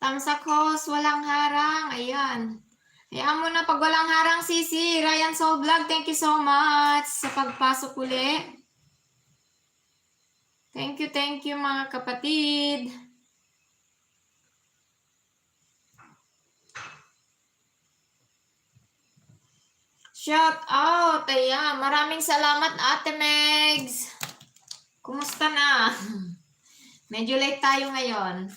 Tamsakos, walang harang. Ayan. Hayaan mo na pag walang harang, Sisi. Ryan Soul Vlog, thank you so much sa pagpasok uli. Thank you mga kapatid. Shout out. Ayan. Maraming salamat, Ate Megs. Kumusta na? Medyo late tayo ngayon.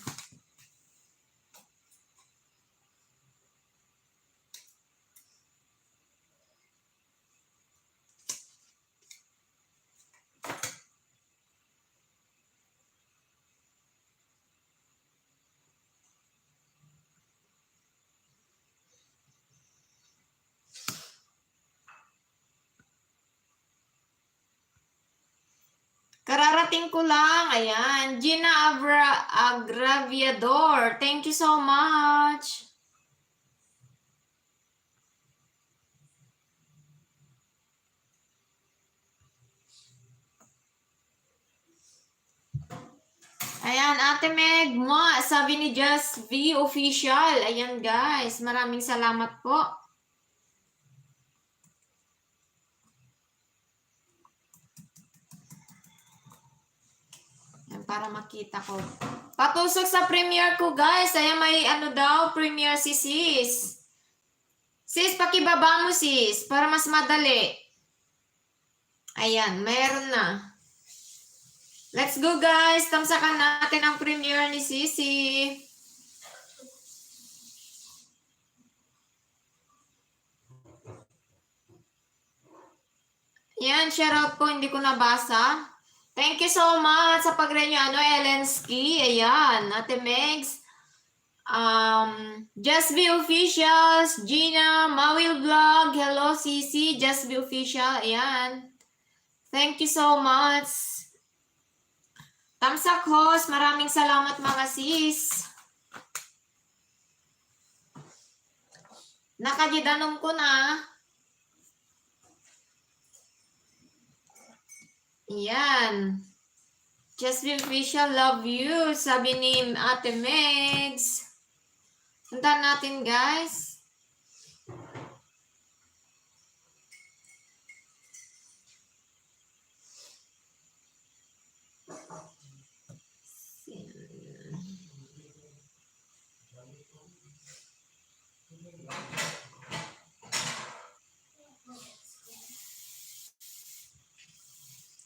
Kararating ko lang. Ayan. Gina Agraviador. Thank you so much. Ayan, Ate Meg, sabi ni Just V Official. Ayan guys, maraming salamat po. Ayan, para makita ko. Patusok sa premiere ko guys. Ayan, may ano daw, premiere si Sis. Sis, pakibaba mo sis, para mas madali. Ayan, meron na. Let's go guys, tamsakan natin ang premiere ni Sisi. Yan, shoutout po, hindi ko nabasa. Thank you so much sa pag-renew, Elensky. Ayan, Ate Megs. Just Be Officials, Gina, Mawil Vlog, hello Sisi, Just Be Official. Ayan. Thank you so much. Tamsak host, maraming salamat mga sis. Nakajidanom ko na. Yan. Just Be Official, love you. Sabi ni Ate Megs. Puntahan natin guys.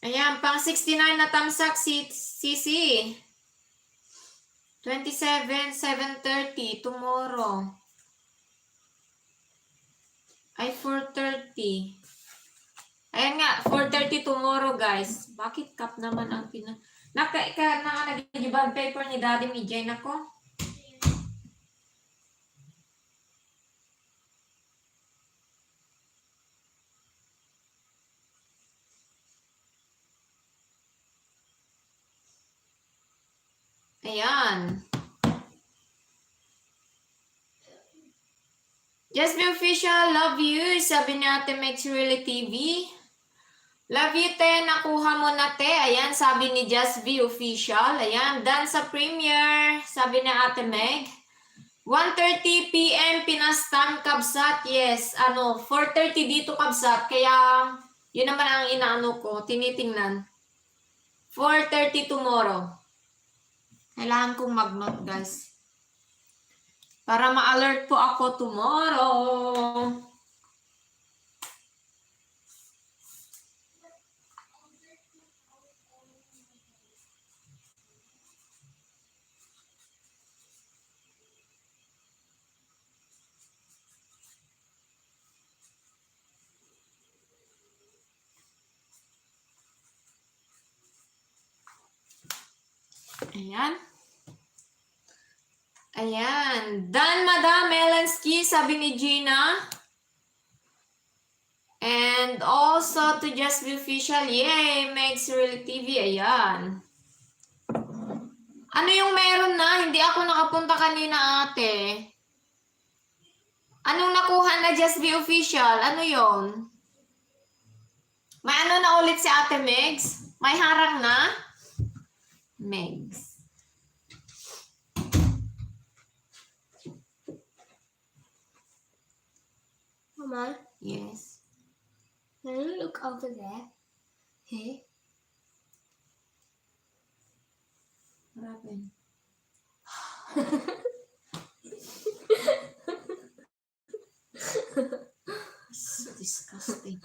Ayan, pang 69 na tamsak si Sisi. 27, 7:30 tomorrow. Ay, 4:30. Ayan nga, 4:30 tomorrow, guys. Bakit cup naman ang nag-ibang paper ni Daddy Mijay na ko? Ayan. Just Be Official, love you. Sabi ni Ate Megs Really TV. Love you, te. Nakuha mo na, te. Ayan, sabi ni Just Be Official. Ayan, done sa premiere. Sabi ni Ate Meg. 1:30 PM Pinas time, Kabsat. Yes, 4:30 dito, Kabsat. Kaya, yun naman ang inaano ko, tinitingnan. 4:30 tomorrow. Kailangan kong mag-note, guys. Para ma-alert po ako tomorrow. Ayan. Ayan. Done, Madam Melensky, sabi ni Gina. And also to Just Be Official. Yay! Makes Real TV. Ayan. Ano yung meron na? Hindi ako nakapunta kanina, ate. Anong nakuha na Just Be Official? Ano yon? May ano na ulit si Ate Megs? May harang na? Megs. on. Yes. Can you look over there? Hey. What happened? So disgusting.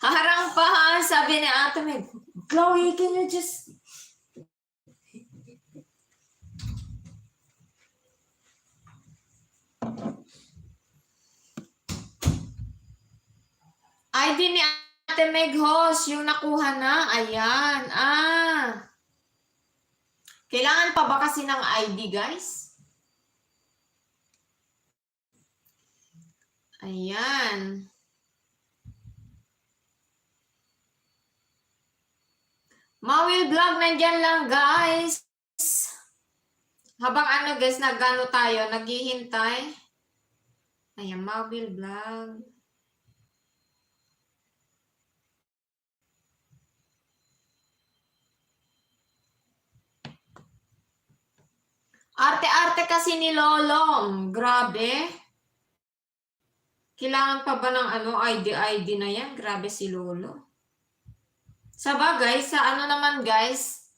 Harang pa ha, sabi ni Ate Meg. Chloe, can you just... ID ni Ate Meg host, yung nakuha na. Ayan. Kailangan pa ba kasi ng ID, guys? Ayan. Mawil Vlog, nandyan lang, guys. Habang guys, nagano tayo, naghihintay. Ayan, Mawil Vlog. Arte-arte kasi ni Lolong. Grabe. Kailangan pa ba ng ID na yan? Grabe si Lolo. Sa bagay, sa naman guys,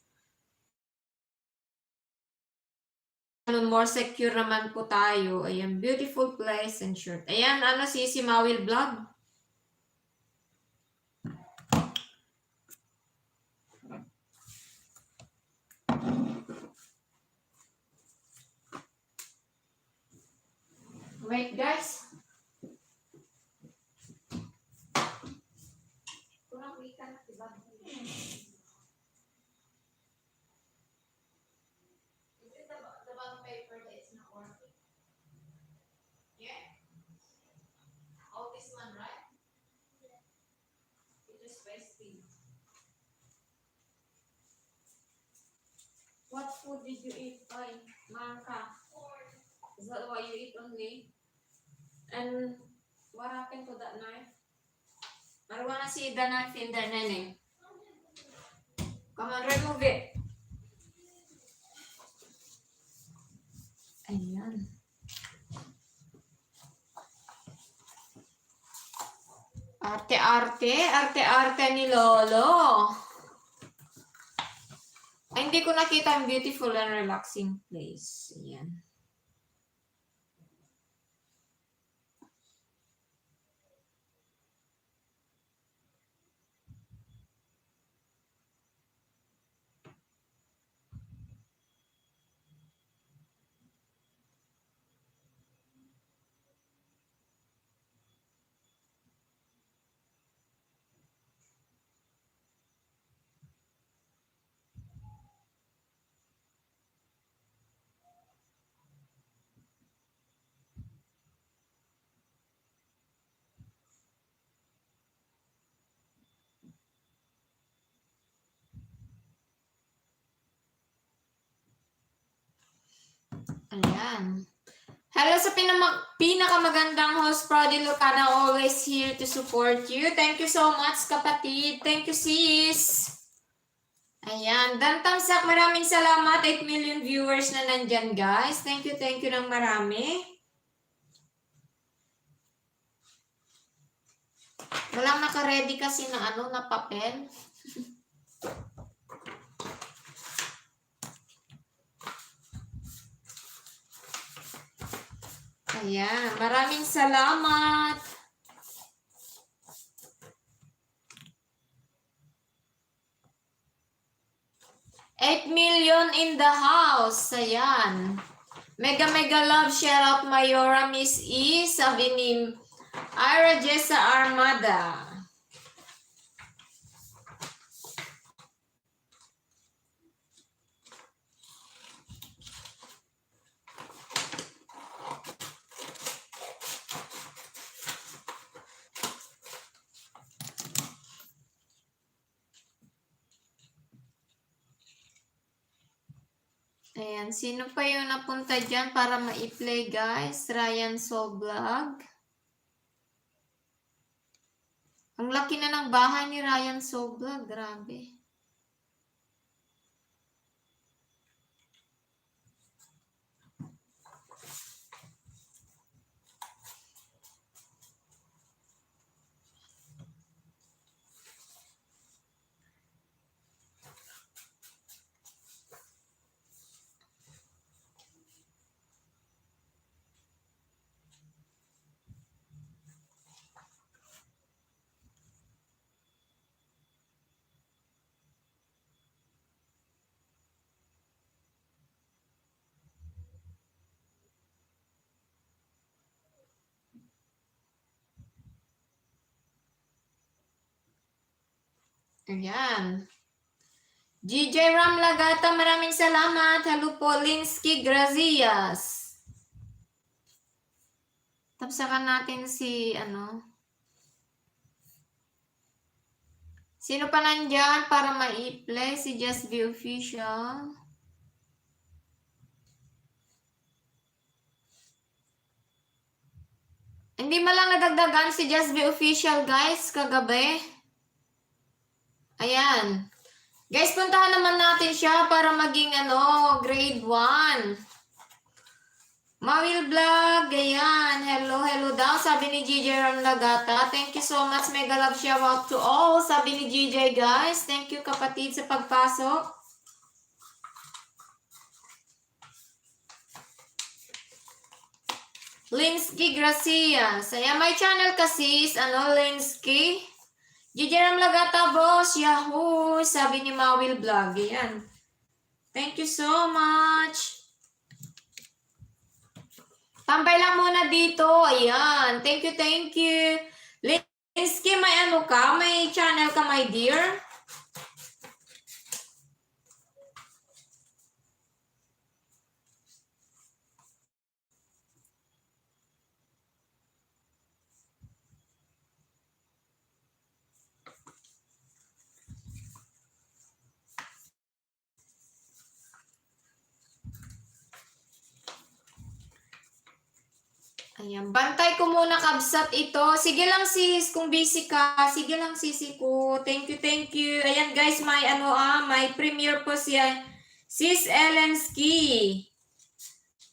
more secure naman po tayo. Ayan, beautiful place and shirt. Ayan, si Mawil Vlog. Wait, guys. Kurang ikan na diba? Is it the bottom paper that is not working? Yeah? Oh, this one, right? Yeah. It just wasting. What food did you eat? Ay, Marka. Is that what you eat only? And what happened to that knife? I don't wanna see the knife in there, Nene. Come on, remove it. Ayan. Arte-arte ni Lolo. Ay, hindi ko nakita ang beautiful and relaxing place. Ayan. Ayan. Hello sa pinakamagandang host, Prodi Lucana, always here to support you. Thank you so much, kapatid. Thank you, sis. Ayan. Dan Tamsak, maraming salamat. 8 million viewers na nandyan, guys. Thank you ng marami. Walang naka-ready kasi na na papel. Ayan, maraming salamat. $8 million in the house. Ayan. Mega love, shout out Mayora Miss E. Sabi ni Ira Jessa Armada. Ayan, sino pa yung napunta dyan para ma-play, guys? Ryan So Vlog. Ang laki na ng bahay ni Ryan So Vlog, grabe. Ayan. GJ Ram Lagata, maraming salamat. Hello po, Linsky Grazias. Tapsakan natin si, sino pa nandyan para ma-play? Si Just Be Official. Hindi man lang nadagdagan si Just Be Official, guys, kagabi. Ayan. Guys, puntahan naman natin siya para maging grade 1. Mawil Vlog, ayan. Hello daw, sabi ni GJ Ram Lagata. Thank you so much, mega love shout out to all, sabi ni GJ, guys. Thank you, kapatid, sa pagpasok. Linsky Gracias. Ayan, may channel kasi, Linsky. GJ Ram Lagata, boss, yahoo, sabi ni Mawil Vlog, ayan. Thank you so much. Tambay lang muna dito. Ayan. Thank you. Linsky, may may channel ka, my dear? Ayan, bantay ko muna, kabsat ito. Sige lang sis, kung busy ka. Sige lang sisi ko. Thank you. Ayan guys, may premiere po siya. Sis Elensky.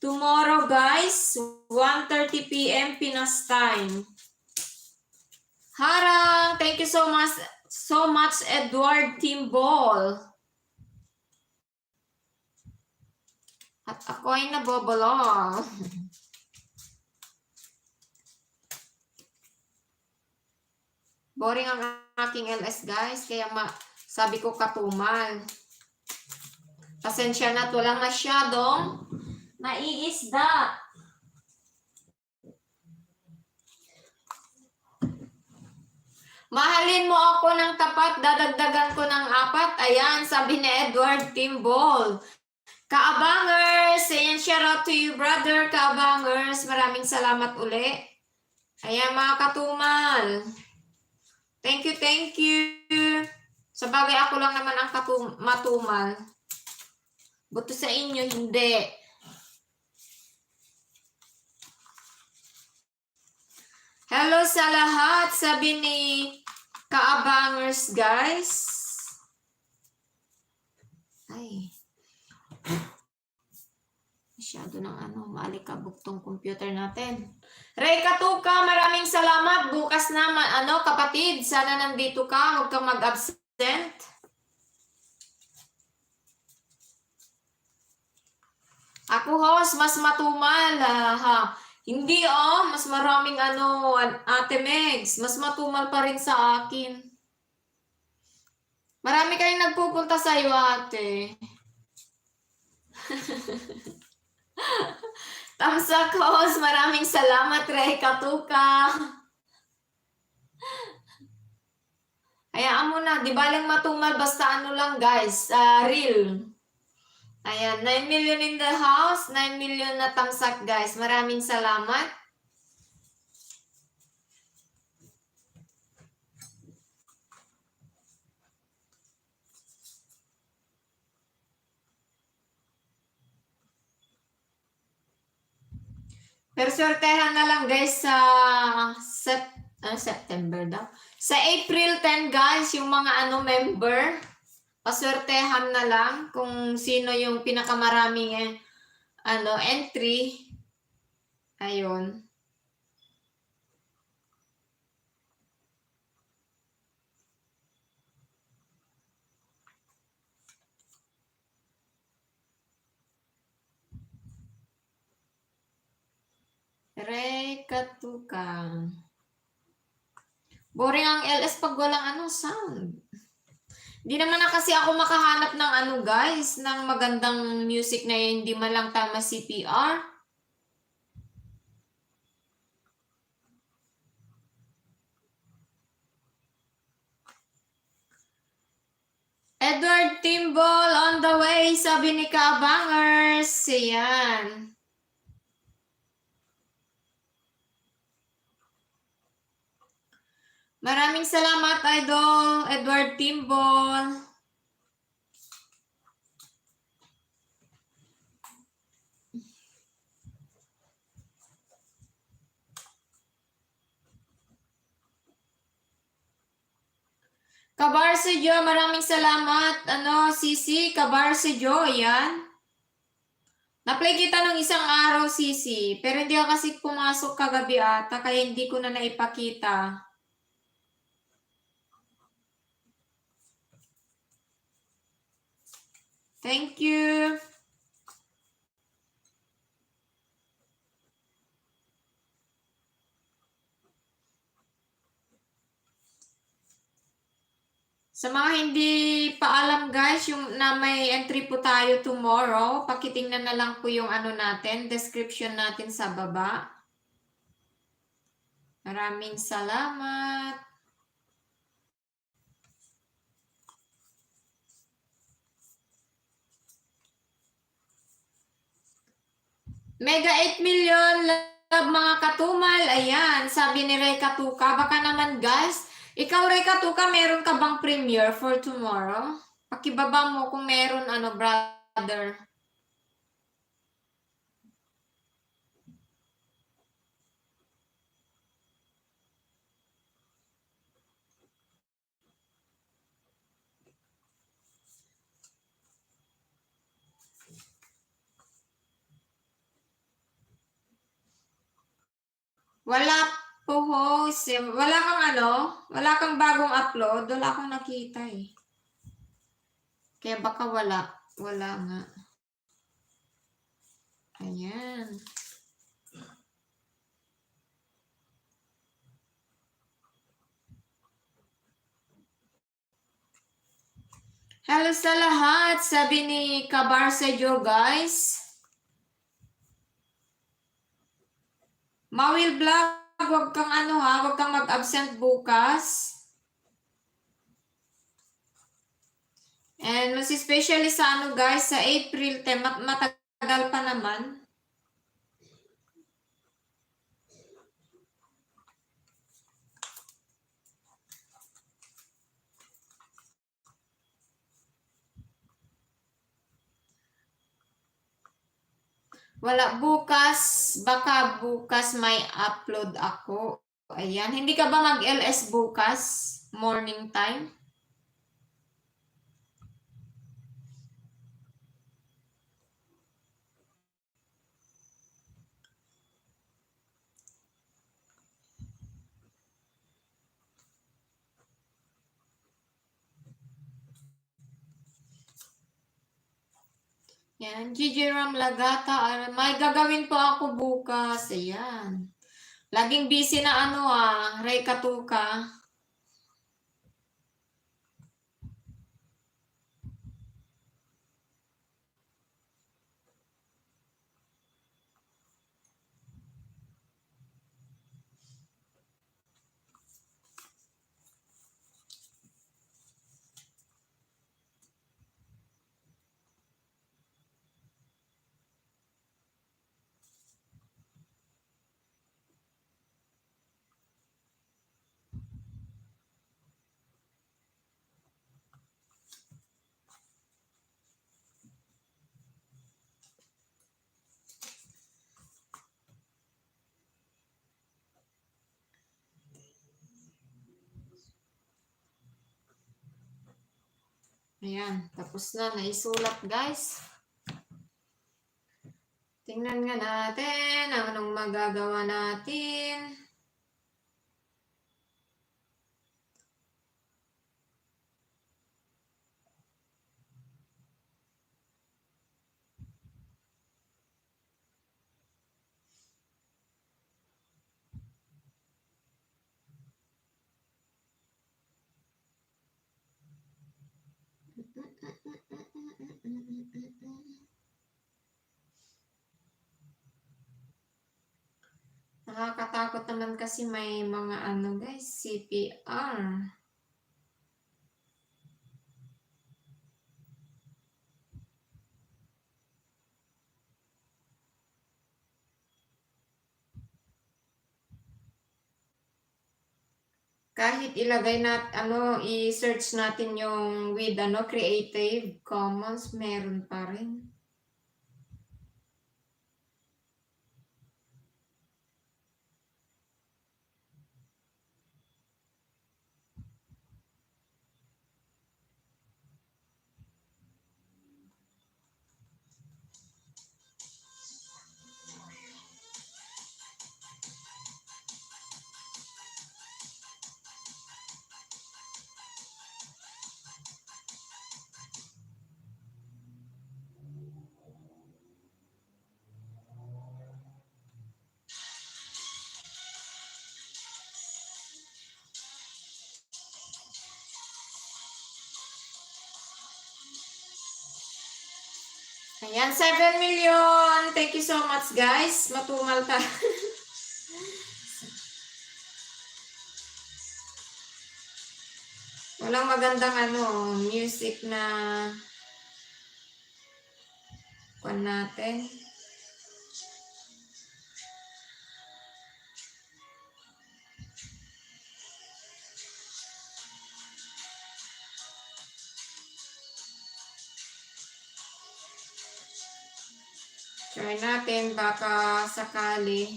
Tomorrow guys, 1:30 p.m. Pinas time. Harang, thank you so much Edward Timbol. At ako ay nabobolo. Boring ang aking LS guys, kaya sabi ko katumal. Pasensya na, walang masyadong naiisda. Mahalin mo ako ng tapat, dadagdagan ko ng 4. Ayan, sabi ni Edward Timbol. Kaabangers, ayan, shout out to you brother, Kaabangers. Maraming salamat uli. Ayan mga katumal. Thank you. Sa bagay ako lang naman ang matumal. Buto sa inyo, hindi. Hello sa lahat, sabi ni Kaabangers, guys. Ay. Masyado ng maalikabok tong computer natin. Ray Katuka, maraming salamat. Bukas na, kapatid, sana nandito ka. Huwag kang mag-absent. Ako, host, mas matumal. Hindi, mas maraming Ate Megs. Mas matumal pa rin sa akin. Marami kayong nagpupunta sa iyo, ate. Tamsak host, maraming salamat, Ray Katuka. Hayaan mo na, di baling matumal, basta lang guys, real. Ayan, 9 million in the house, 9 million na tamsak guys. Maraming salamat. Pero swertehan na lang guys sa September daw. Sa April 10 guys, yung mga member, paswertehan na lang kung sino yung pinakamaraming entry. Ayun. Ray Katuka. Boring ang LS pag walang sound. Hindi naman na kasi ako makahanap ng guys, ng magandang music na hindi man lang tama CPR. Edward Timbol on the way, sabi ni Kaabangers. Ayan. Maraming salamat, Idol Edward Timbol. Kabarsejo, maraming salamat. Sisi, Kabarsejo, yan. Na-play kita ng isang araw, Sisi. Pero hindi ako kasi pumasok kagabi ata, kaya hindi ko na naipakita. Thank you. Sa mga hindi pa alam guys, yung na may entry po tayo tomorrow, pakitingnan na lang po yung natin, description natin sa baba. Maraming salamat. Mega 8 million love mga katumal. Ayan, sabi ni Ray Katuka. Baka naman guys, ikaw Ray Katuka, meron ka bang premiere for tomorrow? Pakibaba mo kung meron brother. Wala po host. Wala kang wala kang bagong upload. Wala akong nakita eh. Kaya baka wala. Wala nga. Ayan. Hello sa lahat. Sabi ni Kabarsejo guys. Mawil Vlog, wag kang wag kang mag-absent bukas. And mas especially sa guys, sa April 10, matagal pa naman. Wala bukas, baka bukas may upload ako. Ayan, hindi ka ba mag-LS bukas? Morning time? Yan, Gigi Ram Lagata. May gagawin po ako bukas. Ayan. Laging busy na Ray Katuka. Ayan, tapos na. Naisulat, guys. Tingnan nga natin anong magagawa natin. Nakakatakot naman kasi may mga guys, CPR. Kahit ilagay i-search natin yung with Creative Commons, meron pa rin. Ayan, 7 million. Thank you so much, guys. Matumal ta. Walang magandang music na kuwan natin. Try natin, baka sakali.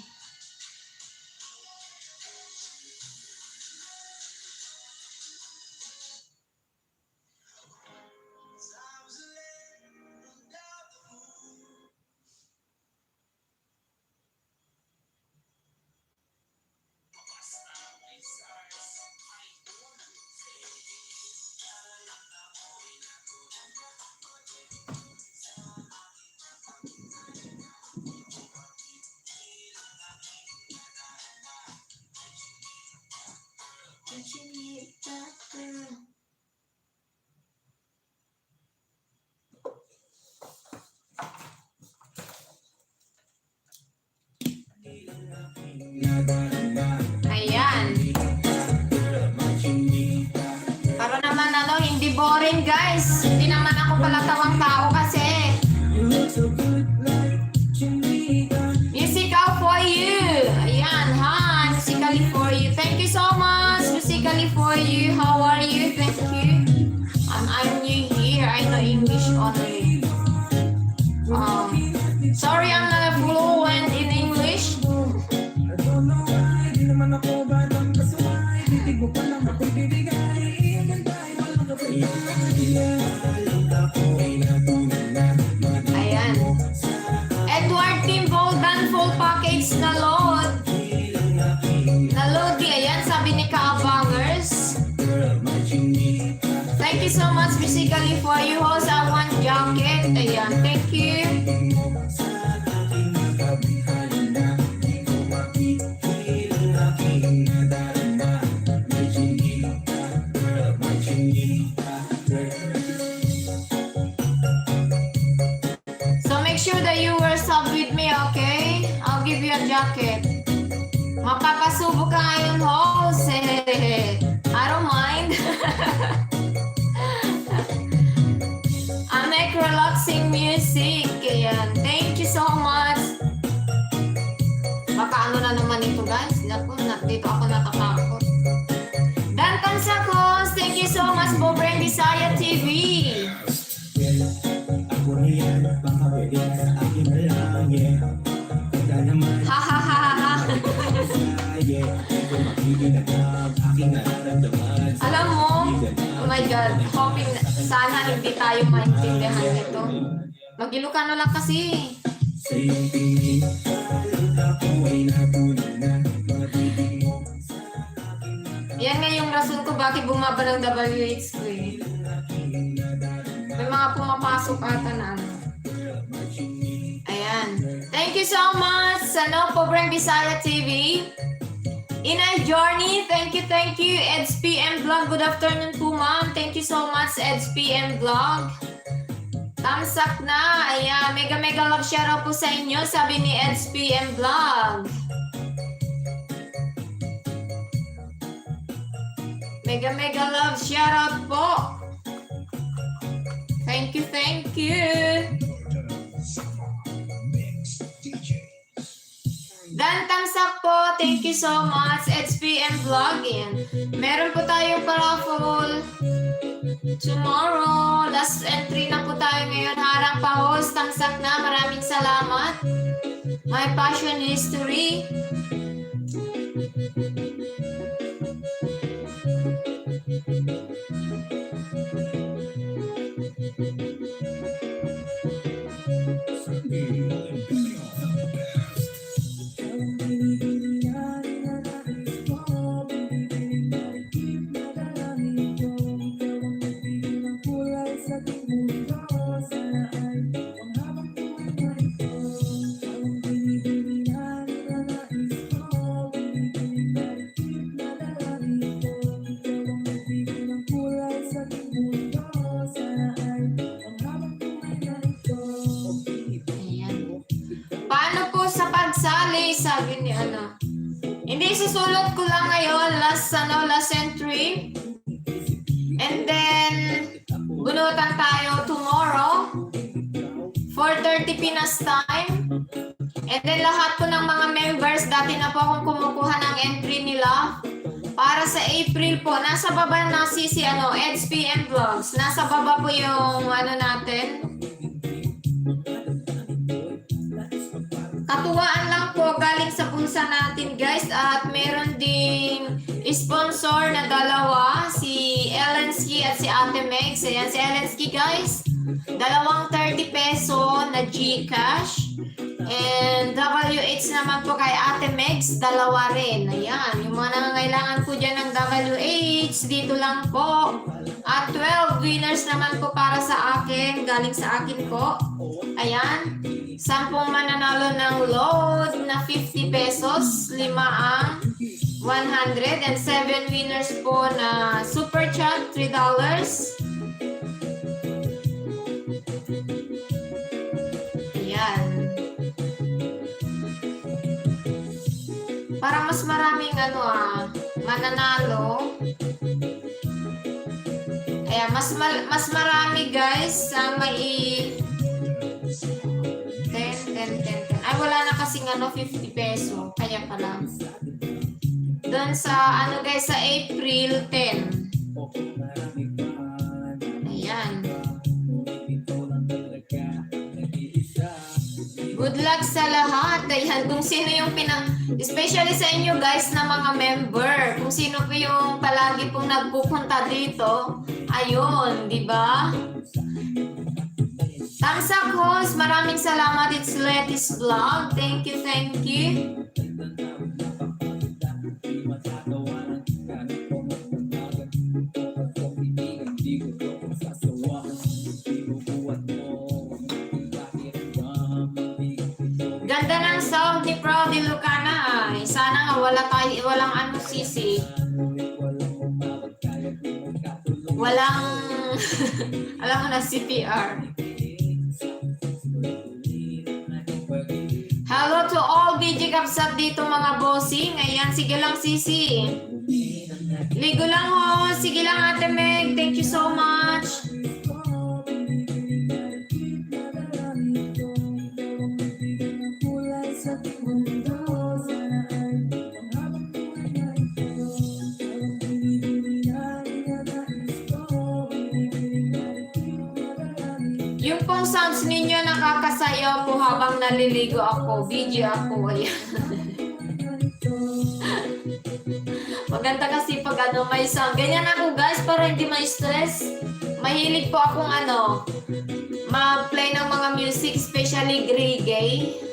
Ayan. Para naman hindi boring, guys. Hindi naman ako palatawang tao kasi. Musical for you. Ayan, hi. Musically for you. Thank you so much. Musically for you. How are you? Thank you. I'm new here. I know English only. Sorry, I'm not fluent in English. Ayan. Edward Timbo, done full package na load. Na-load ayan, sabi ni Kaabangers. Thank you so much, Musically for you, host. I want jacket. Ayan, thank you. So make sure that you wear sub with me, okay? I'll give you a jacket. Mapapasubo ka ngayon, host. I don't mind. I make relaxing music. Ayan. Thank you so much. Baka na naman ito, guys. Naku, dito ako natatakot. Danton Sakos, thank you so much for Brain Desire TV. Ha ha ha ha. Alam mo, oh my God, hoping sana hindi tayo maintindihan nito. Mag-Ilocano lang kasi. Yan nga yung rason ko bakit bumaba ng WH ko eh. May mga pumapasok ata na Ayan. Thank you so much sa Pobreng Bisaya TV. Inay Journey, thank you. Eds PM Vlog, good afternoon po ma'am. Thank you so much, Eds PM Vlog. Thumbs up na. Ayan, mega love shoutout po sa inyo, sabi ni Eds PM Vlog. Mega love shoutout po. Thank you. Dan thumbs up po. Thank you so much. HPM Vlog. Meron po tayong paraffle tomorrow. Last entry na po tayo ngayon. Harang Pahos, Tangsak na. Maraming salamat. My Passion History. Paano po sa pagsali? Sabi ni ano. Hindi, susulot ko lang ngayon. Last entry. And then, bunutan tayo tomorrow. 4:30 Pinas time. And then, lahat po ng mga members, dati na po akong kumukuha ng entry nila. Para sa April po, nasa baba na si Eds PM Vlogs. Nasa baba po yung ano natin. Katuwaan lang po galing sa bulsa natin guys at meron ding sponsor na dalawa, si Elensky at si Ate Megs. Ayan si Elensky guys, dalawang 30 peso na GCash and WH naman po kay Ate Megs, dalawa rin. Ayan, yung mga nangangailangan po dyan ng WH, dito lang po. At 12 winners naman po para sa akin, galing sa akin po. Ayan. 10 mananalo ng load na 50 pesos, 5 ang 100 and 7 winners po na super chat $3. Ayan. Para mas maraming mananalo. Ayan, mas marami guys may 10. Ay, wala na kasing 50 peso. Kaya pala. Doon sa, guys, sa April 10. Ayan. Good luck sa lahat. Ayan, kung sino yung especially sa inyo guys na mga member. Kung sino po yung palagi pong nagpupunta dito. Ayun, di ba? Tamsak host, maraming salamat. It's Letty's Vlog. Thank you, thank you. Ganda ng sound ni Proudy Lucana. Sana nga walang sisi. Walang alam mo na CPR. Hello to all BG Kapsat dito mga bossing. Ayan, sige lang sisi. Ligo lang ho. Sige lang Ate Meg. Thank you so much. Yung pong sounds ninyo nakakasayaw po habang naliligo ako. BG ako. Ayan. Maganda kasi pag may sound. Ganyan ako guys para hindi may stress. Mahilig po akong ma-play ng mga music, especially reggae.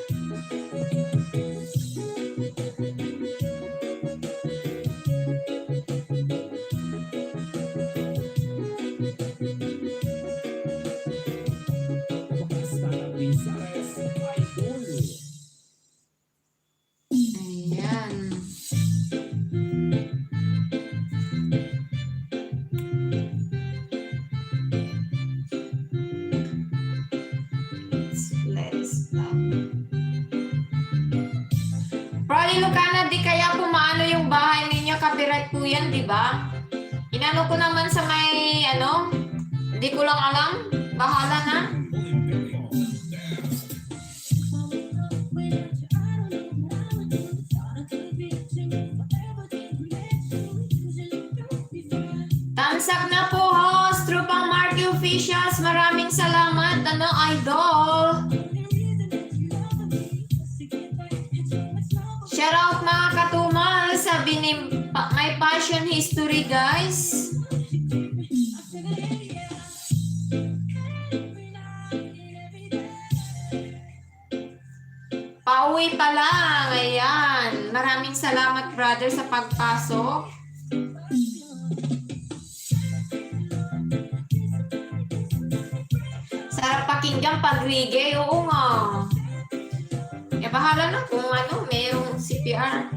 Proudy Lucana, di kaya pumaano yung bahay ninyo? Copyright po yan, di ba? Inano ko naman sa may, hindi ko lang alam. Bahala na. Bagsak na po, host. Trupang Marky Officials. Maraming salamat, idol. Shoutout mga katumal. Sabi ni My Passion History, guys. Pauwi pa lang. Ayan. Maraming salamat, brother, sa pagpasok. Sarap pakinggan pag reggae. Oo nga. Bahala na kung merong CPR.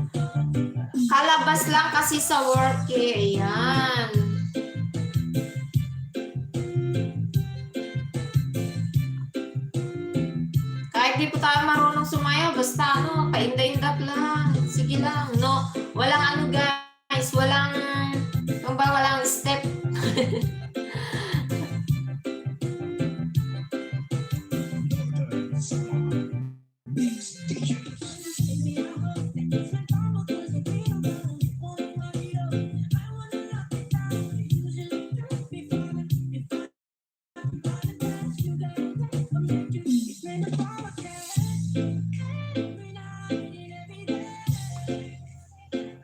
Kalabas lang kasi sa work eh. Ayan. Kahit di po tayo marunong sumayaw, basta painda-indap lang. Sige lang, no? Walang guys, walang step.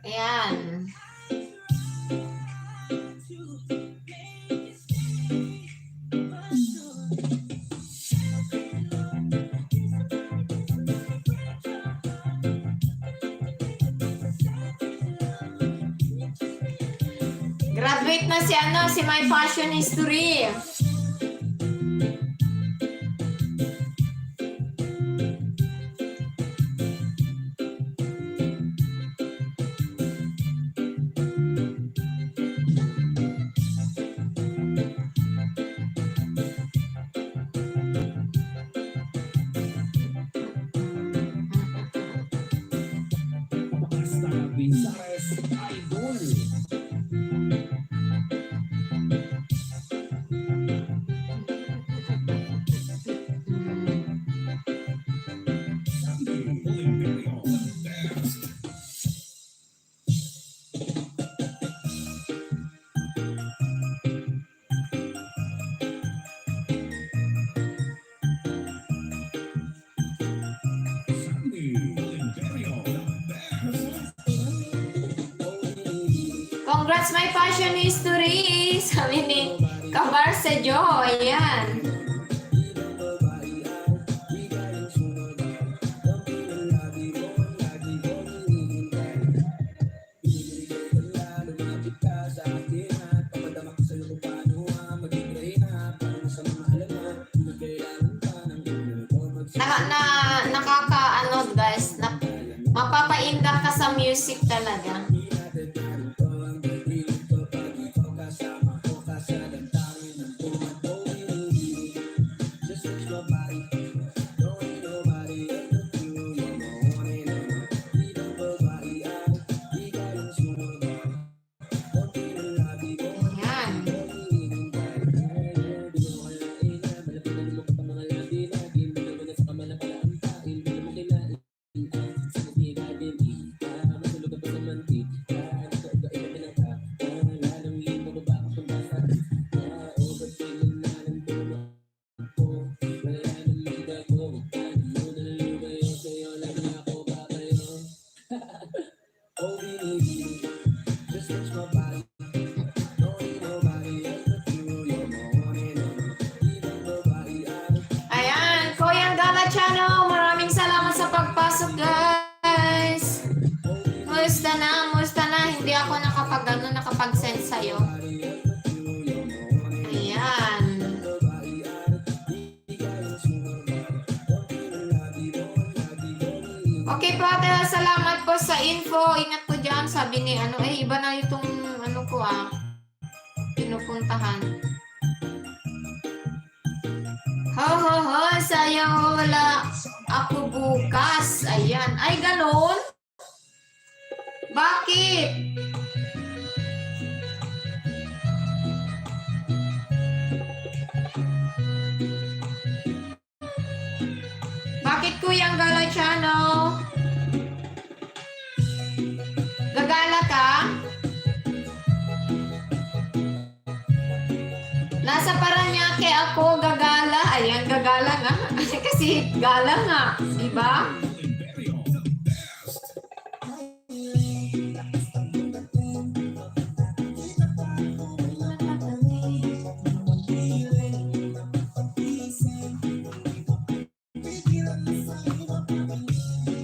Ayan. Graduate na si My Passion History. Congrats, My Passion History! Sabi ni Kabarse Jo. Ayan. Guys, mapapaindak ka sa music talaga. Nakapag-send sa'yo. Ayan. Okay po, ate. Salamat po sa info. Ingat po dyan. Sabi ni iba na itong ko pinupuntahan. Ho, sayaw wala ako bukas. Ayan. Ay, ganun? Bakit? Bakit Kuyang Galachano? Gagala ka? Nasa Paranaque ako, gagala. Ayan, gagala nga. Kasi gala nga, di ba?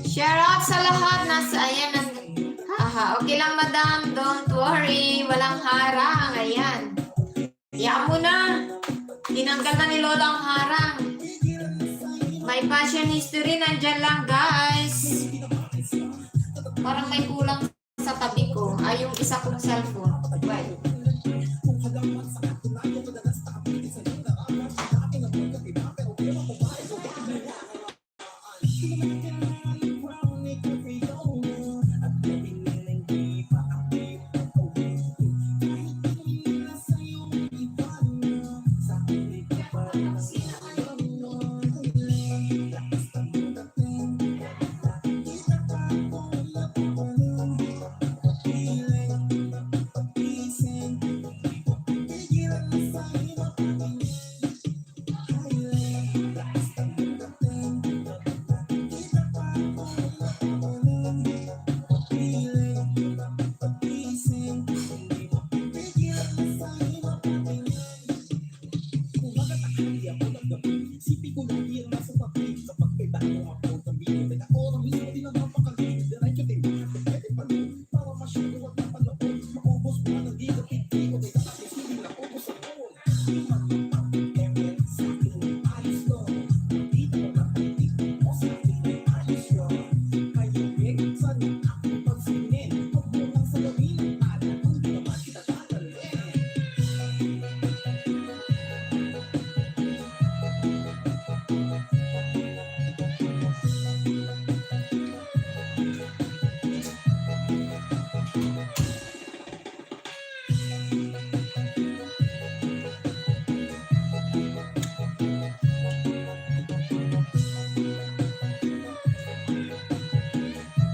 Share out sa lahat. Nasa, ayan. Haha, okay lang madam. Don't worry. Walang harang. Ayan. Iyan mo na. Tinanggal na ni Lola ang harang. My passion history, nandyan lang guys. Parang may kulang sa tabi ko. Ay, yung isa kong cellphone. Bye.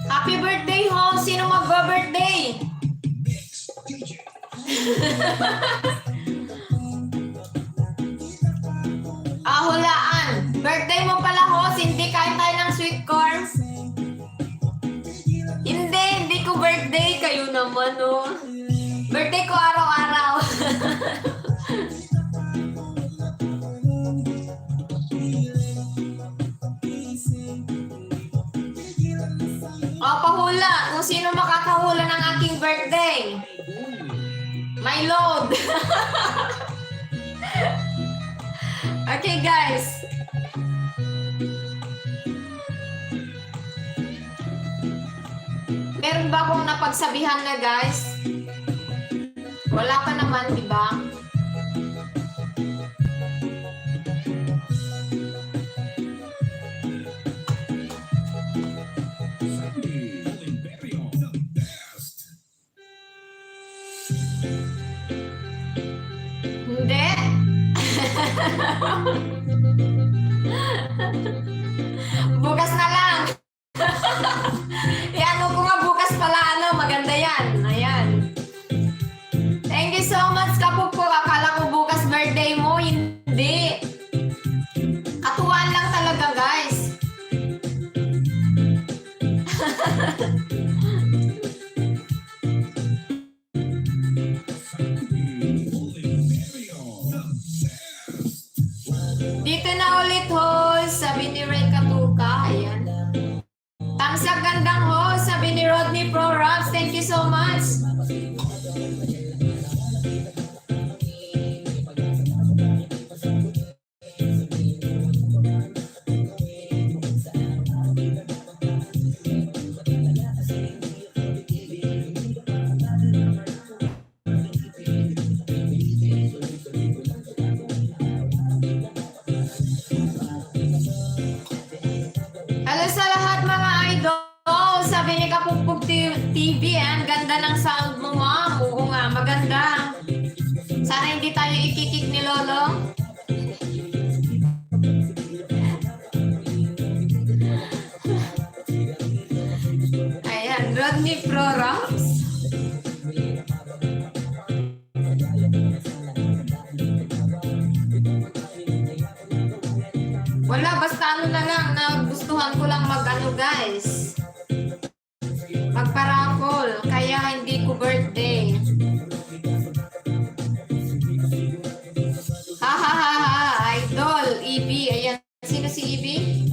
Happy birthday ho! Sino mag-birthday? Hulaan. Birthday mo pala ho, hindi kain tayo ng sweet corn. Hindi ko birthday. Kayo naman oh. Birthday ko araw-araw. Pahula. Kung sino makakahula ng aking birthday. My load. Okay, guys. Meron ba akong napagsabihan na, guys? Wala pa naman, di ba? Hindi. Bukas na lang. Yan, ko nga bukas pala, maganda yan. Ayan. Thank you so much, Kapupok. Akala ko bukas birthday mo. Hindi. Katuwaan lang talaga, guys. Dito na ulit, host. Sabi ni Ray Katuka. Ayan. Tamsak gandang host. Sabi ni Rodney Pro Raps. Thank you so much. Hello sa lahat mga idol. Sabi ni Kapugpug TV, ang ganda ng sound mo, ma'am. Oo nga, maganda. Sana hindi tayo ikikik ni Lolo. Ayan, Rodney Pro Raps. basta ano na lang, nagustuhan ko lang mag-ano guys. Magparakol, kaya hindi ko birthday. Ha ha ha ha, idol, Evie. Ayan, sino si Evie?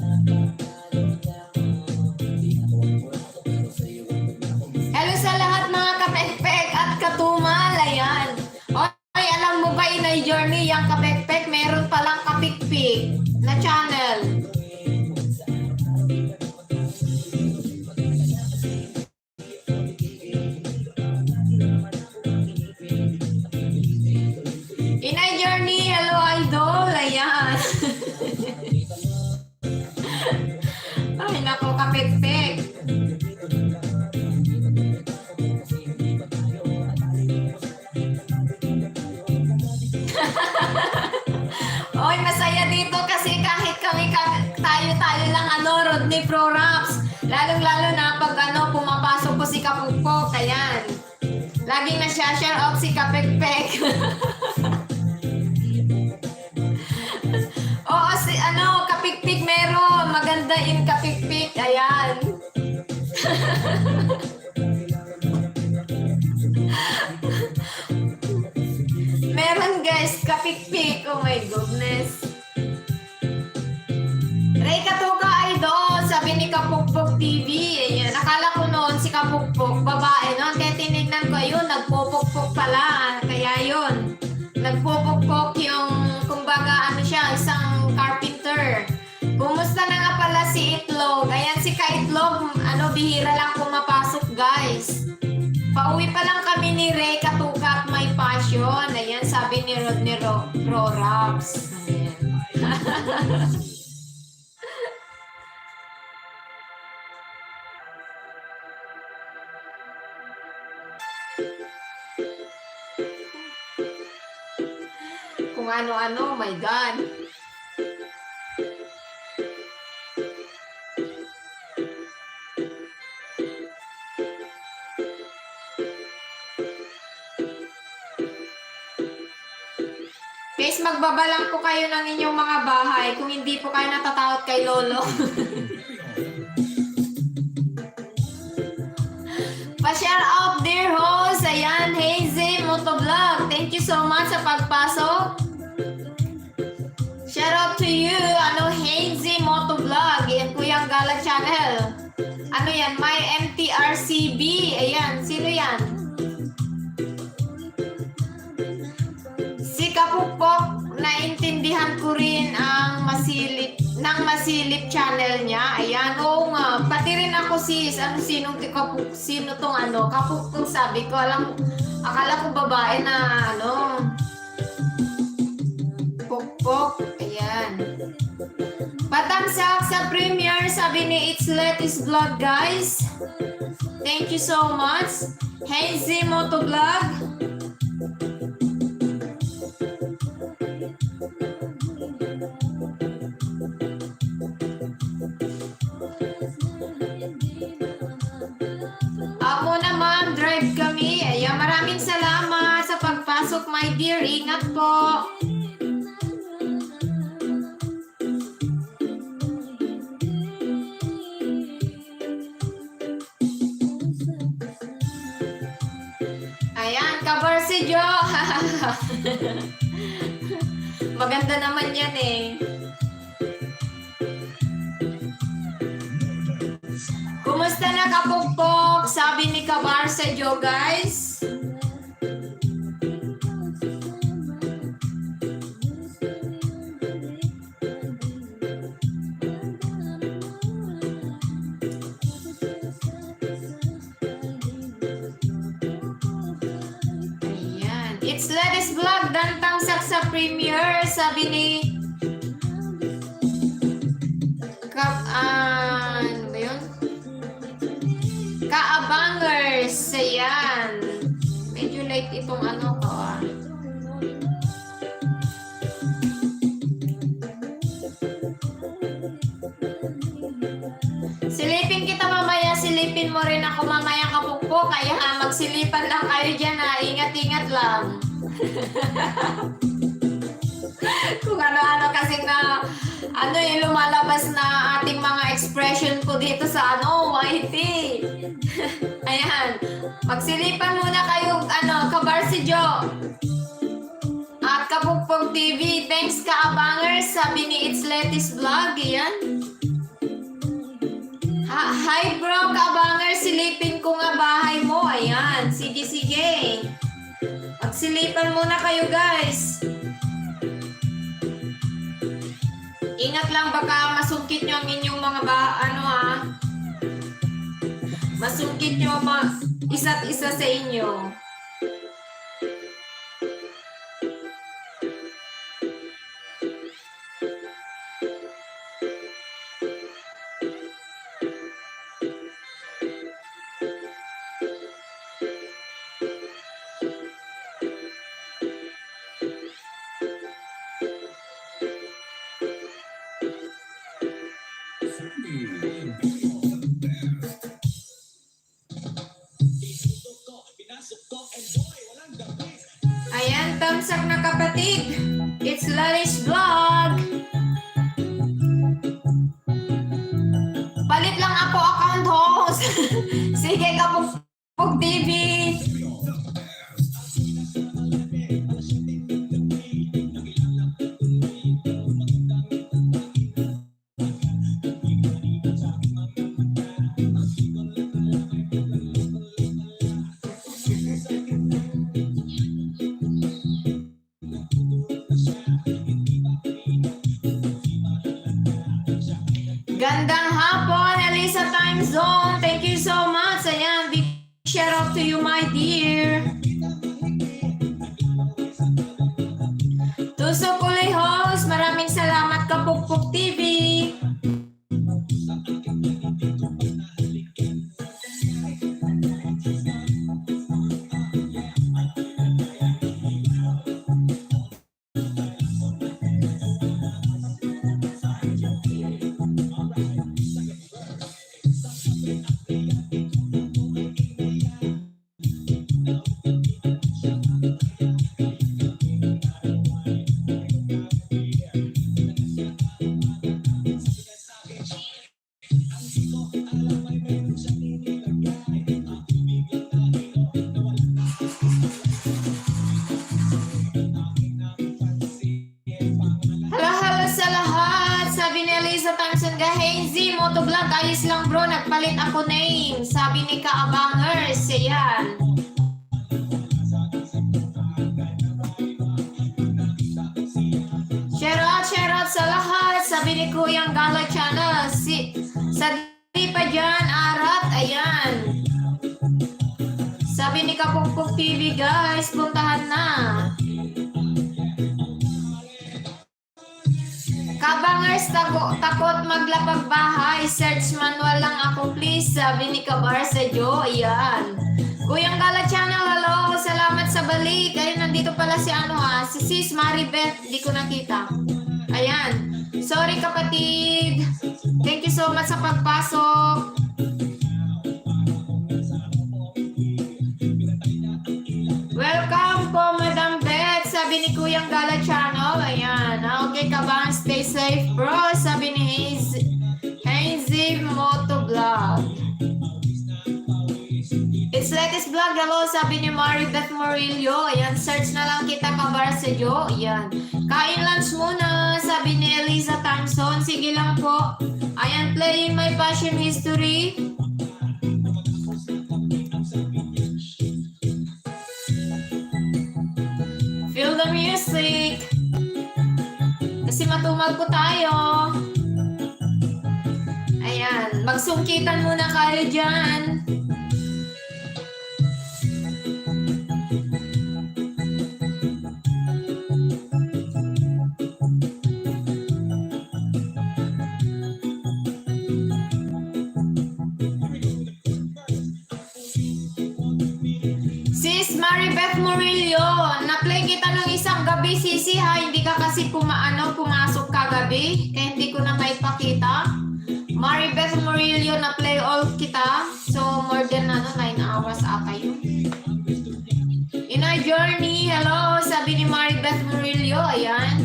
Hello sa lahat mga kapekpek at katumal. Ayan. Oy, alam mo ba Inay Journey, yung kapekpek, meron palang kapikpik na channel. Inay Journey, hello idol. Ayan. Ay, nako kapekpek. Oy, masaya dito kasi kahit tayo lang Rodney Pro Raps. Lalong-lalo na pag pumapasok po si Kapukpok. Ayan. Laging na-share out si Kapekpek. Oo, si Kapikpik meron. Maganda yung Kapikpik. Ayan. Meron guys, Kapikpik. Oh my goodness. Ray Katuka idol, sabi ni Kapukpok TV. Ayan, nakala ko noon si Kapukpok, babae noon. Kaya tinignan ko yun, nagpupukpok pala. Kaya yun, nagpupukpok yung, kumbaga siya, isang carpenter. Kumusta na nga pala si Itlog? Ayan, si Kaitlog, bihira lang pumapasok guys. Pauwi pa lang kami ni Ray Katuka at may passion. Ayan, sabi ni Rodney Pro Raps. Ayan. Kung ano-ano, my God. Guys, magbabalang po kayo ng inyong mga bahay kung hindi po kayo natatakot kay Lolo. Pa-share out dear host. Ayan, Hazy Motovlog. Thank you so much sa pagpasok. Shout out to you, Hazy Motovlog. Yan po yung Gala Channel. Yan? My MTRCB. Ayan, sino yan? Si Kapukpok, naintindihan ko rin ang masilip channel niya. Ayan, oo nga. Pati rin ako sis. Sino tong Kapukpok sabi ko. Akala ko babae na Pukpok. Ayan. Patamsak sa premiere, sabi ni It's Let's Vlog, guys. Thank you so much. Hazy Motovlog. Ako naman, drive kami. Ayan, maraming salamat sa pagpasok, my dear. Ingat po. Ayan, cover si Jo. Maganda naman yan eh. Kumusta na Kapukpok? Sabi ni Kabar si Jo, guys. It's Let's Vlog, Dantangsak sa premiere, sabi ni ano ba yun? Kaabangers, ayan. Medyo late itong ko Silipin kita mamaya, silipin mo rin ako mamaya Kapukpok, kaya magsilipan lang kayo dyan ingat-ingat lang. Kung ano-ano kasi Ano yung lumalabas na ating mga expression ko dito sa YT. Ayan. Magsilipan muna kayo, Kabarsidyo. At Kapugpog TV. Thanks, Kaabangers. Sabi ni It's Letty's Vlog. Ayan. Hi bro, Kaabangers. Silipin ko nga bahay mo. Ayan. Sige, sige. Magsilipan muna kayo, guys. Ingat lang, baka masungkit nyo ang inyong mga masungkit nyo isa't isa sa inyo. Ayan, thumbs up na kapatid. It's Lali's Vlog. Palit lang ako account host. Sige, Kapugpog TV. Gandang hapon, Elisa Time Zone. Thank you so much. Ayan, big shout out to you, my dear. Tuso Kulay Host, maraming salamat, Kapugpog TV. Motovlog, ayos lang bro, nagpalit ako name. Sabi ni Kaabangers, ayan. Shout out sa lahat. Sabi ni Kuyang Gala Channel. Sa di pa dyan, Arat, ayan. Sabi ni Kapugpog TV, guys, puntahan na. Kabangers, takot maglapag bahay. Search manual lang ako, please. Sabi ni Kabarsadyo. Ayan. Kuyang Gala Channel, hello. Salamat sa balik. Ayun, nandito pala si si Sis Maribeth. Di ko nakita. Ayan. Sorry, kapatid. Thank you so much sa pagpasok. Welcome po, Madam Beth. Sabi ni Kuyang Gala Channel. Ayan. Okay, kabang, stay safe, bro. Sabi ni Hazy Motovlog. It's Letty's Vlog. Hello, sabi ni Maribeth Morillo. Ayan, search na lang kita, Kabarsadyo. Ayan. Kain lunch muna, sabi ni Eliza Thompson. Sige lang po. Ayan, playing my passion history. Feel the music. Kasi matumal po tayo. Ayan, magsungkitan muna kayo dyan. Sis Maribeth Murillo, na-play kita ng isang gabi, sisi ha, hindi ka kasi pumasok kagabi, kaya hindi ko na maipakita. Maribeth Murillo, na-play all kita, so more than 9 hours ata yun. In our journey, hello, sabi ni Maribeth Murillo, ayan.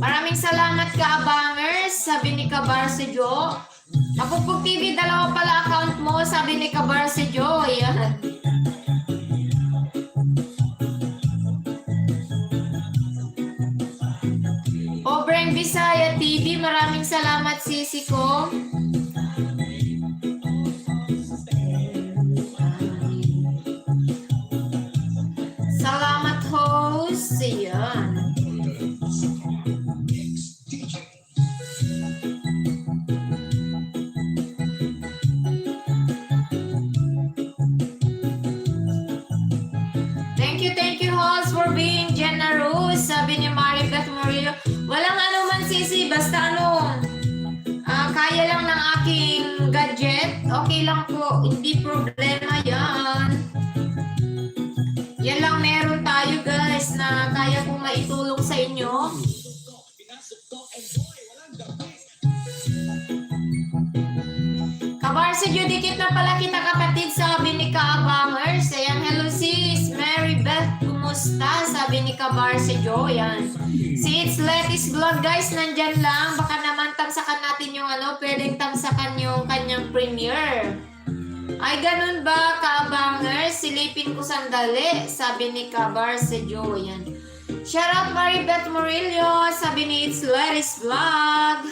Maraming salamat ka-abangers, sabi ni Kabarsejo. Kapupog TV, dalawa pala account mo, sabi ni Kabarsejo. Ayan. Obreng Bisaya TV, maraming salamat sisi ko. Salamat host. Ayan. Thank you host for being generous, sabi ni Maribeth Murillo. Walang ano man sisi, basta kaya lang ng aking gadget, okay lang po, hindi problema yan. Yan lang meron tayo guys na kaya kong maitulong sa inyo. Kabarsejo, dikit na pala kita kapatid, sabi ni Kaabangers. Ayan, hello sis, Mary Beth, kumusta? Sabi ni Kabarsejo, ayan. Si It's Letty's Vlog guys, nandyan lang. Baka naman tamsakan natin yung pwedeng tamsakan yung kanyang premiere. Ay, ganun ba, Kaabangers? Silipin ko sandali, sabi ni Kabarsejo, ayan. Shout out Maribeth Murillo, sabi ni It's Letty's Vlog.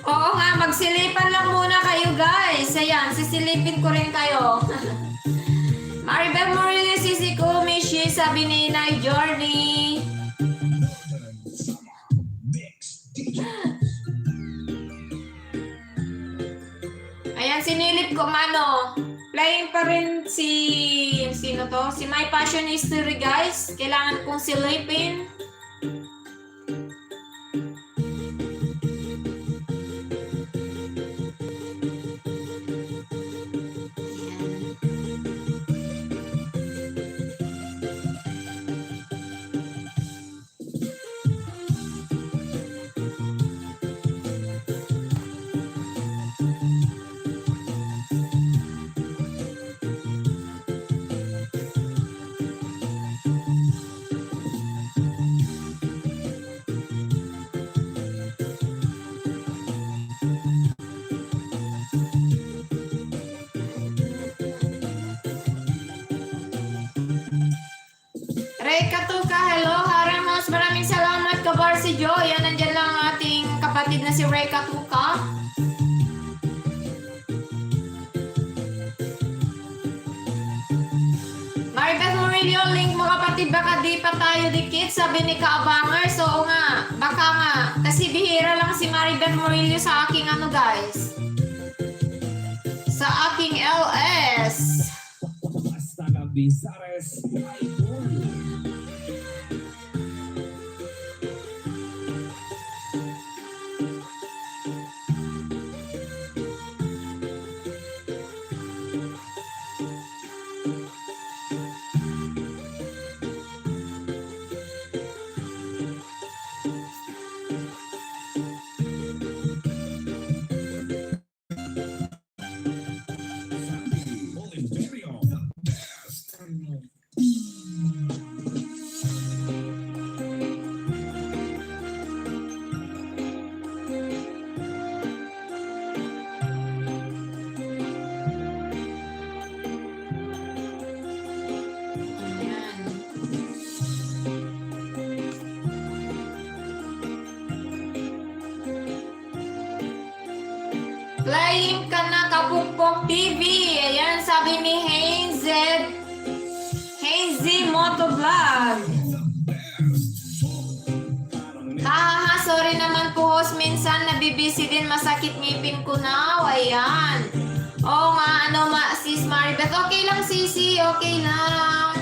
Oo nga, magsilipan lang muna kayo guys. Ayan, sisilipin ko rin kayo. Maribel Murillo, sisi ko, Mishi, sabi ni Nay Journey. Ayan, sinilip ko playing pa rin sino to? Si My Passion History guys. Kailangan kong silipin. Reka Tuka, hello, Haramos, maraming salamat Kabarsejo. Yan, nandyan lang ang ating kapatid na si Reka Tuka. Maribeth Murillo, link mo kapatid, baka di pa tayo dikit, sabi ni Kaabangers. Oo nga, baka nga, kasi bihira lang si Maribeth Murillo sa aking guys. Sa aking LS. Hasta la Bizares. Flying ka na, Kapukpok TV. Ayan, sabi ni Hazy Motovlog. Hahaha, sorry naman po host. Minsan nabibisi din, masakit ngipin ko na. Ayan. Oo nga, sis Maribeth. Okay lang, sisi. Okay lang.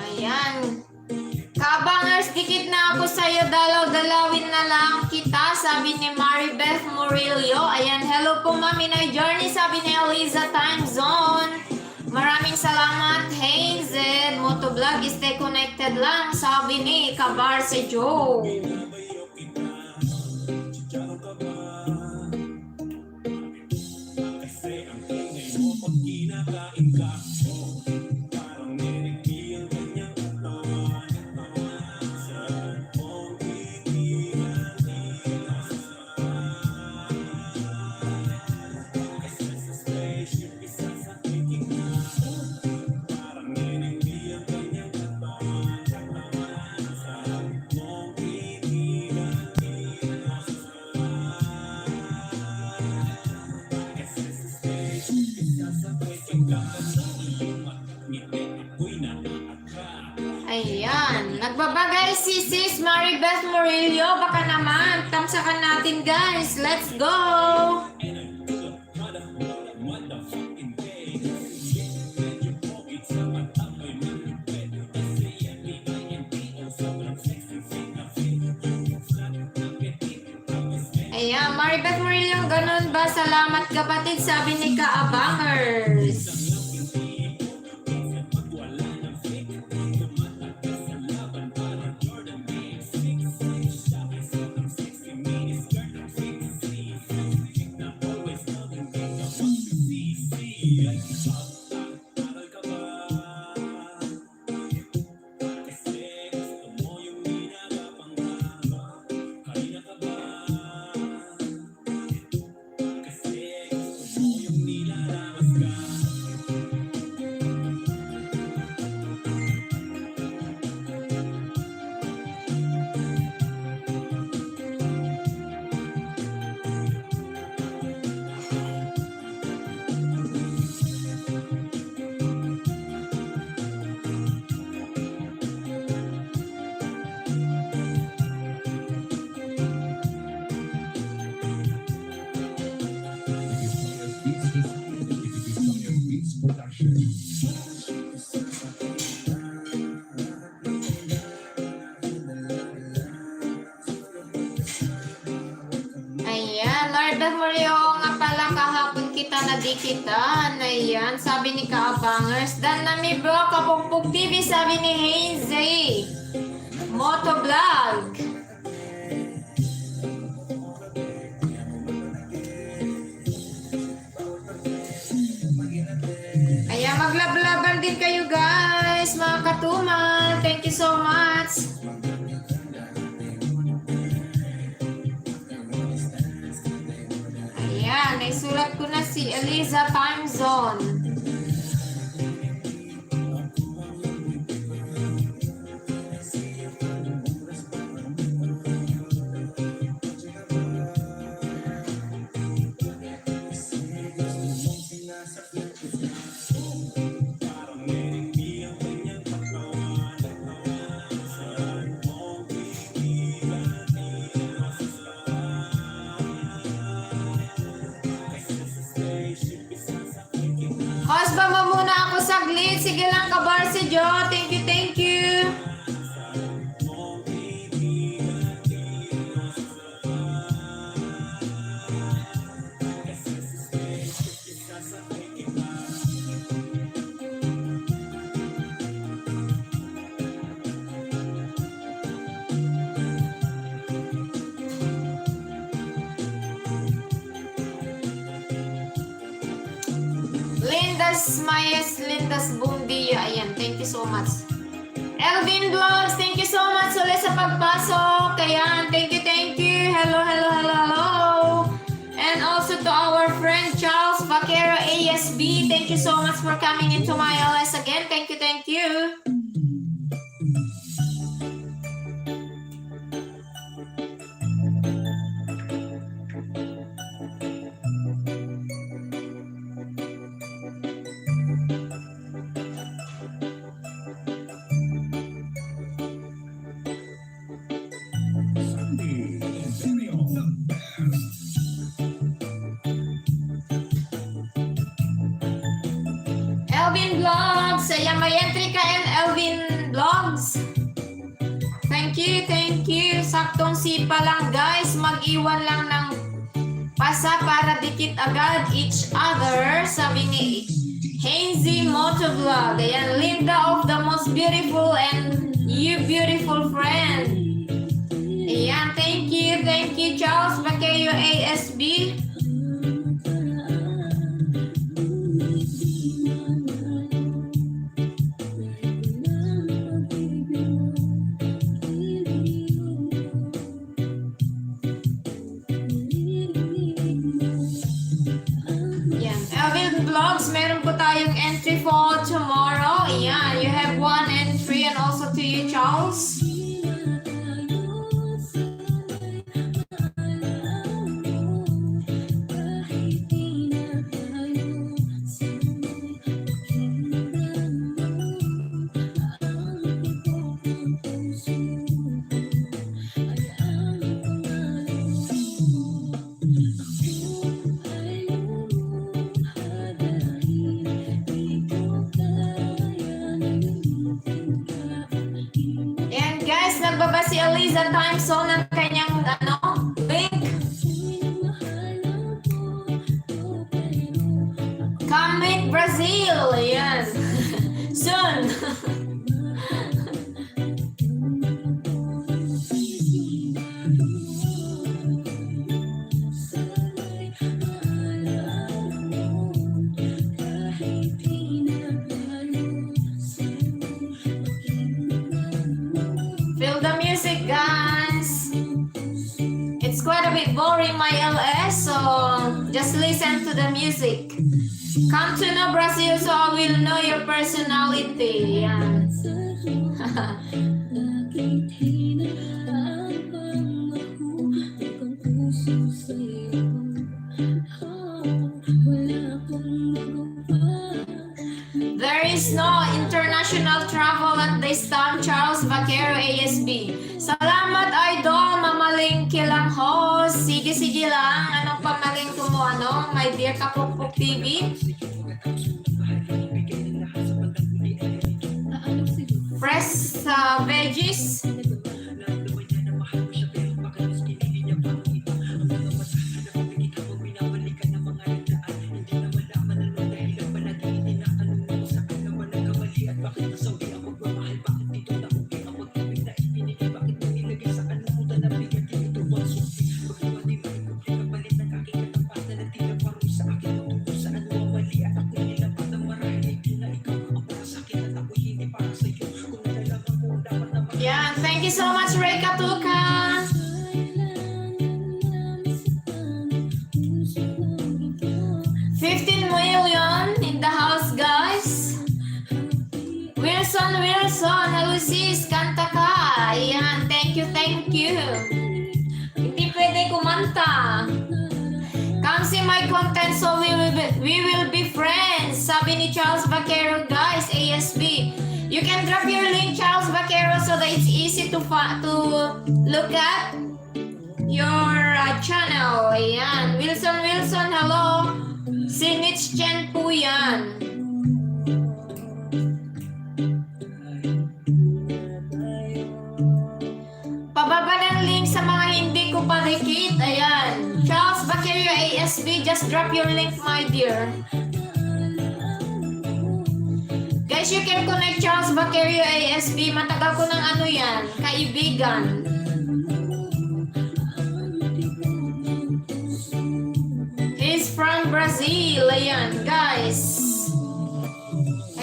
Ayan. Kabangers, dikit na ako sa'yo. Dalaw-dalawin na lang kita, sabi ni Maribeth Murillo. Ayan, hello po Mami na Journey, sabi ni Eliza Time Zone. Maraming salamat, Hazel. Motovlog, stay connected lang, sabi ni Kabarse Joe. Ayan, nagbabagay si Sis Maribeth Murillo. Baka naman, tamsakan natin guys. Let's go! Ayan, Maribeth Murillo, ganun ba? Salamat kapatid, sabi ni Kaabangers. Maribeth Murillo, nga pala kahapon kita nadikitan. Ayan, sabi ni Kaabangers. Dan nami bro, Kapugpog TV, sabi ni Hazy Motovlog. Ayan, maglablaban din kayo guys, mga katuman. Thank you so much. Ayan, naisulat ko na si Eliza Time Zone. Husband mo muna ako saglit. Sige lang, Kabarse Jo. Thank you, thank you. Lindas Mayes, Lindas Bundia. Ayan, thank you so much. Elvin Vlogs, thank you so much ulit sa pagpasok. Ayan, thank you, thank you. Hello, hello, hello, hello. And also to our friend Charles Vaquero ASB, thank you so much for coming into my LS again. Thank you, thank you. Sandy Junior, the best. Elvin Vlogs, ayan, may entry ka and Elvin Vlogs. Thank you, thank you. Saktong sipa lang guys, mag-iwan lang ng pasa para dikit agad each other. Sabi ni Hazy Motovlog. Ayan, Linda of the most beautiful and you beautiful friend. Ayan, thank you Charles Vaquero ASB. Vlogs, meron po tayong entry for tomorrow. Ayan, you have one entry and also to you, Charles. Nagbaba si Eliza time zone ng kanyang link. Come Brazil. Ayan. Soon. It's quite a bit boring my LS, so just listen to the music. Come to know Brazil so I will know your personality. Yeah. There is no international travel at this time, Charles Vaquero ASB. Salamat, Idol. Mamalingki lang host. Sige lang. Anong pamalingko mo, my dear Kapukpuk TV? Fresh veggies. Yeah, thank you so much, Ray Katuka. $15 million in the house, guys. Wilson, hello sis, kanta ka. Ayan, thank you. Hindi pwede kumanta. Come see my content so we will be friends. Sabi ni Charles Vaquero, guys, ASB. You can drop your link, Charles Vaquero, so that it's easy to look at your channel. Ayan. Wilson, hello. Si Nitch Chen po yan. Pababa ng link sa mga hindi ko pa-receipt. Ayan. Charles Vaquero ASB, just drop your link, my dear. Guys, you can connect Charles Vaquero ASB. Matagal ko ng yan, kaibigan. He's from Brazil. Ayan, guys.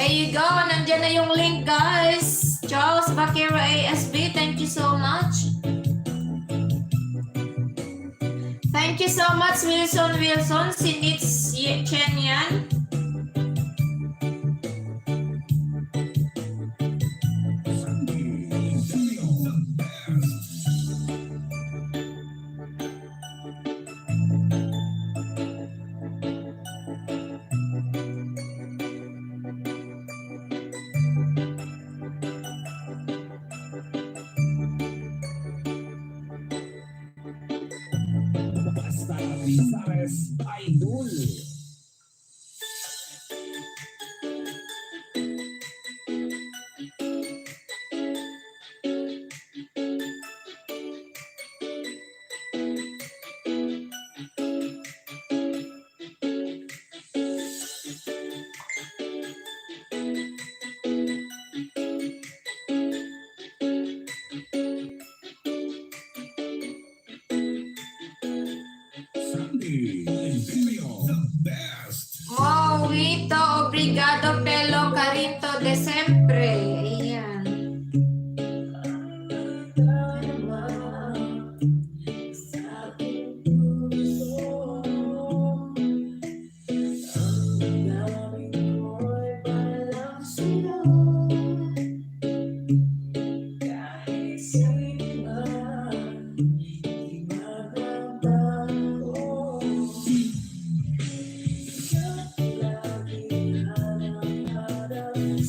There you go. Nandiyan na yung link, guys. Charles Vaquero ASB, thank you so much. Thank you so much, Wilson. Sinits Chen yan. Hasta Pizares Idol. Sandy Emilio, the best. Mowito, obrigado pelo carinto de sempre. Ayan.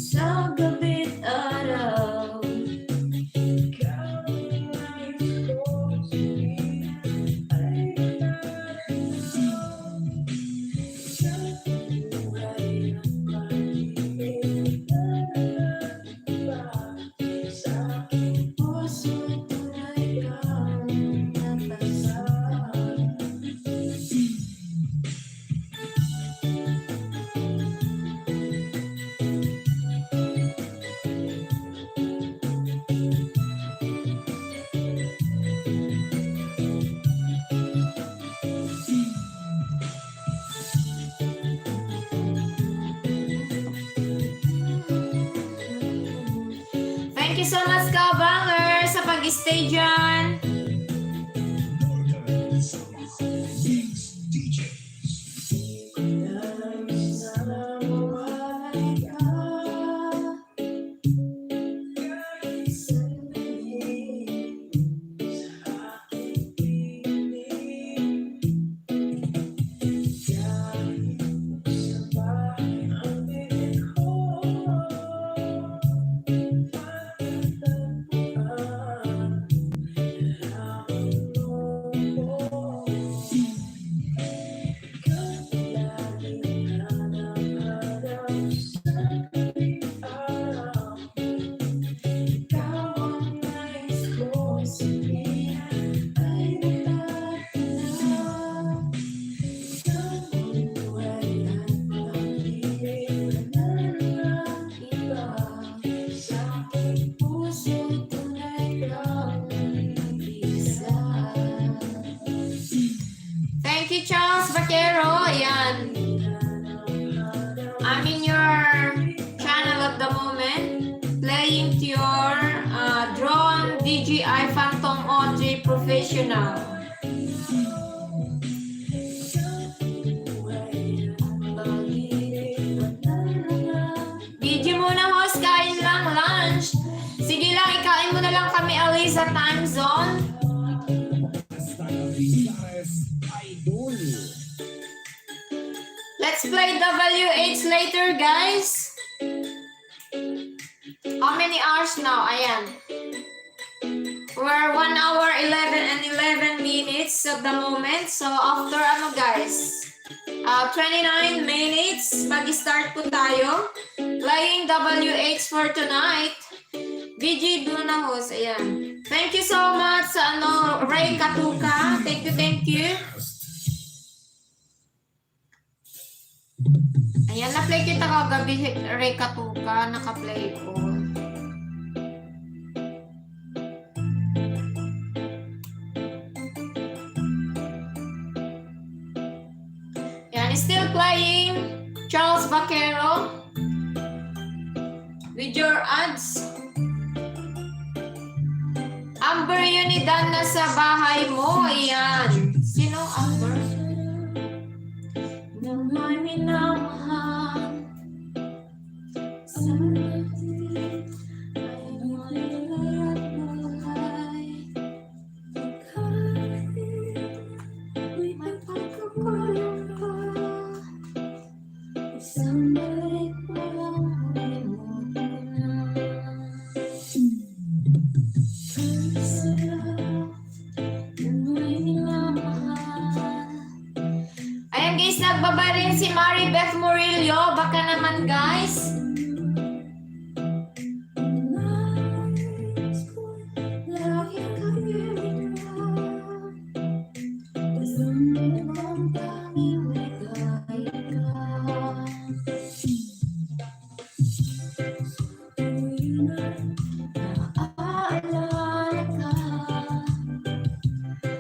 Sa gabit araw, puso tunay kang napasama. Thank you so much, Kabanger, sa pag-stay dyan. Northern Sama Mix DJs. Thank you, Charles Vaquero. Ayan. I'm in your channel at the moment, playing to your drone DJI Phantom OJ Professional. DJ muna, host, kain lang, lunch. Sige lang, ikain mo na lang kami away sa time zone. Hasta Pizares Idol. Let's play WH later, guys. How many hours now? Ayan. We're 1 hour, 11 and 11 minutes at the moment. So, after guys? 29 minutes, mag-start po tayo. Playing WH for tonight. BG Duna host. Ayan. Thank you so much sa Ray Katuka. Thank you. Ayan, na-play kita kagabi, Ray Katuka, naka-play ko. Yan, still playing Charles Vaquero. with your ads. Amber, yun ni Dan na sa bahay mo. Ayan. Sino Amber? Namay minamahal. May pagkakulong ka. Isang balik walang malimut ko na. Ayan guys, nagbaba rin si Maribeth Murillo. Baka naman guys. Naaalala ka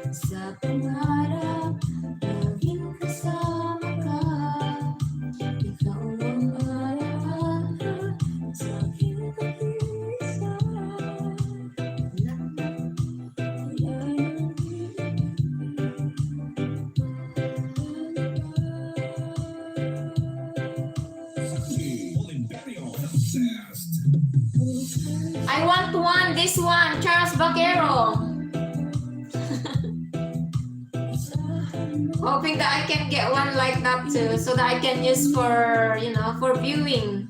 sa pangarap, laging kasama ka. Ikaw ang alaala sa aking pag-iisa. I want one, this one, Charles Baquero. Hoping that I can get one like that too, so that I can use for, you know, for viewing.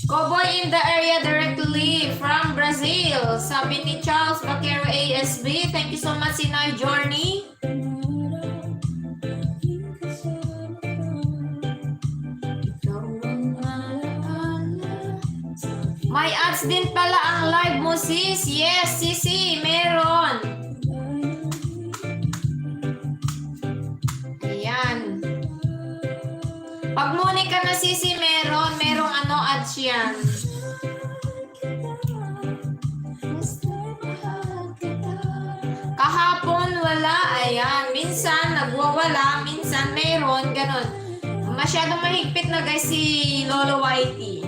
Cowboy in the area directly from Brazil. Sabi ni Charles Baquero ASB. Thank you so much, Sinoy Journey. May ads din pala ang live mo, sis. Yes, sisi, meron. Ayan. Pag muni ka na, sisi, merong ano ads yan. Kahapon wala, ayan. Minsan nagwawala, minsan meron, ganun. Masyadong mahigpit na guys si Lolo Whitey.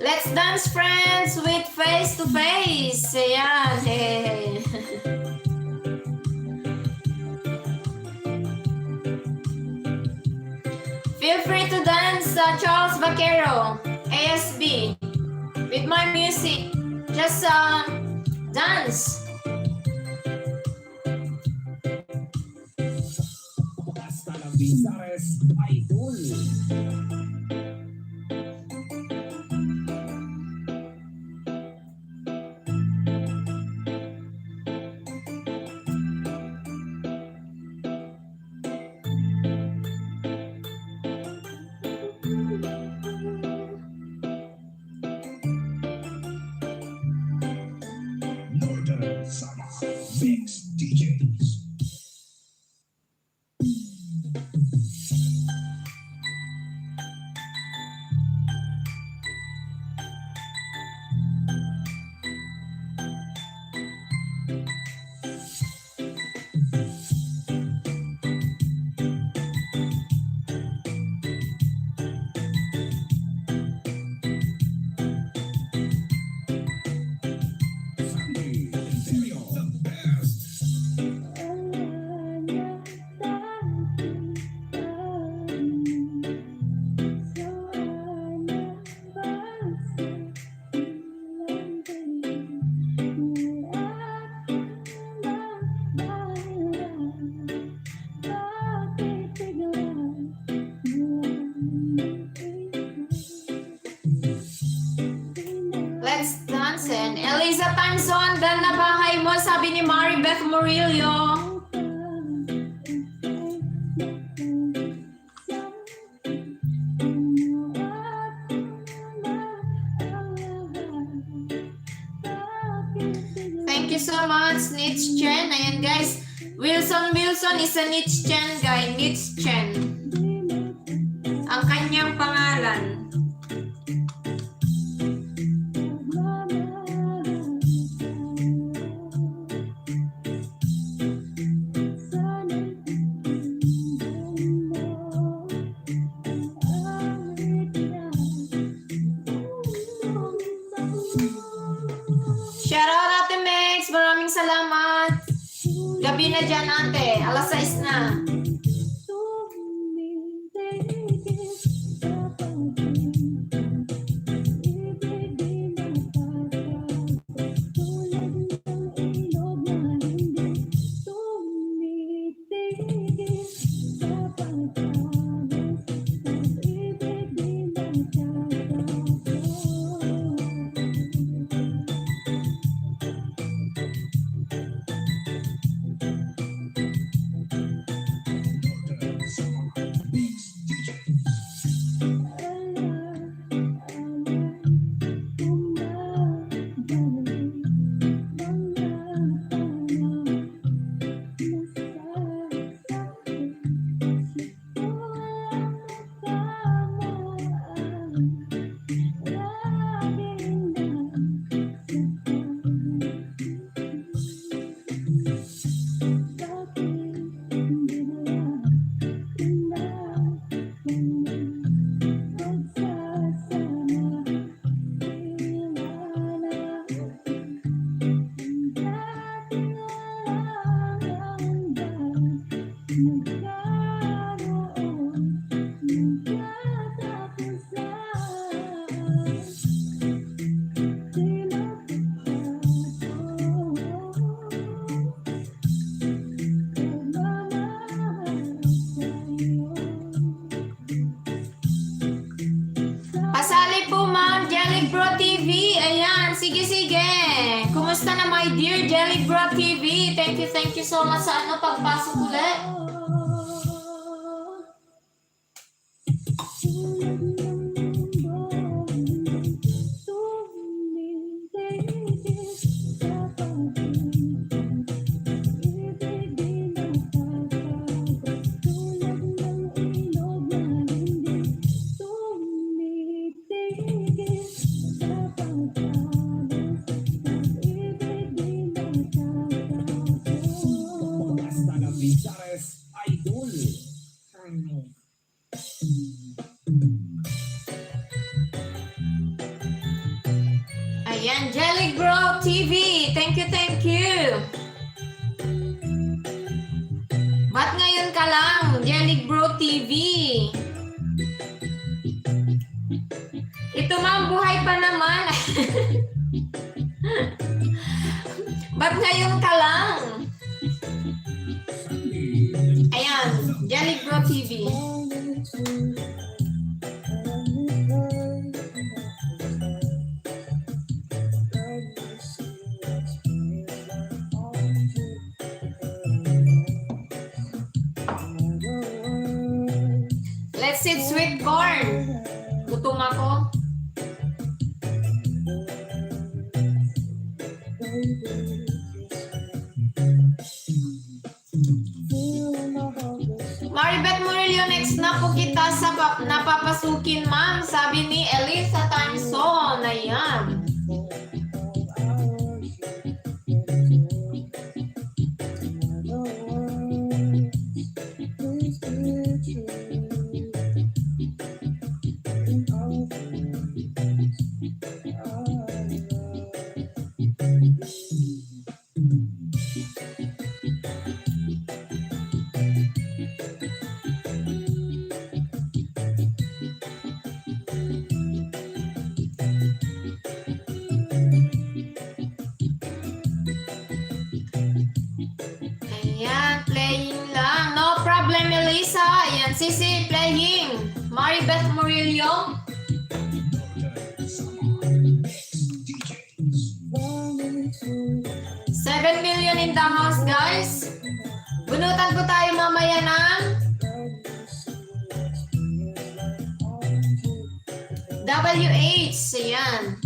Let's dance, friends, with face to face. Ayan, hey. Feel free to dance, Charles Baquero, ASB, with my music. Just dance. Hasta la Vizares, Idol. Northern Summer Mix DJs. Sandy Imperio, the best. Let's dance. And Eliza Tanzon, dan na bahay mo, sabi ni Maribeth Murillo. Thank you so much, Nitch Chen. Ayan guys, Wilson is a Nitch Chen guy, Nitch Chen. Ang kanyang pangalan. Gabi na dyan, ate. Alas 6 na. Pasali po, Ma'am Jelly Bro TV. Ayan, sige. Kumusta na, my dear Jelly Bro TV? Thank you so much sa pagpasok ulit. Idol. Ayan, Jelly Bro TV. Thank you. Ba't ngayon ka lang, Jelly Bro TV? Ito, ma'am, buhay pa naman. Ba't ngayon ka lang? Ayan, Jelly Bro TV. Let's eat sweet corn. Gutom ako. Maribeth Murillo, next na po kita sa napapasukin, ma'am. Sabi ni Elisa Timeson. Ayan. Ayan, playing lang. No problem, Elisa. Ayan, Sisi, playing. Maribeth Murillo. $7 million in the house, guys. Bunutan po tayo mamaya ng WH. Ayan.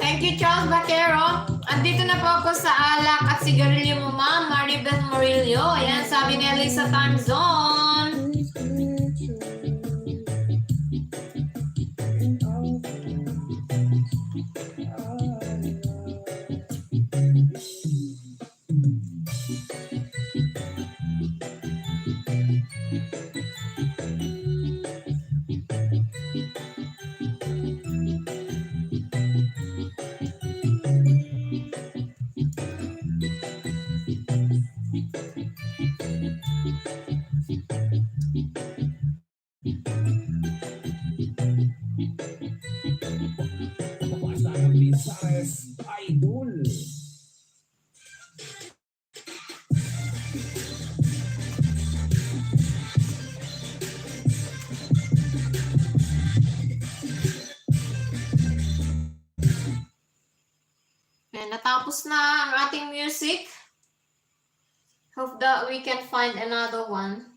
Thank you, Charles Vaquero. Andito na po ako sa alak at sigarilyo mo, ma'am. Maribeth Murillo. Ayan, sabi ni Elisa Time Zone. Pasaran Misares Idol. Ayan, natapos na ang ating music. Hope that we can find another one.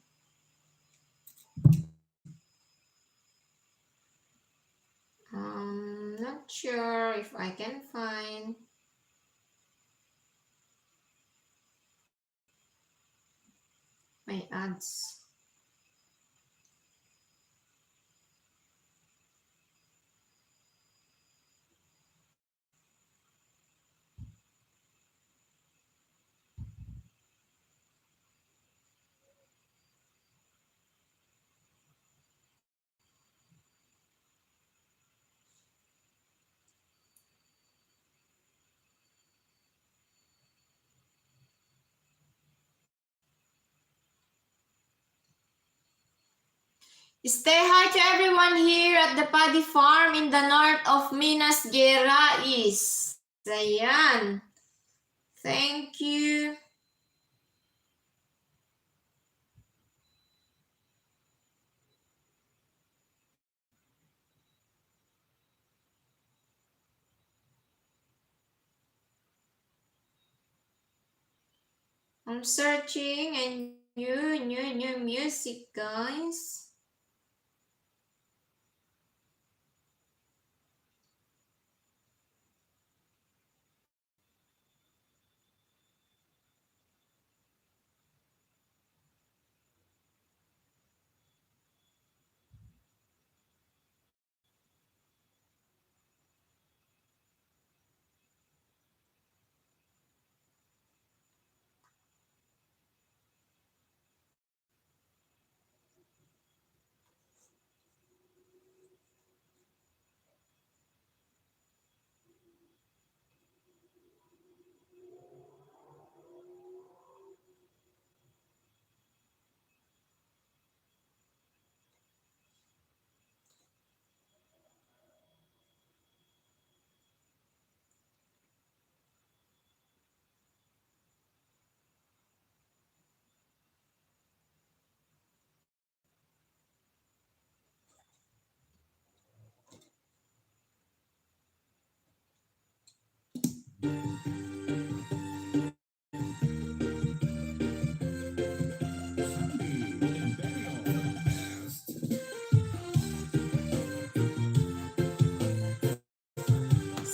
Not sure if I can find. My ads. Stay hi to everyone here at the Paddy Farm in the north of Minas Gerais. Ayan. Thank you. I'm searching and new music, guys.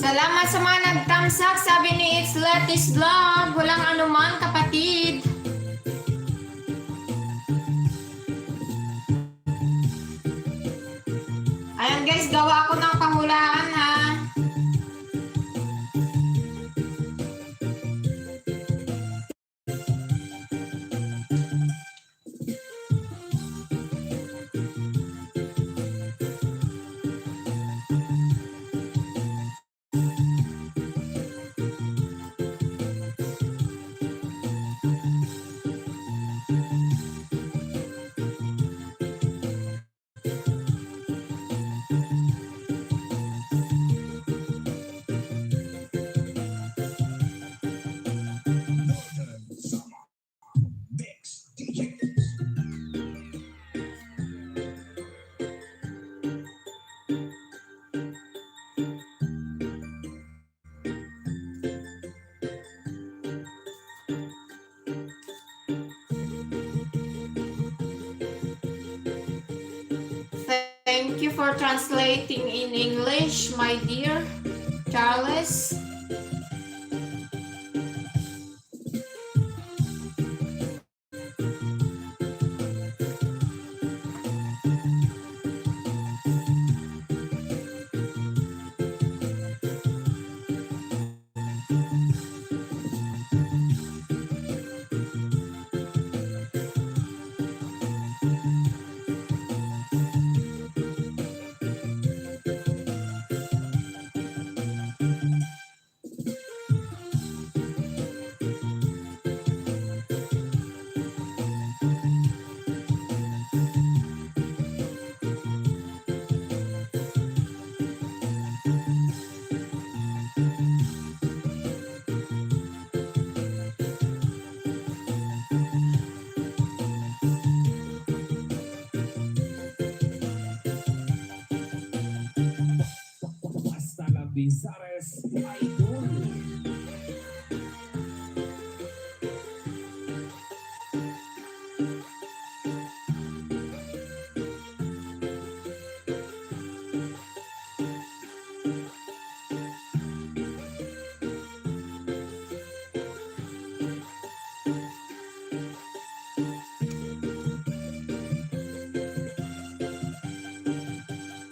Salamat sa mga nagtamsak. Sabi ni It's Letty's Vlog. Walang anuman, kapatid. Ayan guys, gawa ko ng pahulaan ha. Thank you for translating in English, my dear Charles. Rizales Idol.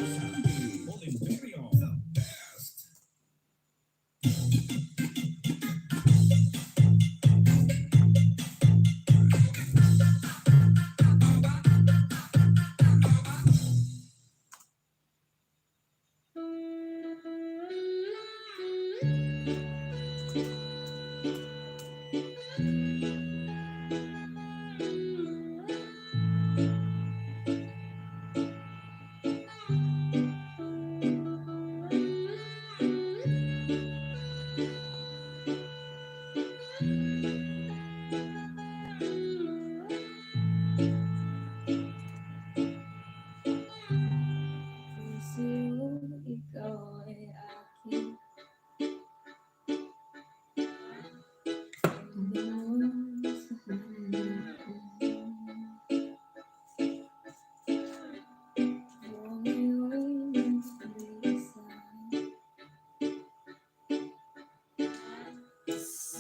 Sandy Oliverio, the best. Ikaw ay aking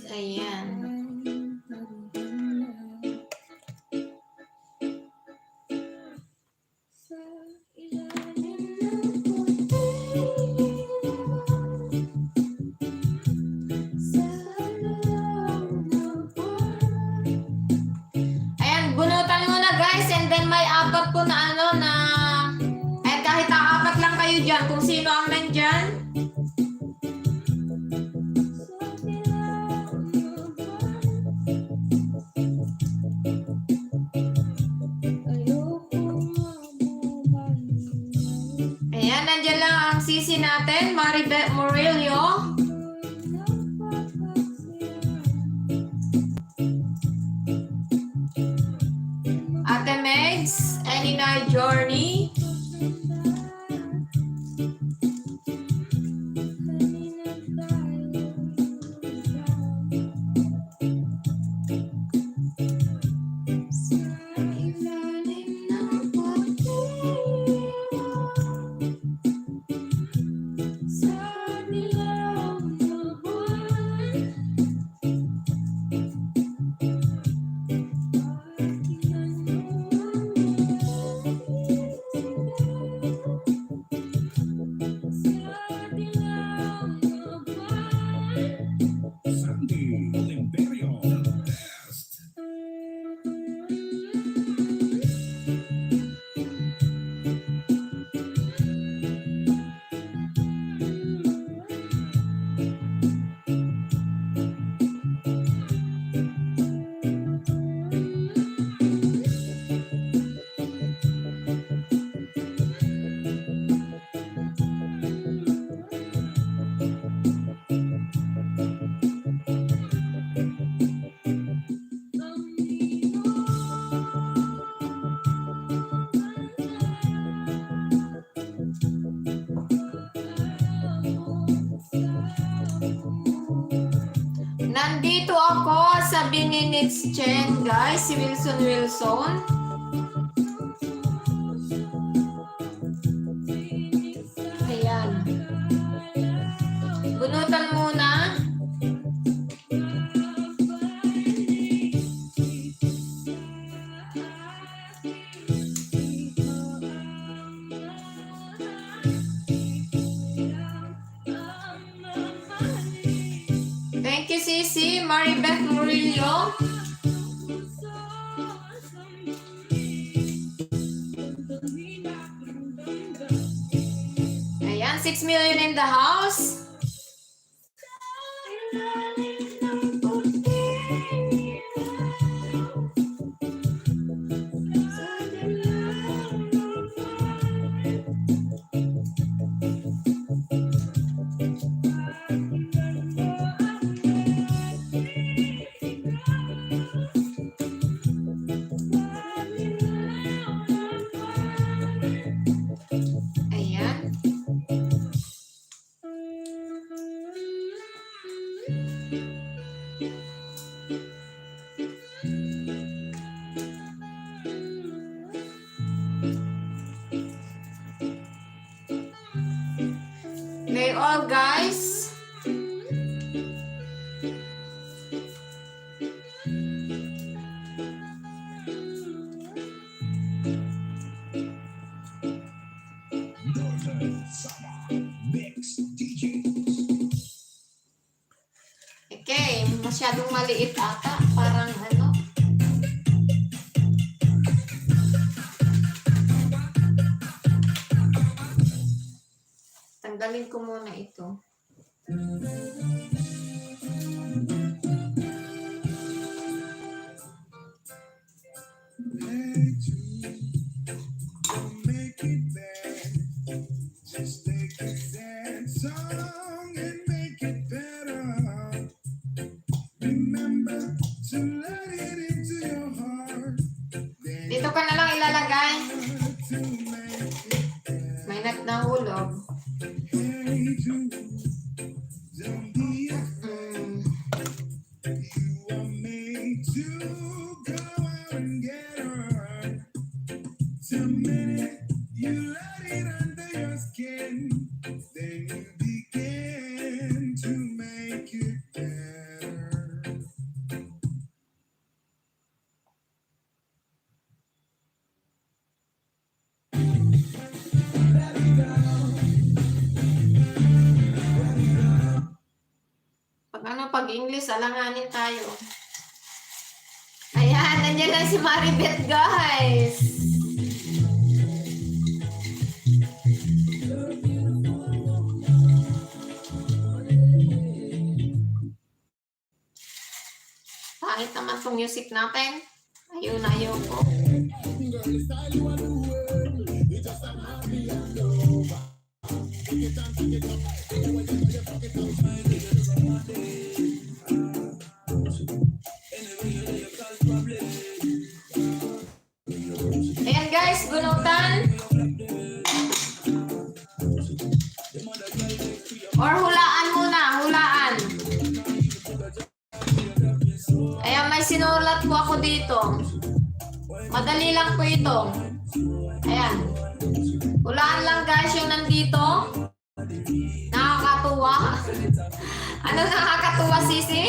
Ayan. Ayan, bunutan mo na guys, and then may apat po na ano na, eh kahit apat lang kayo dyan, kung sino ang nandyan. Ayan, nandyan lang ang sisi natin, Maribeth Murillo. Ate Megs, Any Journey. Sandy Oliverio, the best. Nandito ako sa Bininits Chen, guys, si Wilson. Ayan. Bunutan muna. Thank you, Sisi. Maribeth Murillo. Ayan, 6 million in the house. all, guys. Okay, masyadong maliit ata. Parang ano. Tanggalin ko muna ito. Dito ka na lang ilalagay. May nahulog. Pag-English, alanganin tayo. Ayan, nandiyan na si Maribeth, guys. Pangit naman itong music natin. Ayun, ayaw ko. Ayan guys, gunutan. Or hulaan muna, hulaan. Ayan, may sinulat po ako dito. Madali lang po ito. Ayan. Hulaan lang guys yung nandito. Nakakatuwa. Ano nakakatuwa, Sisi?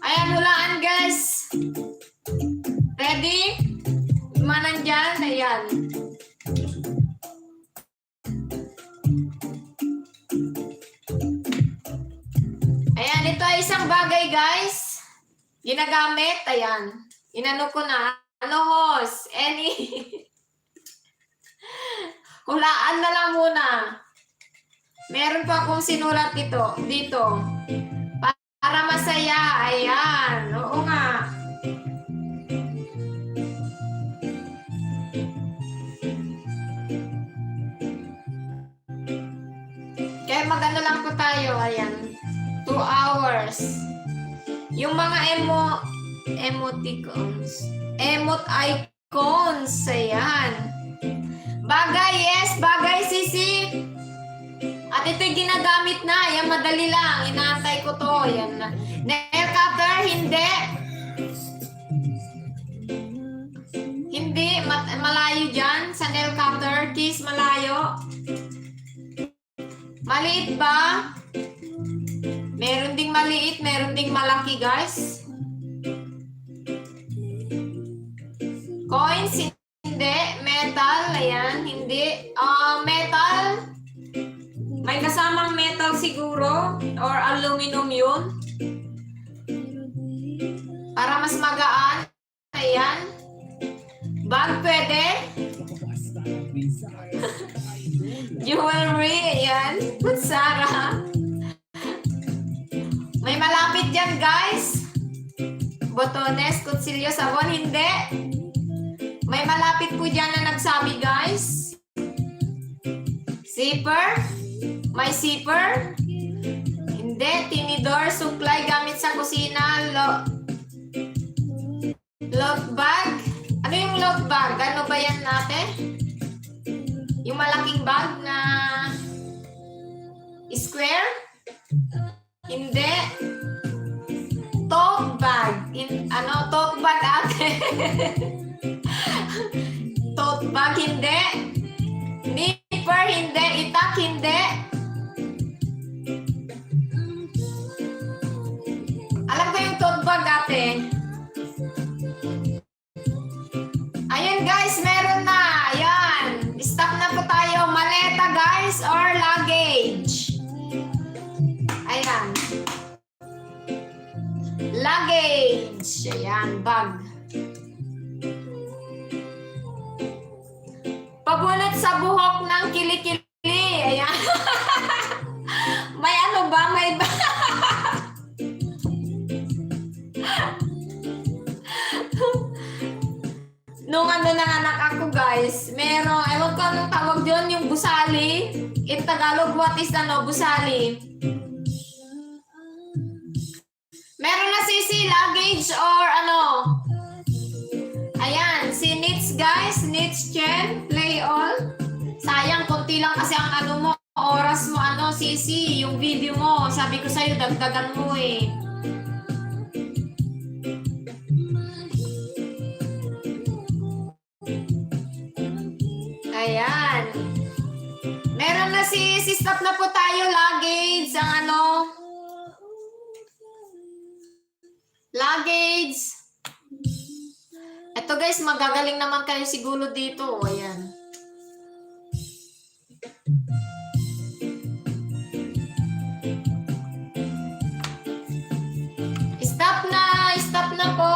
Ayan, hulaan guys. Ready? Lima nandyan. Ayan. Ayan, ito ay isang bagay guys. Ginagamit. Ayan. Inano ko na. Ano host? Any? Hulaan na lang muna. Meron pa akong sinulat dito. Para masaya. Ayan. Oo nga. Kaya magano lang po tayo. Ayan. 2 hours. Yung mga emoticons. Emote icons. Ayan. Bagay, yes. Bagay, Sisi. At ito'y ginagamit na. Yan, madali lang. Inaantay ko to. Yan na. Nail cutter, hindi. Hindi. Malayo dyan sa nail cutter. Kiss, malayo. Maliit ba? Meron ding maliit, meron ding malaki, guys. Coins, hindi. Metal, ayan, hindi. Metal. May kasamang metal siguro. Or aluminum yun. Para mas magaan. Ayan. Bag, pwede. Jewelry, ayan. Kutsara. May malapit dyan, guys. Botones, kutsilyo, sabon, hindi. May malapit po dyan na nagsabi, guys. Zipper. May zipper. Hindi. Tinidor, suklay, gamit sa kusina. Load bag. Ano yung load bag? Ano ba yan natin? Yung malaking bag na square? Hindi. Tote bag. Tote bag ate. hindi. Nipper, hindi. Itak, hindi. Alam ko yung tote bag, ate. Ayan guys, meron na. Ayan. Stop na po tayo. Maleta guys or luggage. Ayan. Luggage. Ayan, bag. Pabunot sa buhok ng kilikili. Ayan. May ano ba? May ba? Nung ano ng anak ako guys, meron, ewan ko anong tawag yun, yung busali. In Tagalog, what is ano, busali? Meron na si luggage or ano. Ayan, si Nits guys, Nits Chen, play all. Sayang, konti lang kasi ang ano mo, oras mo ano, Sisi, yung video mo. Sabi ko sa'yo, dagdagan mo eh. Ayan. Meron na si stop na po tayo, luggage, ang ano. Luggage. Ito guys, magagaling naman kayo siguro dito. Ayan. Stop na po.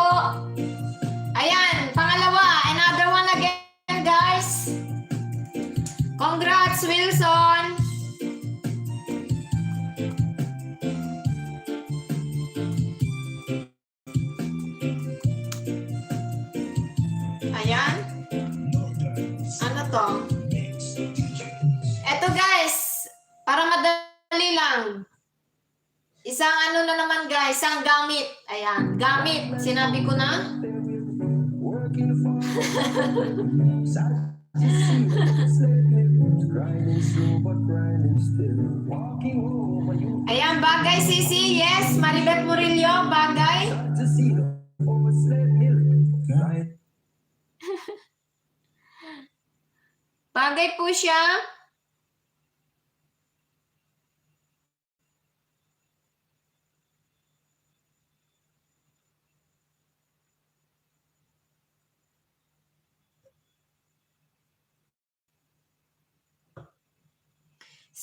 Ayan, pangalawa, another one again guys. Congrats, Wilson. Ayan. Ano to? Eto guys, para madali lang. Isang ano na naman guys, isang gamit. Ayan, gamit. Sinabi ko na. Ayan, bagay Sisi. Yes, Maribeth Murillo, bagay. Bagay po siya.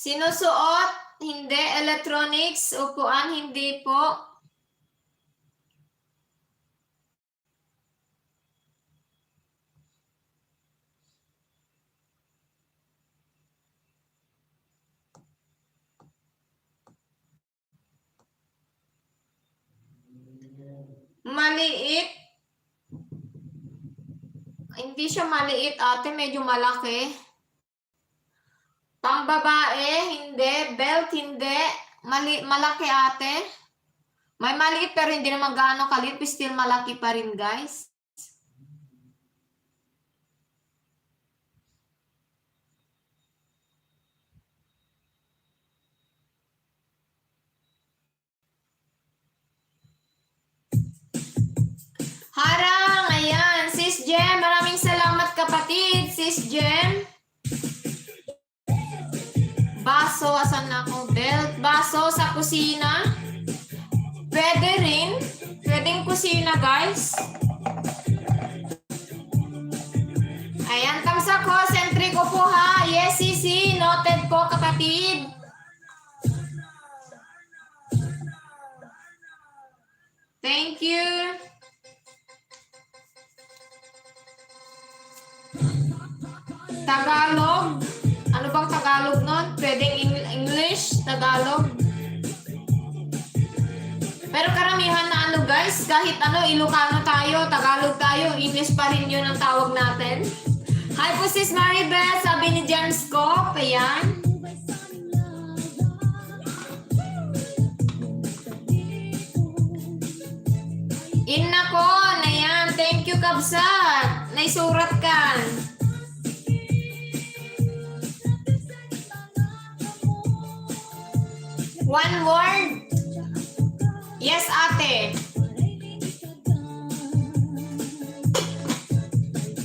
Sinusuot, hindi. Electronics, upuan, hindi po. Maliit. Hindi siya maliit, ate. Medyo malaki. Pambabae, hindi. Belt, hindi. Malaki, ate. May maliit pero hindi naman gaano kaliit. Still malaki pa rin, guys. Harang, ayan. Sis Jem, maraming salamat kapatid. Sis Jem. Baso, asan na ako? Belt, baso sa kusina. Pwede rin. Pwedeng kusina, guys. Ayan, tamsa ko. Sentry ko po ha. Yes, Sisi. Noted po, kapatid. Thank you. Tagalog. Ano bang Tagalog nun? Pwedeng English, Tagalog. Pero karamihan na ano guys, kahit ano, Ilocano tayo, Tagalog tayo, English pa rin yun ang tawag natin. Hi po sis Maribeth, sabi ni James Scope, ayan. Inna ko, ayan, thank you Kabsat, naisurat ka. One word? Yes, ate.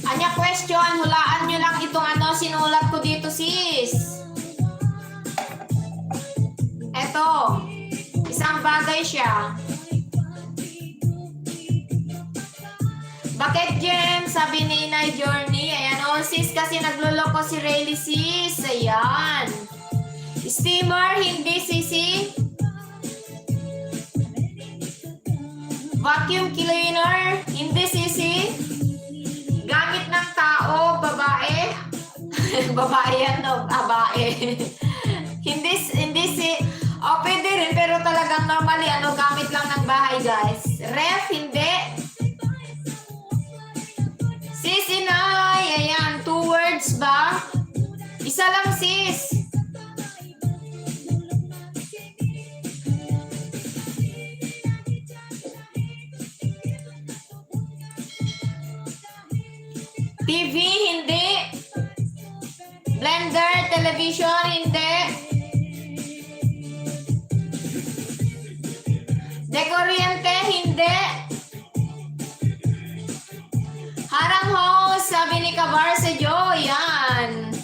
Anya question, hulaan nyo lang itong ano, sinulat ko dito, sis. Eto. Isang bagay siya. Bakit, Jem? Sabi ni Inay Journey. Ayan, oh, sis, kasi nagluloko si Rayleigh, sis. Ayan. Steamer, hindi, sisi. Vacuum cleaner, hindi, sisi. Gamit ng tao, babae. Babae yan, no? Babae. hindi si... O, pwede rin, pero talagang normally, ano, gamit lang ng bahay, guys. Ref, hindi. Sis, Inay. Ayan, 2 words ba? Isa lang, sis. TV, hindi. Blender, television, hindi. Dekoryente, hindi. Harang host, sabi ni Kabar sa Jo, yan.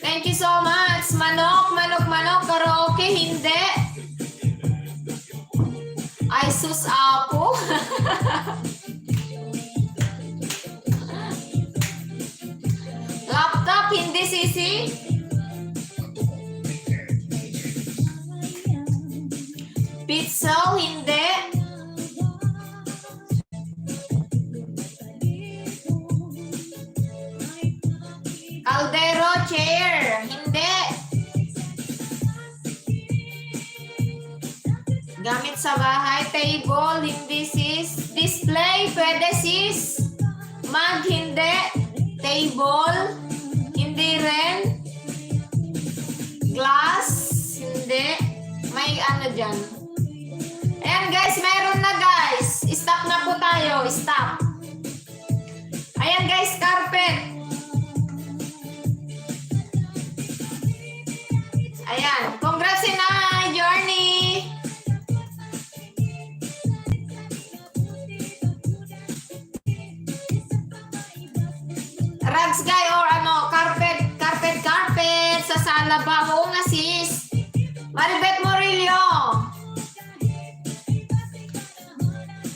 Thank you so much. Manok, karaoke, hindi. Ay, sus, apo. Laptop, hindi, sisi. Pizza, hindi. Caldero, chair, hindi. Gamit sa bahay, table, hindi, sis. Display, pwede, sis. Mug, hindi. Table, hindi rin. Glass, hindi. May ano dyan. Ayan, guys, meron na, guys. Stop na po tayo. Stop. Ayan, guys, carpet. Ayan. Congrats, Inay Journey. Rugs, guy, or ano, carpet sa sala ba? Oo nga, sis. Maribeth Morillo.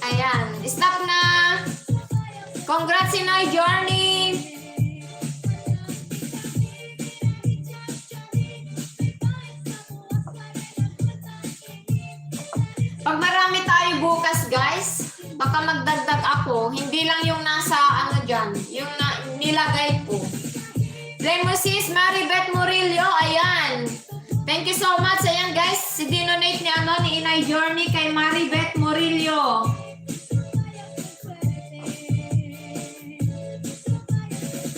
Ayan. Stop na. Congrats, Inay Journey. Pag marami tayo bukas, guys, baka magdagdag ako. Hindi lang yung nasa ano dyan. Yung nilagay ko. Sis, Maribeth Murillo. Ayan. Thank you so much. Ayan, guys. Dinonate ni ano ni Inay Journey kay Maribeth Murillo.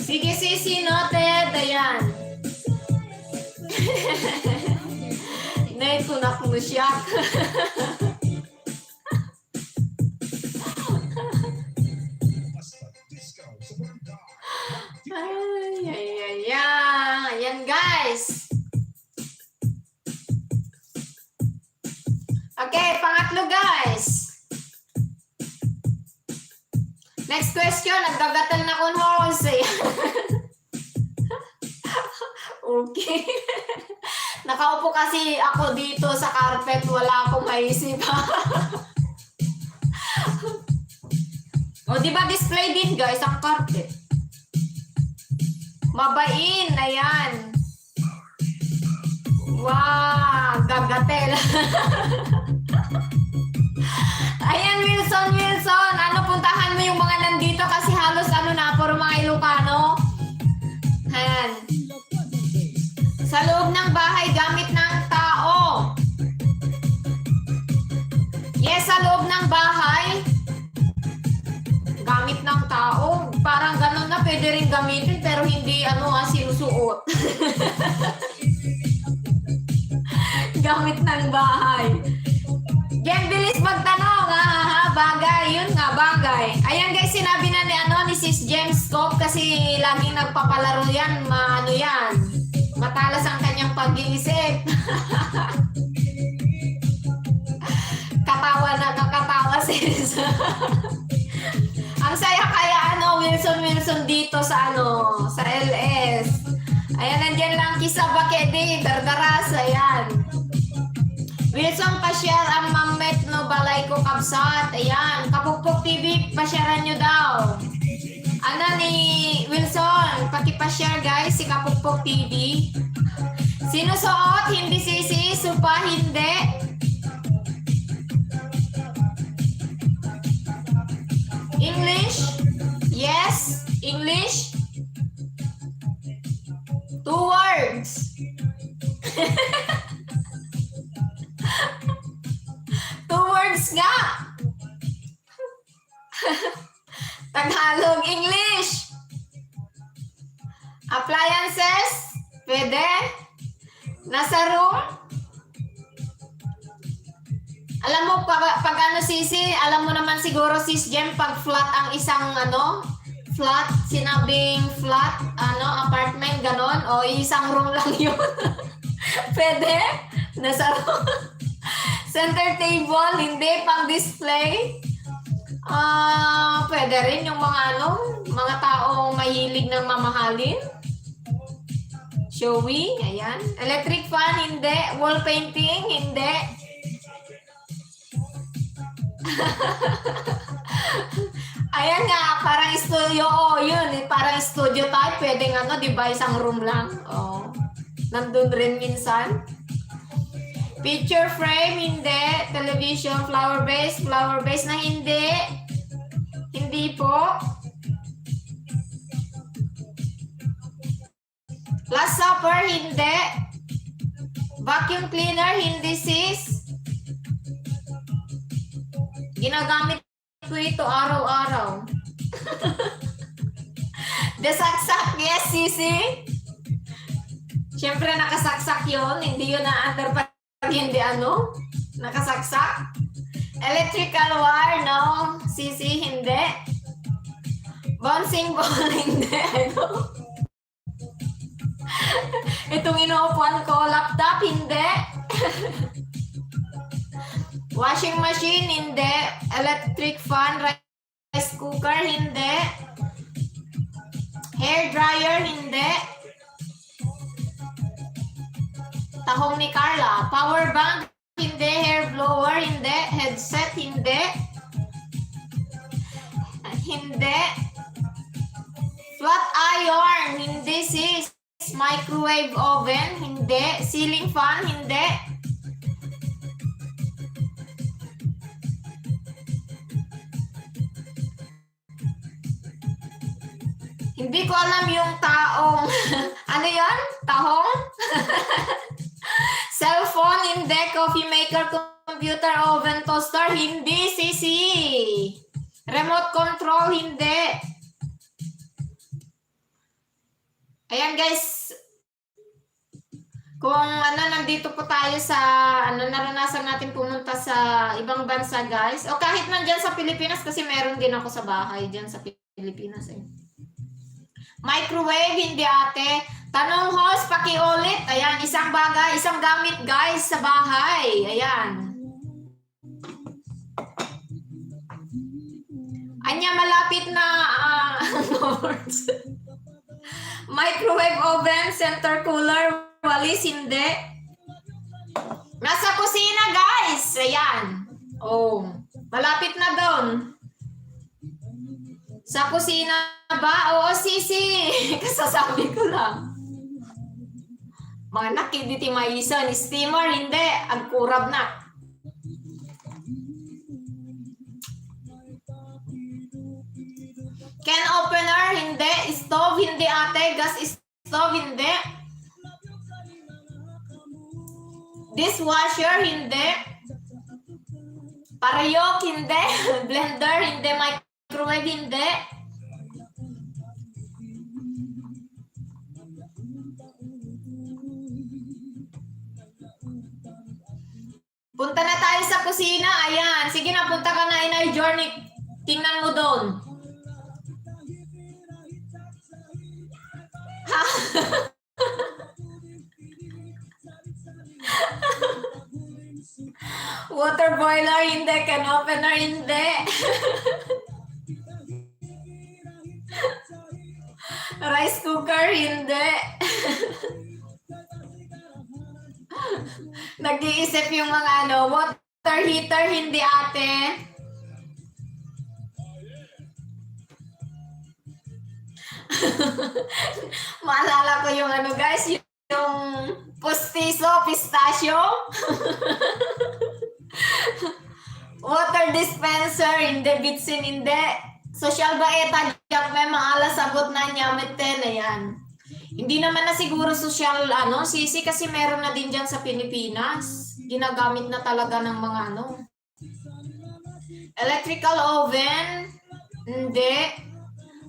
Sige, sisi, noted. Ayan. Naitunak mo siya. Ayan, guys. Okay, pangatlo, guys. Next question, nagdagatal na kung horse. Okay. Nakaupo kasi ako dito sa carpet, wala akong maisip. O, di ba display din, guys, ang carpet? Mabain, ayan. Wow, gagatel. Ayan, Wilson. Ano, puntahan mo yung mga nandito kasi halos ano na, puro mga Ilocano. Ayan. Sa loob ng bahay, gamit ng tao. Yes, sa loob ng bahay, gamit ng tao. Parang ganun na, pwede rin gamitin, pero hindi, sinusuot. Gamit ng bahay. Jem, bilis magtanong, bagay. Yun nga, bagay. Ayan, guys, sinabi na ni Sis James Scope kasi laging nagpapalaro yan, yan. Matalas ang kanyang pag-iisip. Katawa na, nakatawa, sis. Ang saya kaya, Wilson dito sa sa LS. Ayan, nandiyan lang kisa bakedi, dardaras, ayan. Wilson, pa-share ang Mamet no balay ko kabsat. Ayan, Kapukpok TV, pa-sharean nyo daw. Ano ni Wilson, paki-pa-share guys si Kapukpok TV. Sinusuot, hindi sisi, supa, hindi. English? Yes, English. 2 words. 2 words nga. Tagalog, English. Appliances? Pwede. Nasa room? Alam mo, pag ano sisi, alam mo naman siguro sis Jem, pag flat ang isang flat, sinabing flat, apartment, ganon, o isang room lang yun. Pwede? Nasa room. Center table, hindi, pang display. Pwede rin yung mga taong mahilig ng mamahalin. Showy, ayan. Electric fan, hindi. Wall painting, hindi. Ayan nga, parang studio, yun, parang studio type, pwedeng di ba, isang room lang. Nandun rin minsan. Picture frame, hindi. Television, flower base na hindi. Hindi po. Last supper, hindi. Vacuum cleaner, hindi sis. Ginagamit ko ito araw-araw. Desaksak, yes sisi. Siyempre nakasaksak yun. Hindi yun na-under pag hindi nakasaksak. Electrical wire, no. Sisi, hindi. Bouncing ball, hindi. Itong inuupuan ko, laptop, hindi. Washing machine, hindi. Electric fan, rice cooker, hindi. Hair dryer, hindi. Tahong ni Carla. Power bank, hindi. Hair blower, hindi. Headset, hindi. Hindi. Flat iron, hindi sis. Microwave oven, hindi. Ceiling fan, hindi. Hindi ko alam yung taong, ano yan? Tahong? Cellphone, hindi. Coffee maker, computer, oven, toaster, hindi. Sisi. Remote control, hindi. Ayan guys. Kung nandito po tayo sa, naranasan natin pumunta sa ibang bansa guys. O kahit nandyan sa Pilipinas kasi meron din ako sa bahay dyan sa Pilipinas eh. Microwave, hindi ate. Tanong host, pakiulit. Ayan, isang bagay, isang gamit guys sa bahay. Ayan. Anya, malapit na microwave oven, center cooler, walis, hindi. Nasa kusina guys. Ayan. Malapit na doon. Sa kusina ba? Oo, sisi. Kasasabi ko lang. Mga nakiditi maison. Steamer, hindi. Agkurab na. Can opener, hindi. Stove, hindi ate. Gas stove, hindi. Dishwasher, hindi. Parayok, hindi. Blender, hindi. Microwave, hindi. Punta na tayo sa kusina. Ayan. Sige na, punta ka na Inay Journey. Tingnan mo doon. Water boiler, hindi. Can opener, hindi. Rice cooker, hindi. Nag-iisip yung mga ano, water heater, hindi ate. Maalala ko yung ano guys, yung postiso, pistachio. Water dispenser, hindi. Bitsin, hindi. Social ba eta, jak may mga alas abot na niya, meten, ayan. Hindi naman na siguro social, ano, sisi, kasi meron na din dyan sa Pilipinas. Ginagamit na talaga ng mga ano. Electrical oven, hindi.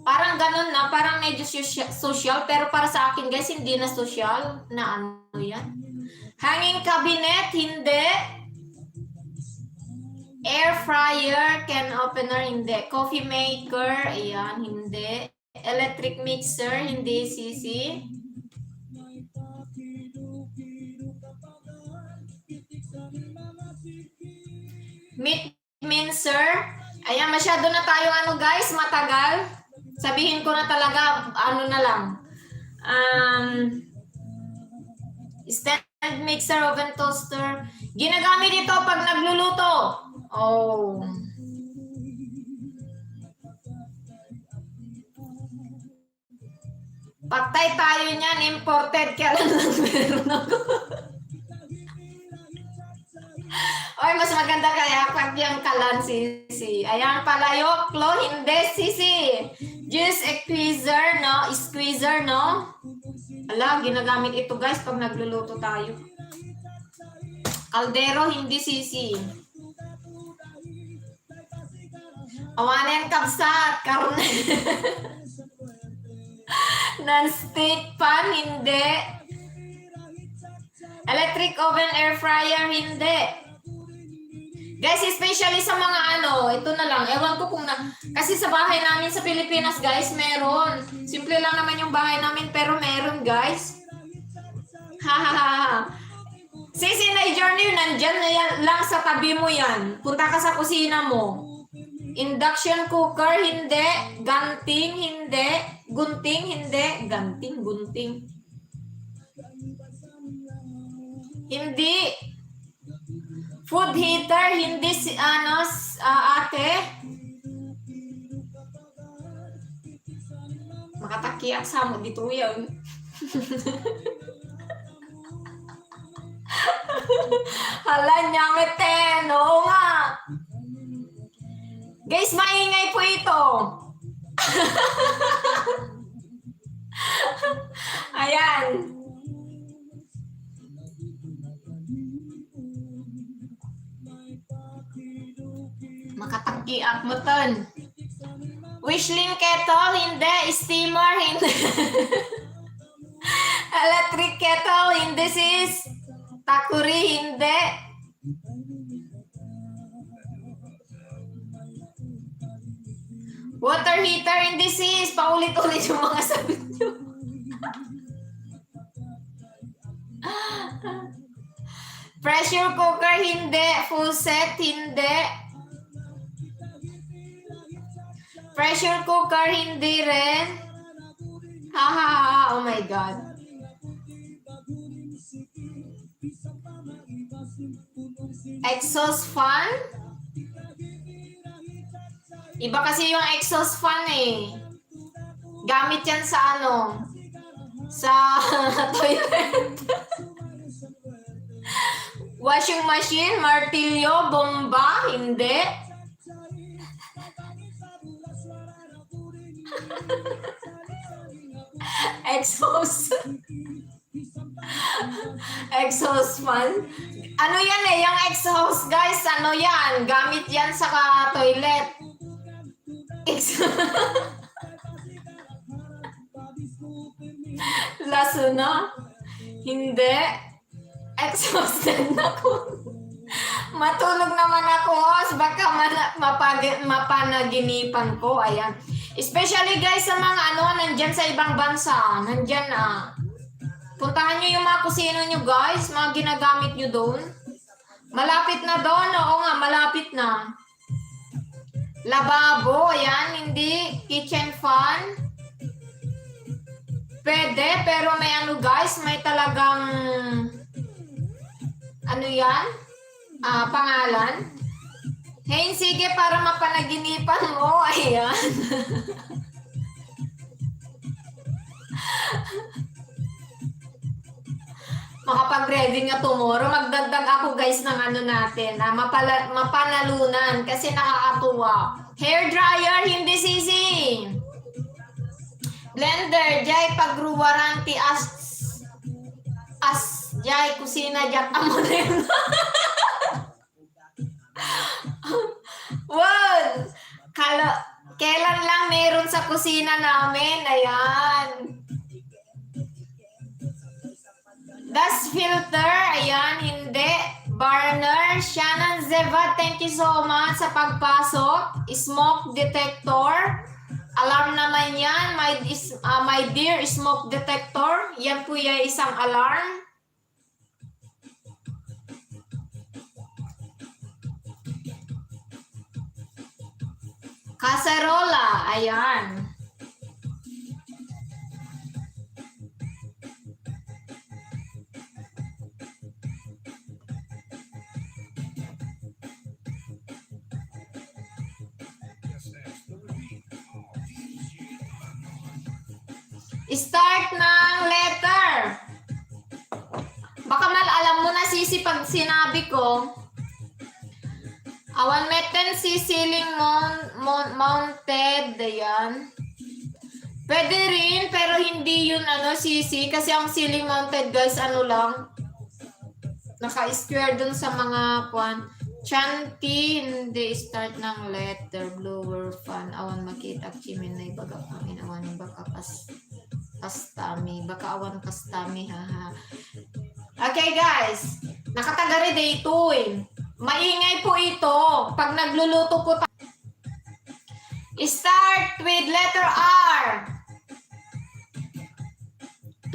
Parang ganun na, parang medyo social, pero para sa akin guys, hindi na social na ano yan. Hanging cabinet, hindi. Air fryer, can opener, hindi. Coffee maker, ayan, hindi. Electric mixer, hindi, sisi. Meat mincer, ayan, masyado na tayong ano guys, matagal. Sabihin ko na talaga, ano na lang. Stand mixer, oven toaster. Ginagamit ito pag nagluluto. Oh. Patay tayo niyan, imported, kaya lang meron ako. Oy, mas maganda kaya pag yung kalan, sisi. Ayan, palayoklo, hindi, sisi. Juice squeezer, no? Squeezer, no? Ala, ginagamit ito guys pag nagluluto tayo. Kaldero, hindi, sisi. Awanan kabsat, karne. Non-stick pan, hindi. Electric oven, air fryer, hindi. Guys, especially sa mga ano, ito na lang, ewan ko kung na, kasi sa bahay namin sa Pilipinas, guys, meron. Simple lang naman yung bahay namin, pero meron, guys. Hahaha. Sisi na journey, nandyan na yan, lang sa tabi mo yan. Punta ka sa kusina mo. Induction cooker, hindi. Ganting, hindi. Gunting, hindi. Ganting, gunting. Hindi. Food heater, hindi si ano, ate. Makatakiak sa mo dito yun. Hala niya, meten. Oo nga. Guys, maingay po ito. Ayan. Makatakiak mo ton. Wishling kettle, hindi. Steamer, hindi. Electric kettle, hindi sis. Takuri, hindi. Water heater, hindi sis. Paulit-ulit yung mga sagot nyo. Pressure cooker, hindi. Full set, hindi. Pressure cooker, hindi rin. Hahaha, oh my God. Exhaust fan? Iba kasi yung exhaust fan eh. Gamit yan sa ano? Sa toilet. Washing machine, martilyo, bomba, hindi. Exhaust. Exhaust fan. Ano yan eh, yung exhaust guys, ano yan? Gamit yan sa toilet. Laso na? Hindi. Exhausted na ko. Matulog naman ako, host. Baka mapanaginipan ko. Ayan. Especially guys sa mga ano, nandyan sa ibang bansa. Nandyan puntahan nyo yung mga kusino nyo guys. Mga ginagamit nyo doon. Malapit na doon. Oo nga, malapit na. Lababo. Ayan. Hindi. Kitchen fan. Pwede, pero may ano guys, may talagang, ano yan? Pangalan? Hey, sige, para mapanaginipan mo. Ayan. Makapag-ready nga tomorrow. Magdagdag ako guys ng ano natin. Mapanalunan kasi nakakatuwa. Hair dryer, hindi sisi. Blender, jay pagruwaranti as jay kusina jak amonin. Wow! Kailan lang meron sa kusina namin. Ayan. Das filter. Ayan, hindi. Burner. Shannon Zeva, thank you so much sa pagpasok. Smoke detector. Alarm naman yan. My dear smoke detector. Yan po yung isang alarm. Kaserola, ayan. Start ng letter. Baka alam mo na sisi pag sinabi ko. Awan meten si ceiling mounted. Ayan. Pwede rin, pero hindi yun sisi. Kasi ang ceiling mounted guys, lang. Naka-square dun sa mga kwan. Chanti, hindi. Start ng letter. Blower fan. Awan makita. Chiminay baga kami. Awan baka kastami. Baka awan kastami. Haha. Okay guys. Nakatagari day 2 Maingay po ito pag nagluluto po tayo. Start with letter R.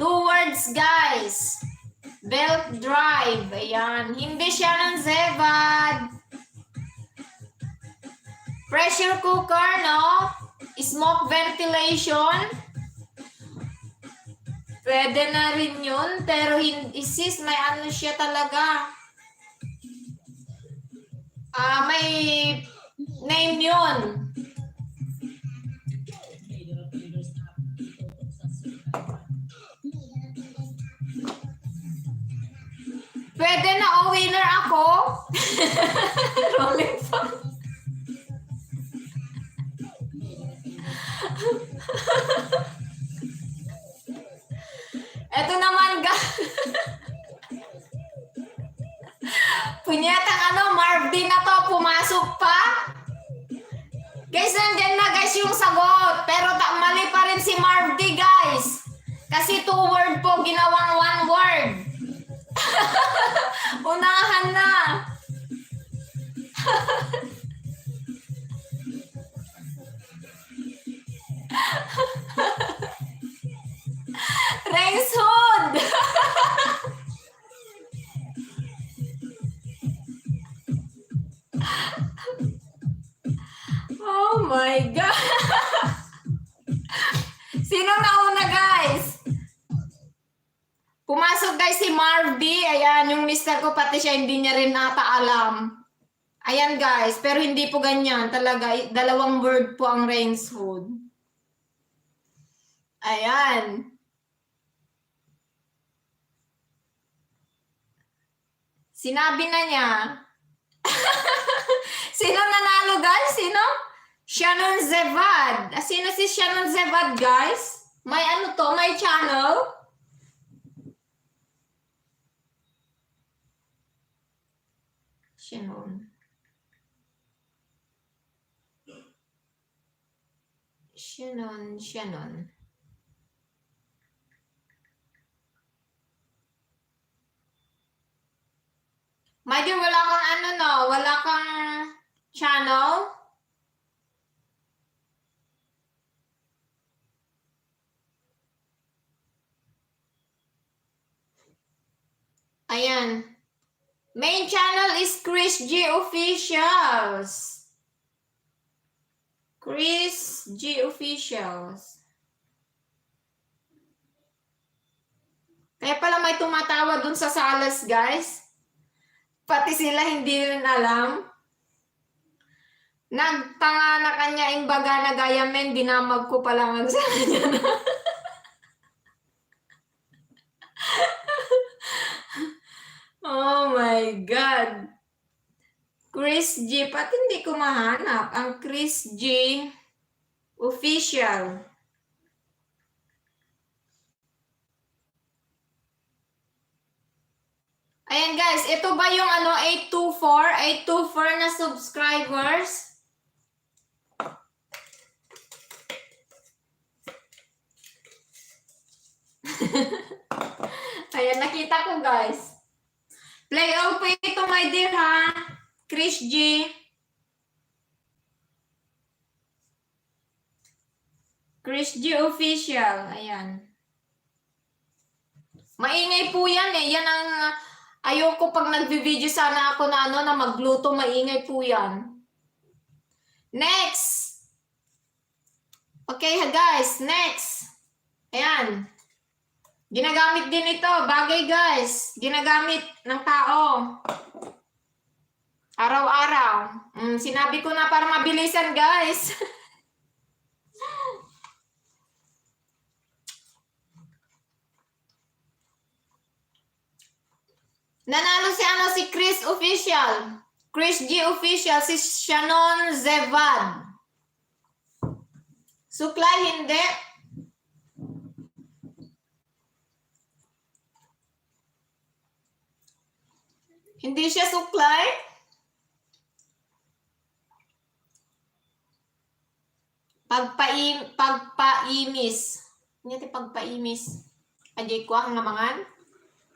2 words guys. Belt drive. Ayan. Hindi siya ng Zevad. Pressure cooker, no? Smoke ventilation. Pwede na rin yun. Pero sis, may siya talaga. May name yun. Pwede na winner ako. Rolling fan. Eto naman punyatang Marvin na to, pumasok pa. Guys, nandyan na guys yung sagot. Pero mali pa rin si Marvin guys. Kasi 2 word po, ginawang 1 word. Unahan na. Rex Hood. Oh my God. Sino nauna guys? Pumasok guys si Marvy. Ayan, yung mister ko pati siya hindi niya rin ata alam. Ayan guys, pero hindi po ganyan. Talaga, 2 word po ang Reigns Hood. Ayan. Sinabi na niya. Sino nanalo guys? Sino? Shannon Zevad. Sino si Shannon Zevad guys? May may channel? Shannon. My dear, wala kang wala kang channel? Ayan. Main channel is Chris G Officials. Chris G Officials. Kaya pala may tumatawa dun sa salas, guys. Pati sila hindi rin alam. Nagtanga na kanya imbaga na gaya men, dinamag ko palang ang sa kanya. Oh my God. Chris G. Pati hindi ko mahanap. Ang Chris G. Official. Ayan guys, ito ba yung 824 na subscribers? Ayan, nakita ko guys. Play all po ito my dear ha. Chris G. Chris G official. Ayan. Maingay po yan eh. Yan ang ayoko pag nagvi-video sana ako na na magluto, maingay po yan. Next. Okay guys, next. Ayan. Ginagamit din ito. Bagay guys. Ginagamit ng tao. Araw-araw. Sinabi ko na para mabilisan guys. Nanalo si Chris Official. Chris G Official. Si Shannon Zevad. Suklay hindi. Hindi siya suklay. Pagpaimis. Hindi pagpaimis. Ajay ko ang namangan.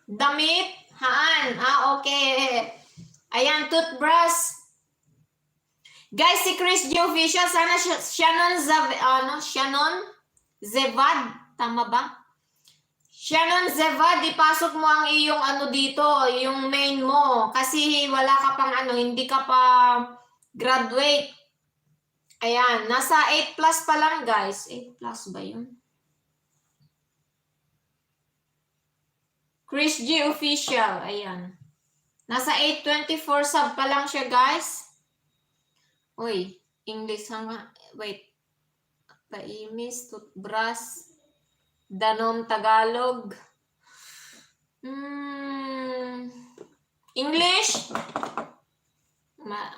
Damit. Haan. Okay. Ayan, toothbrush. Guys, si Chris G Official, sana Shannon Zevad. Tama ba? Shannon Zevad, ipasok mo ang iyong dito, yung main mo. Kasi wala ka pang hindi ka pa graduate. Ayan, nasa 8 plus pa lang guys. 8 plus ba yun? Chris G Official, ayan. Nasa 824 sub pa lang siya guys. Uy, English hanga. Wait. Paimis, toothbrush. Danom Tagalog. English?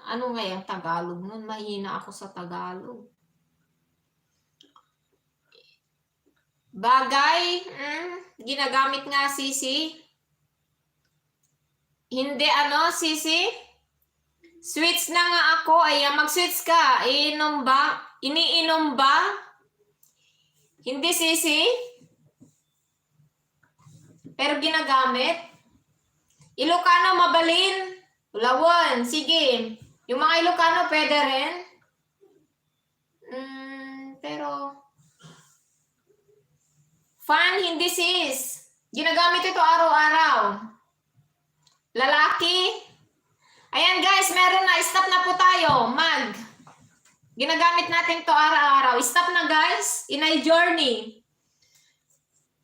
Ano nga yung Tagalog nun? Mahina ako sa Tagalog. Bagay? Ginagamit nga, Sisi? Hindi, Sisi? Sweets na nga ako. Ayan, mag-sweets ka. Iinom ba? Iniinom ba? Hindi, Sisi? Pero ginagamit? Ilocano, mabalin? Ulawan, sige. Yung mga Ilocano, pwede rin? Pero... Fan, hindi sis. Ginagamit ito araw-araw. Lalaki? Ayan guys, meron na. Stop na po tayo. Ginagamit natin to araw-araw. Stop na guys. Inay journey.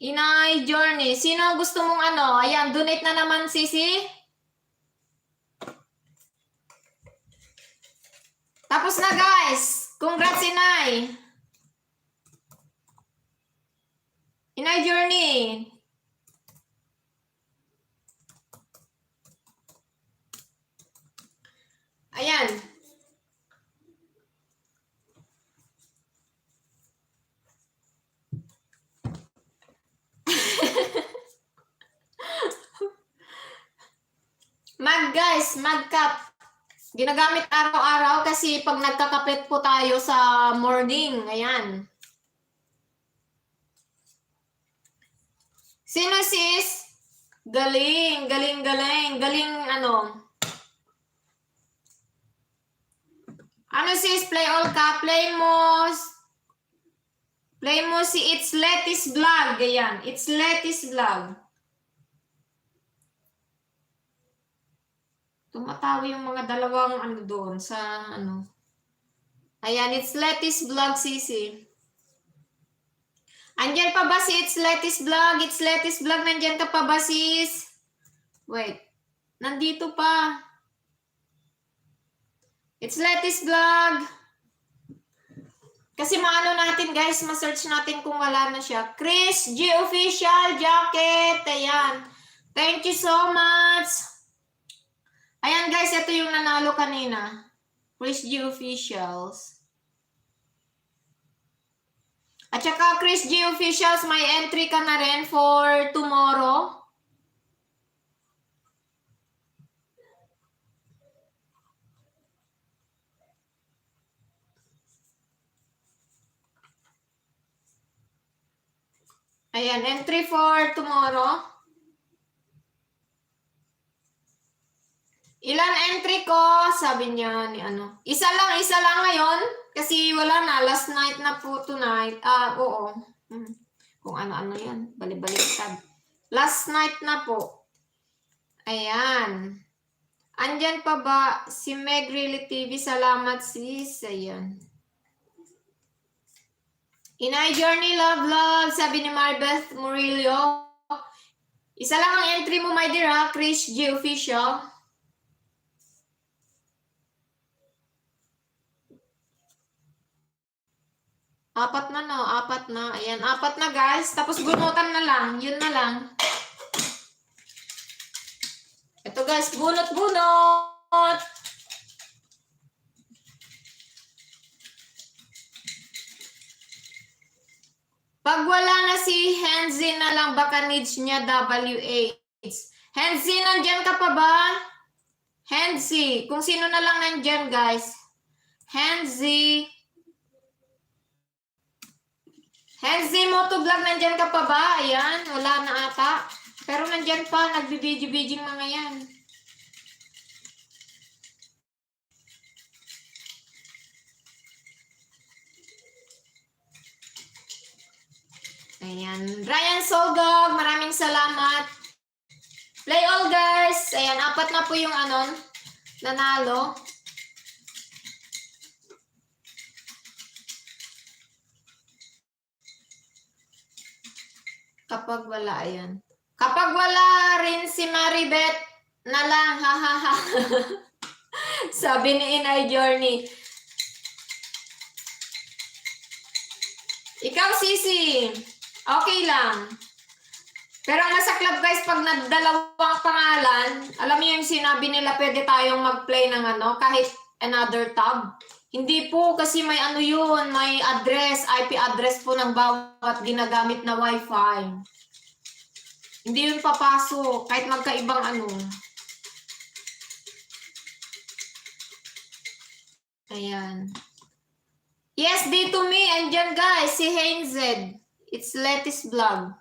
Inay journey. Sino gusto mong Ayan, donate na naman sisi. Tapos na guys. Congrats Inay. Inay journey. Ayan. Guys, cup. Ginagamit araw-araw kasi pag nagkakapit po tayo sa morning. Ayan. Sino sis? Galing, galing, galing. Galing sis? Play all ka. Play mo si It's Letty's Vlog. Ayan. It's Letty's Vlog. Tumatawi yung mga dalawang doon sa Ayan. It's Letty's Vlog, sisi. Andyan pa ba si It's Lettuce Vlog? It's Lettuce Vlog, nandyan ka pa ba sis? Wait, nandito pa. It's Lettuce Vlog. Kasi maano natin guys, ma-search natin kung wala na siya. Chris G Official Jacket. Ayan. Thank you so much. Ayan guys, ito yung nanalo kanina. Chris G Officials. At saka Chris G Officials, may entry ka na rin for tomorrow. Ayan, entry for tomorrow. Ilan entry ko? Sabi niya ni ano. Isa lang ngayon. Kasi wala na. Last night na po tonight. Oo. Kung ano-ano yan. Bali-baliktad. Last night na po. Ayan. Andyan pa ba si Meg Really TV? Salamat sis. Ayan. Inay Journey Love. Sabi ni Marbeth Murillo. Isa lang ang entry mo, my dear ha. Chris G Official. Apat na no, apat na. Ayan, apat na guys. Tapos bunutan na lang. Yun na lang. Ito guys, bunot-bunot. Pag wala na si Henzi na lang, baka needs niya WH. Henzi, nandyan ka pa ba? Henzi, kung sino na lang nandyan guys. Henzi Motovlog, nandyan ka pa ba? Ayan, wala na ata. Pero nandyan pa, nagbibidyo-bidyong mga yan. Ayan, Brian Soldog, maraming salamat. Play all guys. Ayan, apat na po yung nanalo. Kapag wala, ayan. Kapag wala rin si Maribeth na lang, ha. Sabi ni Inay Journey. Ikaw, Sisi, okay lang. Pero ang masaklap guys, pag nagdalawang pangalan, alam niyo yung sinabi nila, pwede tayong mag-play ng kahit another tab. Hindi po kasi may yun, may address, IP address po ng bawat ginagamit na wifi. Hindi yun papasok, kahit magkaibang Ayan. Yes, dito me, andyan guys, si Hainzed. It's Lettuce Vlog.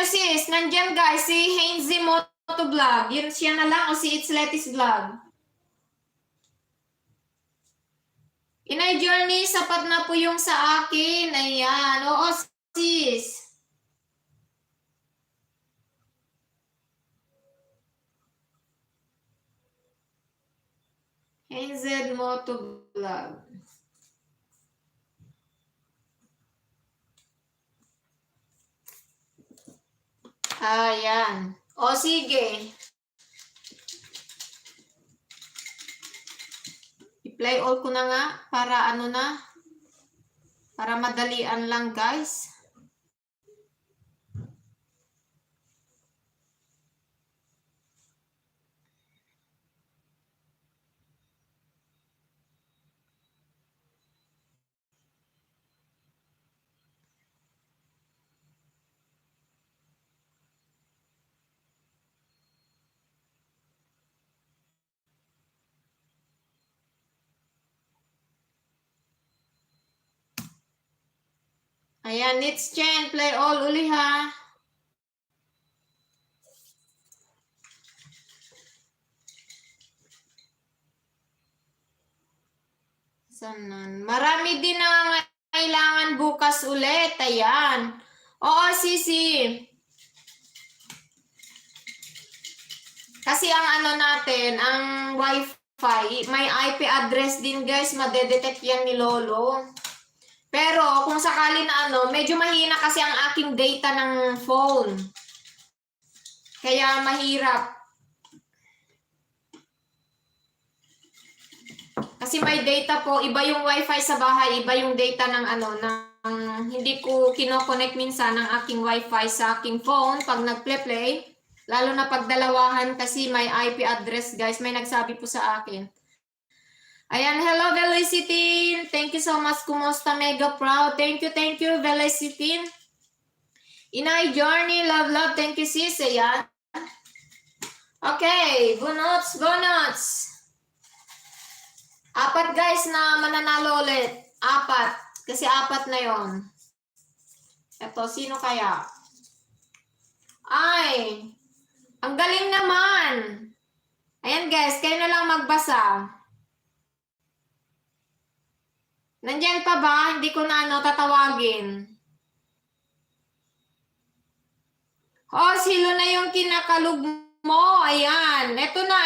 Sis, nandyan guys, si Hainzy Motovlog. Yun siya na lang o si It's Lettuce Vlog. Inay Journey, sapat na po yung sa akin. Ayan. Oo, sis. NZ Motovlog. Ayan. O, sige. I-play all ko na nga para para madalian lang guys. Ayan, it's Chen. Play all uli ha. Sanan. Marami din na kailangan bukas ulit. Ayan. Oo, Sisi. Kasi ang natin, ang wifi, may IP address din guys. Madedetect yan ni Lolo. Pero kung sakali na medyo mahina kasi ang aking data ng phone. Kaya mahirap. Kasi may data po, iba yung wifi sa bahay, iba yung data ng hindi ko kino-connect minsan ng aking wifi sa aking phone pag nag-play. Lalo na pag dalawahan kasi may IP address, guys. May nagsabi po sa akin. Ayan, hello Velicitin. Thank you so much. Kumusta? Mega proud. Thank you, Velicitin. Inay Journey, love. Thank you, sis. Ayan. Okay, bunots. 4 guys na mananalo ulit. 4. Kasi 4 na yon. Eto, sino kaya? Ay, ang galing naman. Ayan guys, kayo na lang magbasa. Nandyan pa ba? Hindi ko na tatawagin. Oh, silo na yung kinakalug mo. Ayan, eto na.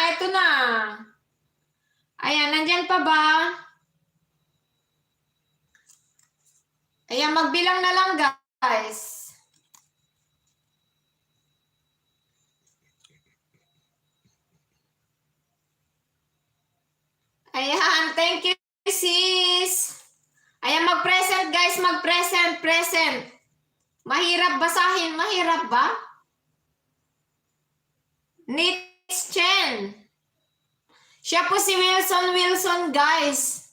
Ayan, nandyan pa ba? Ayan, magbilang na lang guys. Ayan, thank you sis. Ayan, mag-present guys, present. Mahirap basahin, mahirap ba? Nits Chen. Siya po si Wilson guys.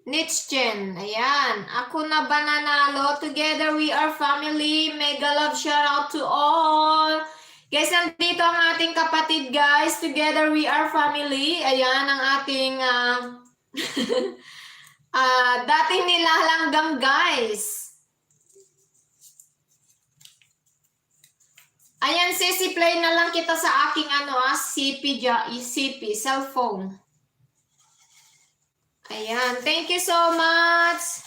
Nits Chen. Ayan, ako na ba nanalo? Together we are family. Mega love shout out to all. Guys, nandito ang ating kapatid guys. Together we are family. Ayan, ang ating dating nilalanggam guys. Ayan, Sisi, play na lang kita sa aking CP, cellphone. Ayan, thank you so much.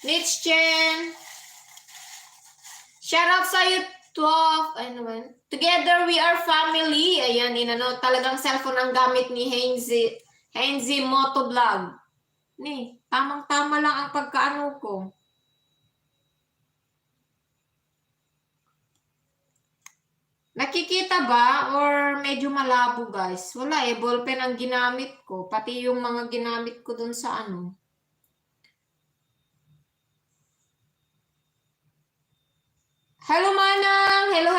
Nits Chen. Shout out sa you 12. Together we are family. Ayan, talagang cellphone ang gamit ni Heinzy Motovlog. Ni, tamang-tama lang ang pagkaano ko. Nakikita ba? Or medyo malabo guys? Wala ballpen ang ginamit ko. Pati yung mga ginamit ko dun sa Hello Manang! Hello.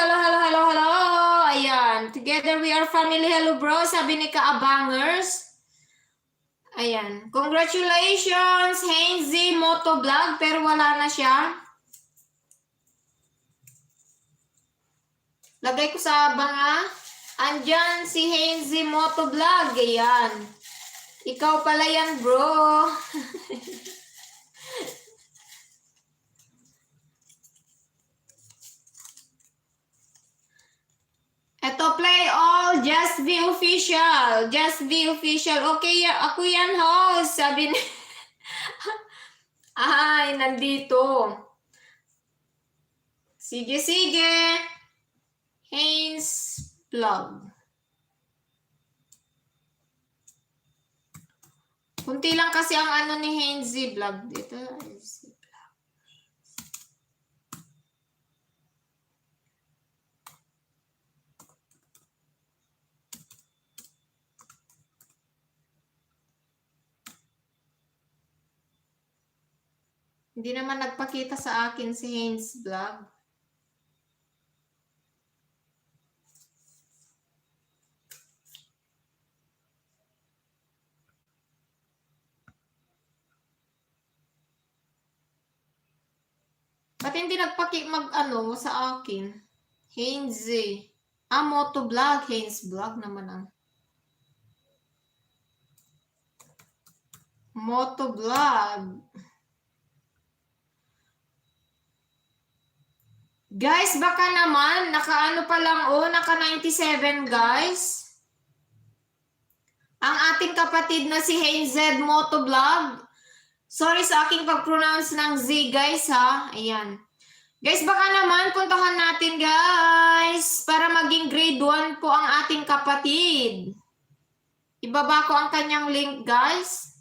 Ayan. Together we are family. Hello bro. Sabi ni Kaabangers. Ayan. Congratulations, Heinzy Motovlog. Pero wala na siya. Lagay ko sa banga. Andyan si Heinzy Motovlog. Ayan. Ikaw pala yan, bro. Eto, play all. Just be official. Okay, ako yan, host. Sabi ni... Ay, nandito. Sige. Haynes Vlog. Kunti lang kasi ang ni Heinzy Vlog dito. Hindi naman nagpakita sa akin si Haynes Vlog. Ba't hindi sa akin? Heinzy. Motovlog. Haynes Vlog naman ang. Motovlog. Guys, baka naman, naka naka 97 guys. Ang ating kapatid na si Heinzy Motovlog. Sorry sa aking pag-pronounce ng Z guys ha. Ayan. Guys, baka naman puntahan natin guys para maging grade 1 po ang ating kapatid. Ibaba ko ang kanyang link guys.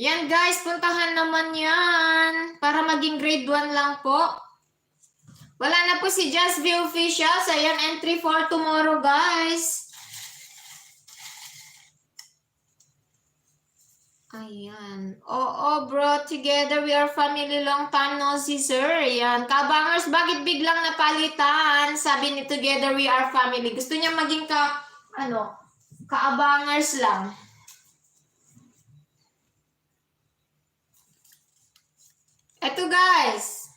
Yan guys, puntahan naman yan. Para maging grade 1 lang po. Wala na po si Just Be Official. So yan, entry for tomorrow guys. Ayan. Oo bro, together we are family, long time no see sir. Ayan. Kabangers, bakit biglang napalitan? Sabi ni Together we are family. Gusto niya maging kaabangers lang. Eto guys.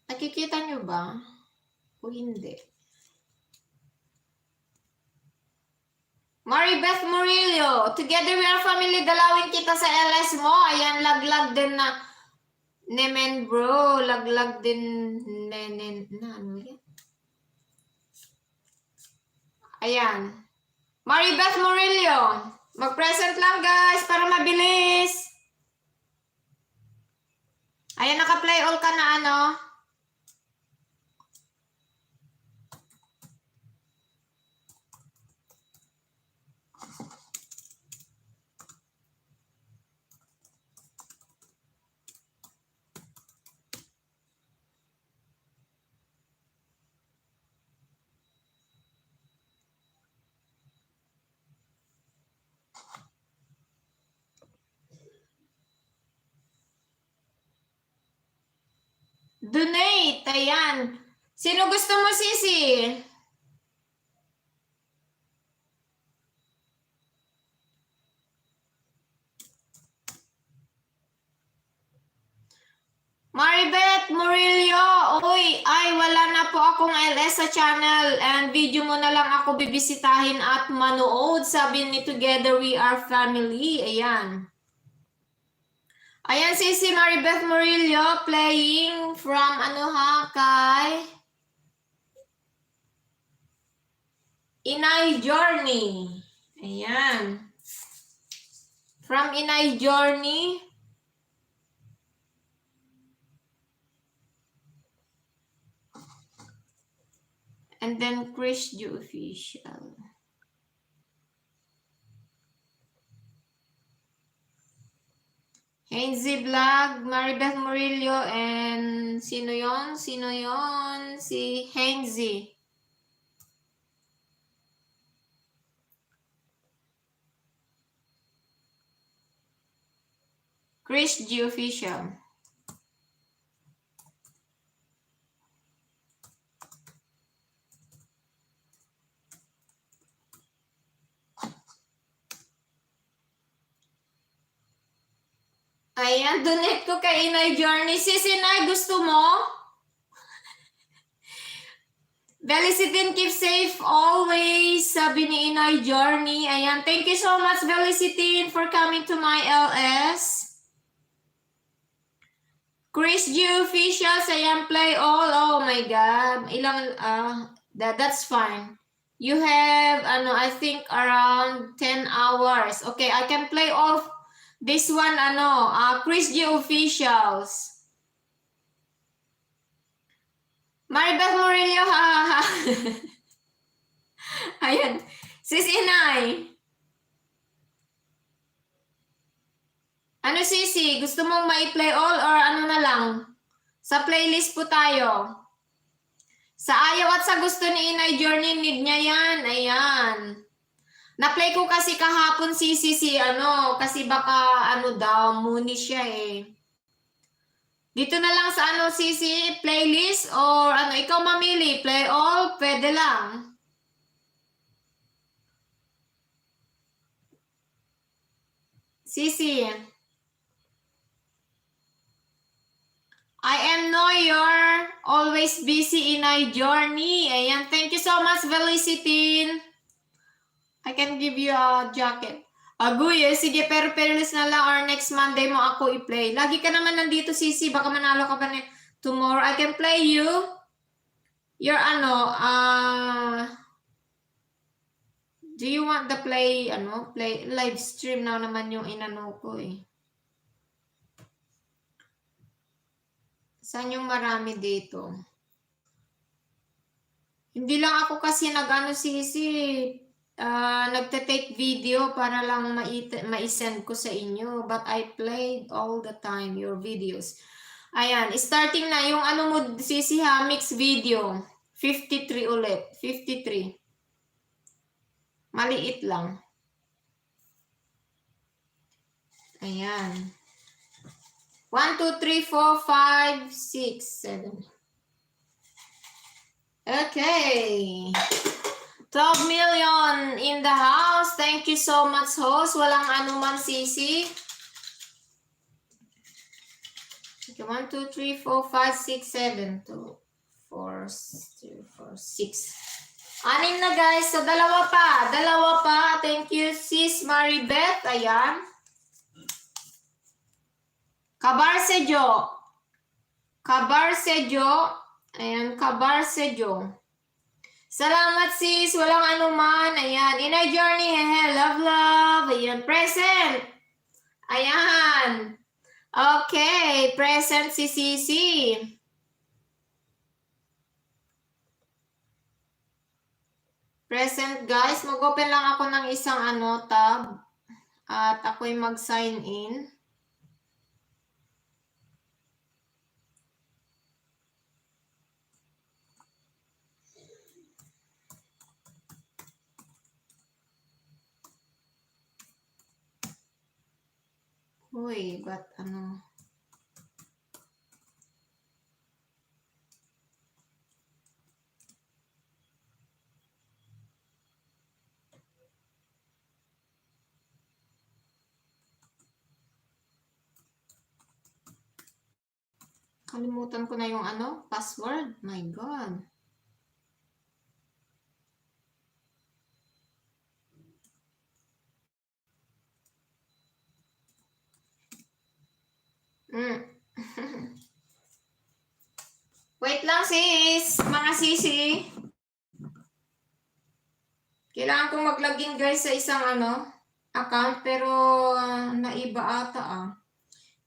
Nakikita niyo ba? O hindi? Maribeth Murillo, together we are family, dalawin kita sa LS mo. Ayan, laglag din na Nemen bro, laglag din na ano yan? Ayan. Maribeth Murillo, mag-present lang guys para mabilis. Ayan, naka-play all ka na ano. Donate, ayan. Sino gusto mo, Sisi? Maribeth Murillo, uy, ay wala na po akong LS sa channel and video mo na lang ako bibisitahin at manood. Sabi ni Together We Are Family, ayan. Ayan, Sisi Maribeth Murillo playing from kay Inay Journey. Ayan. From Inay Journey. And then Chris Ju Official. Hazy Vlog, Maribeth Murillo, and sino yon? Sino yon? Si Hazy. Chris G Official. Ayan, donate ko kay Inay Journey. Sis Inay, gusto mo? Belicitin, keep safe always, sabi ni Inay Journey. Ayan, thank you so much, Belicitin, for coming to my LS. Chris G Officials, ayan, play all. Oh my God. That's fine. You have, I think around 10 hours. Okay, I can play all this one, Chris G Officials. Maribeth Murillo, ha. Ayan. Sis Inay. Ano, Sisi? Gusto mong ma-play all or ano na lang? Sa playlist po tayo. Sa ayaw at sa gusto ni Inay Journey, need niya yan. Ayan. Na-play ko kasi kahapon Sisi kasi baka daw, muni siya eh. Dito na lang sa Sisi, playlist or ikaw mamili, play all, pwede lang. Sisi. I am know you're always busy in my journey. Ayan, thank you so much, Felicitin. I can give you a jacket. Aguy, sige, pero peerless na lang or next Monday mo ako i-play. Lagi ka naman nandito, Sisi. Baka manalo ka pa tomorrow. I can play you. Your do you want the play live stream na naman yung ko eh. Saan yung marami dito? Hindi lang ako kasi Sisi. nagte-take video para lang ma-send ko sa inyo. But I played all the time your videos. Ayan, starting na yung ano mo, Sisi ha, mix video. 53 ulit. 53. Maliit lang. Ayan. 1, 2, 3, 4, 5, 6, 7. Okay. 12 million in the house. Thank you so much, host. Walang anuman, Sisi. Okay, 1, 2, 3, 4, 5, 6, 7. 2, 4, 3, 4, 6. Anim na, guys. So, dalawa pa. Dalawa pa. Thank you, sis Maribeth. Ayan. Kabarsejo. Kabarsejo. Ayan, Kabarsejo. Salamat, sis. Walang anuman. Ayan. Inner journey. Hehe. Love, love. Ayan. Present. Ayan. Okay. Present si Sisi. Present, guys. Mag-open lang ako ng isang tab. At ako'y mag-sign in. Uy, ba't ano? Kalimutan ko na yung password. My God. Wait lang, sis. Mga sisi. Kailangan kong mag-login, guys, sa isang account, pero naiba ata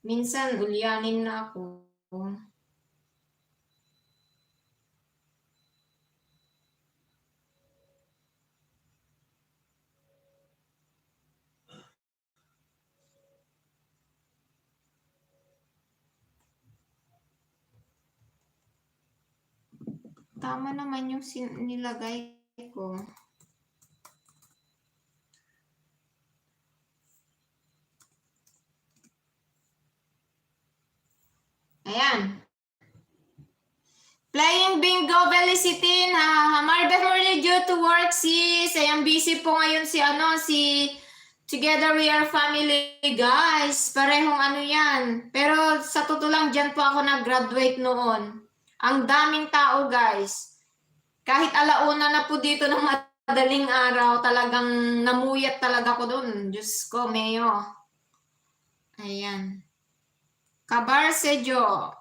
Minsan, ulyanin na ako. Tama naman yung nilagay ko. Ayan. Playing bingo, Belicitin. Maribeth Morley due to work, sis. Ayan, busy po ngayon si Together We Are Family, guys. Parehong yan. Pero sa totoo lang, dyan po ako nag-graduate noon. Ang daming tao, guys. Kahit alauna na po dito ng madaling araw, talagang namuyat talaga ko doon. Diyos ko, Mayo. Ayan. Kabarsejo.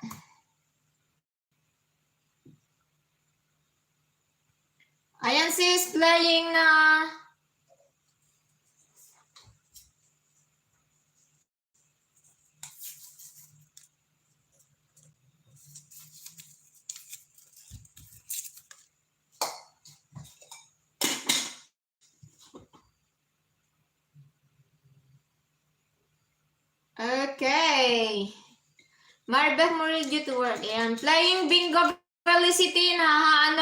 Ayan, sis, playing na. Okay. Maribeth Morley due to work. Ayan. Playing bingo, Felicity.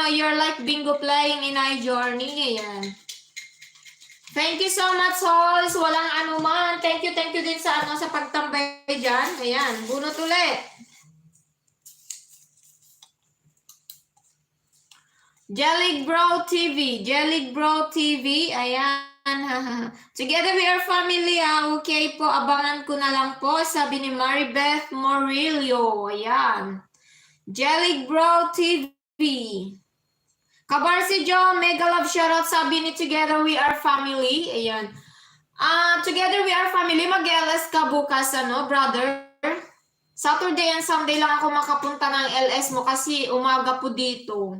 You're like bingo playing in our journey. Ayan. Thank you so much, Halls. Walang anuman. Thank you din sa sa pagtambay dyan. Ayan. Bunot ulit. Jelly Bro TV. Jelly Bro TV. Ayan. Together We Are Family. Okay po, abangan ko na lang po. Sabi ni Maribeth Morillo. Ayan. Jelly Bro TV. Kabarsejo, mega love shoutout. Sabi ni Together We Are Family. Ayan. Together We Are Family. Mag-LS ka bukas, brother? Saturday and Sunday lang ako makapunta ng LS mo kasi umaga po dito.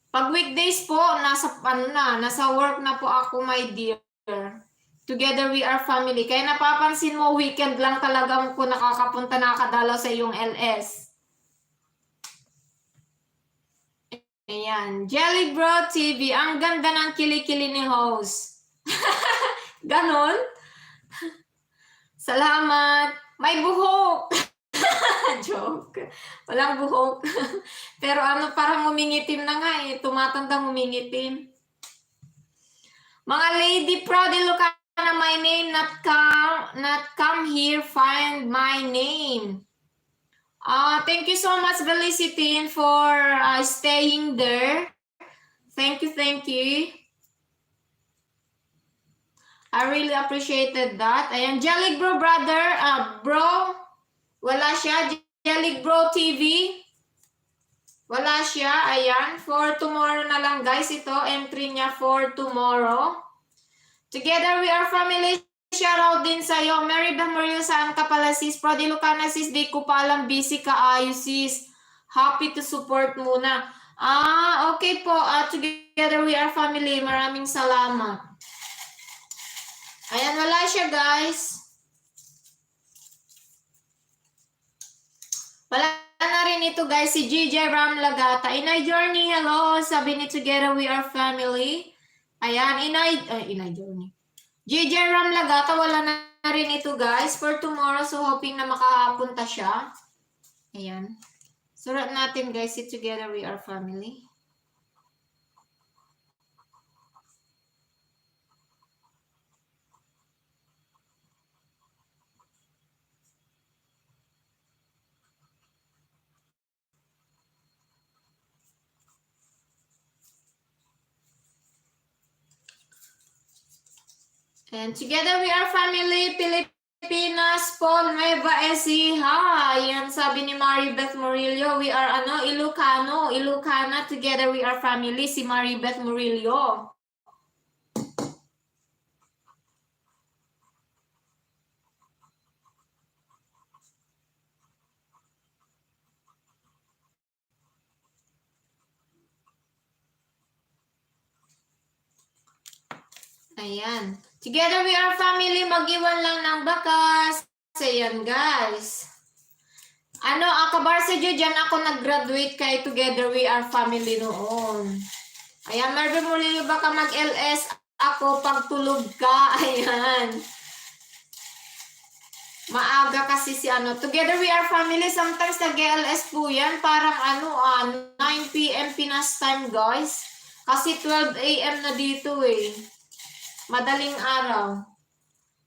Pag weekdays po, nasa work na po ako, my dear. Together We Are Family. Kaya napapansin mo, weekend lang talaga ko nakakapunta, nakakadalaw sa iyong LS. Ayan. Jelly Bro TV. Ang ganda ng kilikili ni host. Ganon? Salamat. May buhok. Joke. Walang buhok. Pero ano, parang umingitim na nga eh. Tumatandang umingitim. Mga lady proud, Ilocana, my name, not come here, find my name. Thank you so much, Felicity, for staying there. Thank you, thank you. I really appreciated that. Ayan, Jelly Bro brother, bro, wala siya. Jelly Bro TV, wala siya. Ayan, for tomorrow na lang guys. Ito, entry niya for tomorrow. Together we are family. Shoutout din sa'yo. Mary Beth Murillo, saan ka pala sis? Proud Ilocana sis, di ko pa alam, busy ka ayos sis. Happy to support muna. Okay po. Together we are family. Maraming salamat. Ayan, wala siya guys. Wala na rin ito guys, si GJ Ram Lagata. Inay Journey, hello. Sabi ni Together we are family. Ayan, Inay Journey. GJ Ram Lagata, wala na rin ito guys for tomorrow. So hoping na makapunta siya. Ayan. Surat natin guys, si Together we are family. And Together we are family, Pilipinas, Paul Nueva Ecija. Yan sabi ni Maribeth Murillo, we are Ilocano, Ilocana, Together we are family, si Maribeth Murillo. Ayan. Together we are family, mag-iwan lang ng bakas. Ayan guys. Kabarsadyo, dyan ako nag-graduate kay Together we are family noon. Ayan, Marvin Murillo, baka mag-LS ako pag tulog ka. Ayan. Maaga kasi si Together we are family, sometimes nag-LS po yan. Parang 9 p.m. Pinas time guys. Kasi 12 a.m. na dito eh. Madaling araw.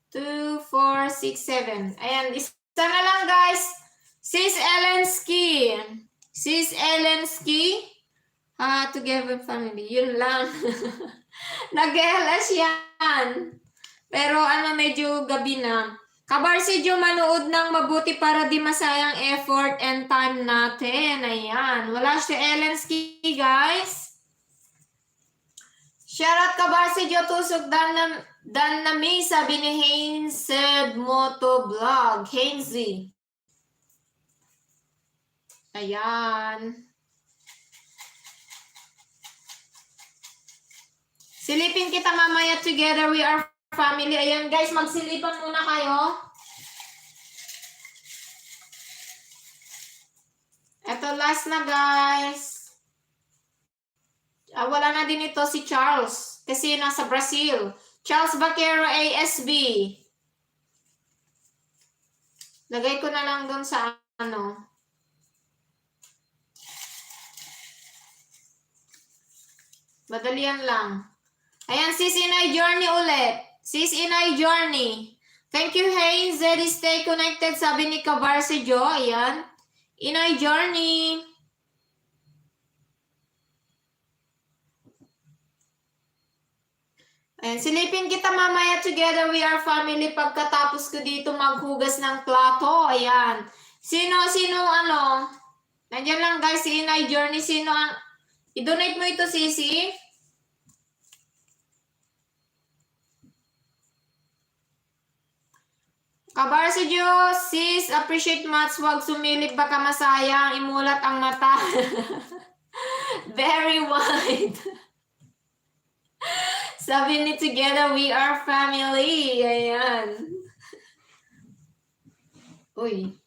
2, 4, 6, 7. Ayan, isa na lang guys. Sis Elensky. Sis Elensky. Together family. Yun lang. Nag-LS yan. Pero medyo gabi na. Kabarsidyo, manood ng mabuti para di masayang effort and time natin. Ayan. Wala siya Elensky guys. Shoutout Kabarsidyo, tusok dan na may sabi ni Hainsed Motovlog. Hainsey. Ayan. Silipin kita mamaya, Together we are family. Ayan guys, magsilipan muna kayo. Ito last na guys. Wala na din ito si Charles kasi nasa Brazil. Charles Vaquero ASB. Lagay ko na lang doon sa Madalian lang. Ayan, Sis Inay Journey ulit. Sis Inay Journey. Thank you, Haynes. Stay connected, sabi ni Kabarsidyo. Ayan. Inay Journey. Ayan, silipin kita mamaya, Together we are family, pagkatapos ko dito maghugas ng plato. Ayan. Sino, nandiyan lang guys, si Inay Journey. Sino, i-donate mo ito, Sisi. Kabarsidyo, sis, appreciate much. Huwag sumilip, baka masayang. Imulat ang mata. Very wide. Sabi ni Together we are family. Ayan. Uy.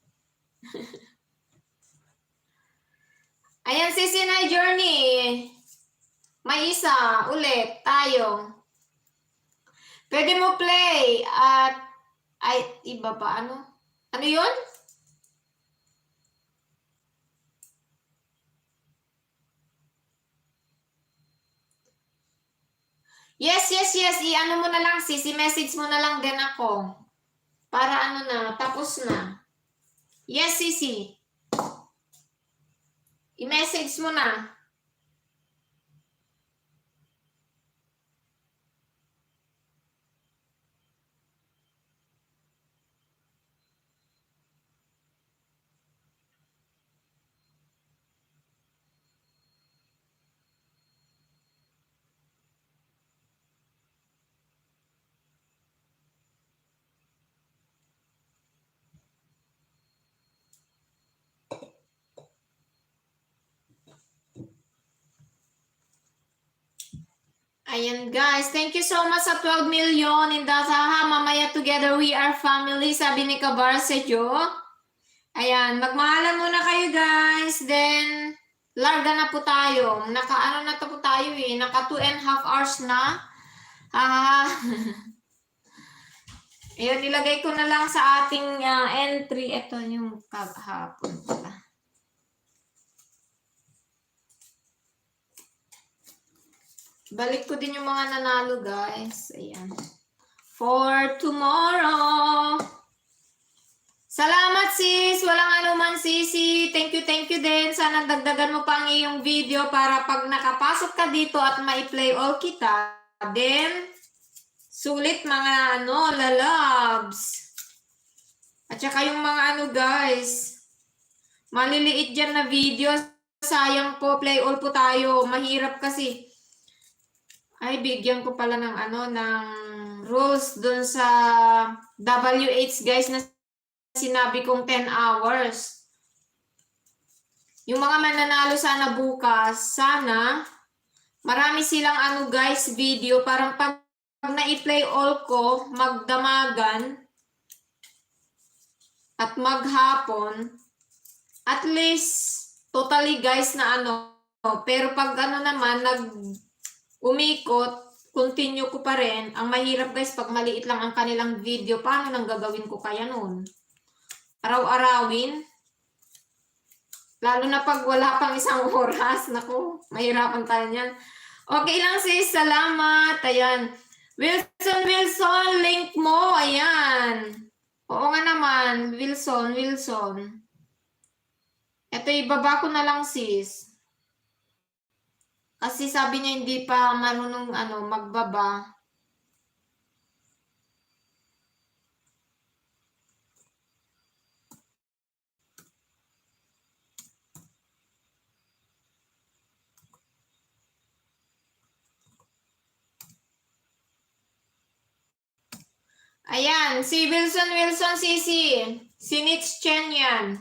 Ayan, si Sinay Journey. May isa, ulit, tayo. Pwede mo play at, ay, iba pa, ano? Ano yun? Yes. I-ano mo na lang, sis. I-message mo na lang din ako. Para ano na, tapos na. Yes, Sisi. I-message mo na. Ayan guys, thank you so much sa 12 million in Dasaha. Mamaya together we are family, sabi ni Kabar Sejo. Ayan, magmahalan muna kayo guys. Then, larga na po tayo. Naka-ano na to po tayo eh. Naka 2.5 hours na. Ayun, nilagay ko na lang sa ating entry. Ito yung kahapon pala. Balik ko din yung mga nanalo, guys. Ayan. For tomorrow. Salamat, sis. Walang anuman, sisi. Thank you din. Sana dagdagan mo pa ang iyong video para pag nakapasok ka dito at ma-play all kita, then, sulit mga lalabs. At saka yung mga guys, maliliit dyan na video. Sayang po, play all po tayo. Mahirap kasi. Ay, bigyan ko pala ng ng rules dun sa WH guys na sinabi kong 10 hours. Yung mga mananalo sana bukas, sana marami silang guys video parang pag na-i-play all ko, magdamagan at maghapon, at least totally guys na pero pag naman umikot, continue ko pa rin. Ang mahirap guys, pag maliit lang ang kanilang video, paano nang gagawin ko kaya nun? Araw-arawin? Lalo na pag wala pang isang oras. Naku, mahirapan tayo niyan. Okay lang sis, salamat. Ayan. Wilson, link mo. Ayan. Oo nga naman, Wilson. Ito, ibaba ko na lang sis. Kasi sabi niya hindi pa marunong magbaba. Ayan, si Wilson Sisi. Si Nitch Chen yan.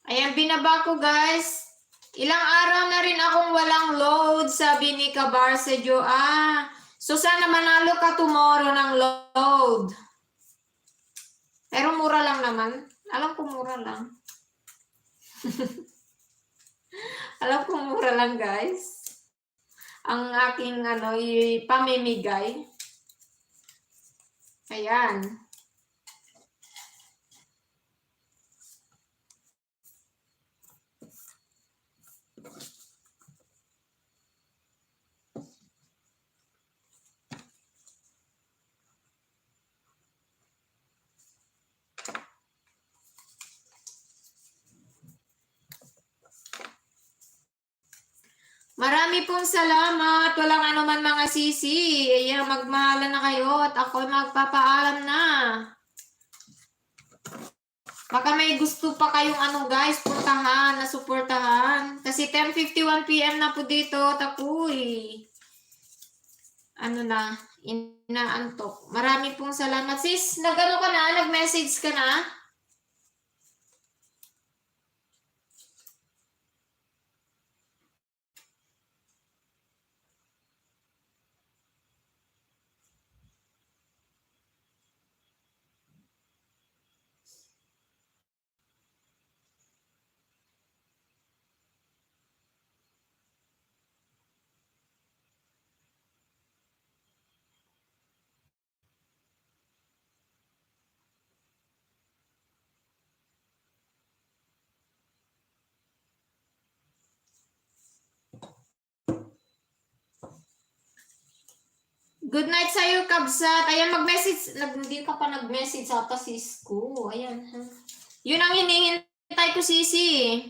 Ayan, binaba ko guys. Ilang araw na rin akong walang load, sabi ni Kabar Sejo. So sana manalo ka tomorrow ng load. Pero mura lang naman. Alam ko mura lang. Alam ko mura lang guys. Ang aking pamimigay. Ayan. Marami pong salamat. Walang anuman mga sisi. Ayan, magmahalan na kayo at ako magpapaalam na. Baka may gusto pa kayong guys, puntahan, na suportahan. Kasi 10:51 PM na po dito, tapoy. Inaantok. Marami pong salamat. Sis, ka na? Nag-message ka na? Good night sa'yo, Kabsat. Ayan, mag-message. Hindi ka pa nag-message sa sis ko. Ayan. Yun ang hinihintay ko, Sisi.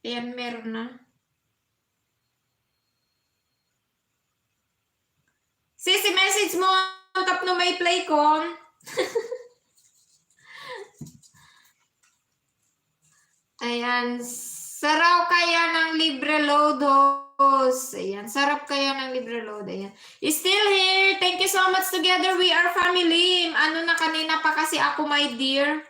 Ayan, meron na. Sisi, message mo ang tap no may play ko. Ayan. Sarap kaya ng libre lodos. Ayan. Sarap kaya ng libre load. Ayan. Still here. Thank you so much. Together we are family. Ano na kanina pa kasi ako, my dear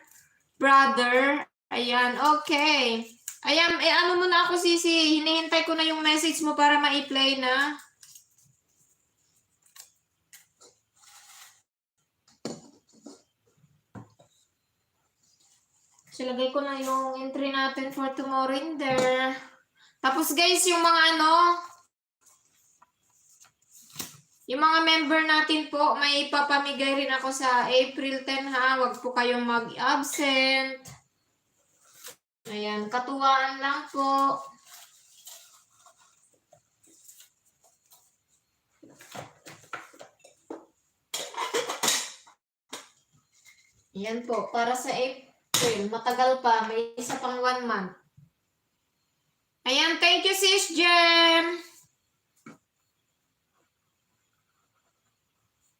brother. Ayan. Okay. Ayan. Ano muna ako, Sisi. Hinihintay ko na yung message mo para ma-play na. Silagay ko na yung entry natin for tomorrow in there. Tapos guys, yung mga yung mga member natin po, may ipapamigay rin ako sa April 10 ha. Huwag po kayong mag-absent. Ayan, katuwaan lang po. Ayan po, para sa April. Matagal pa. May isa pang 1 month. Ayan. Thank you, Sis Jem.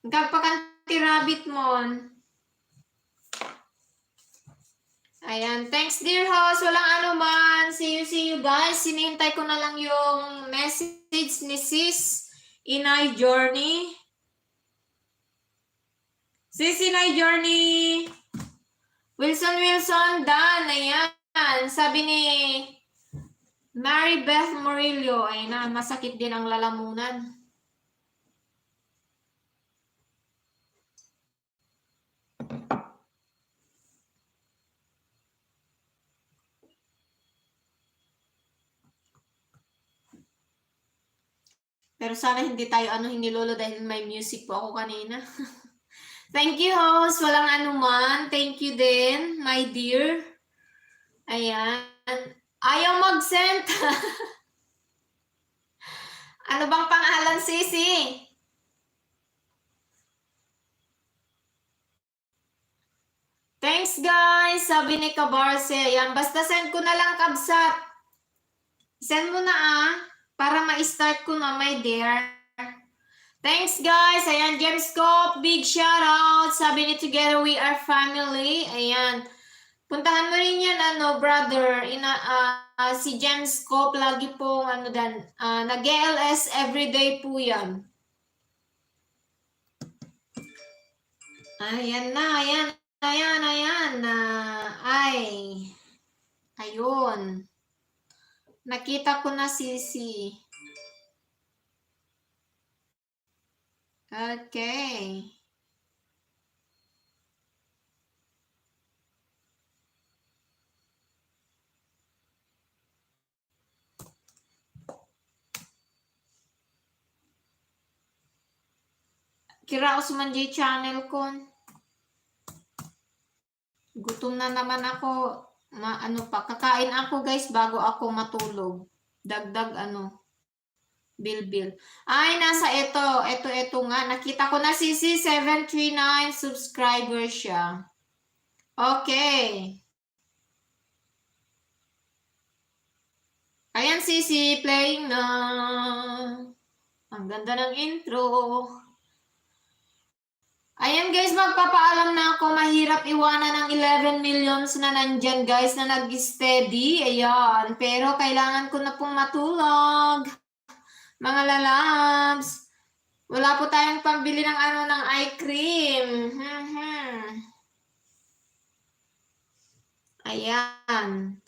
Nagpakanti rabbit mo. Ayan. Thanks, dear host. Walang anuman. See you guys. Sinihintay ko na lang yung message ni Sis Inay Journey. Sis Inay Journey. Wilson, Dan, ayan. Sabi ni Mary Beth Murillo, ay na, masakit din ang lalamunan. Pero sana hindi tayo hinilolo dahil may music po ako kanina. Thank you, host. Walang anuman. Thank you din, my dear. Ayan. Ayaw mag-send. Ano bang pangalan, Sisi? Thanks, guys. Sabi ni Kabarse. Ayan. Basta send ko na lang, Kabsat. Send mo na, para ma-start ko na, my dear. Thanks, guys. Ayan, James Scope, big shout out. Sabi ni Together We Are Family. Ayan. Puntahan mo rin yan, brother. Si James Scope, lagi pong, nag-LS everyday po yan. Ayan na, ayan. Ayun. Nakita ko na, Sisi. Okay. Kiraos man di channel ko. Gutom na naman ako. Kakain ako guys bago ako matulog. Dagdag Bilbil. Ay, nasa ito nga. Nakita ko na Sisi, 739 subscribers siya. Okay. Ayan, Sisi, playing na. Ang ganda ng intro. Ayan, guys, magpapaalam na ako. Mahirap iwanan ng 11 millions na nandyan, guys, na nag-steady. Ayan. Pero kailangan ko na pong matulog. Mga lalabs, wala po tayong pambili ng ng eye cream. Ayan.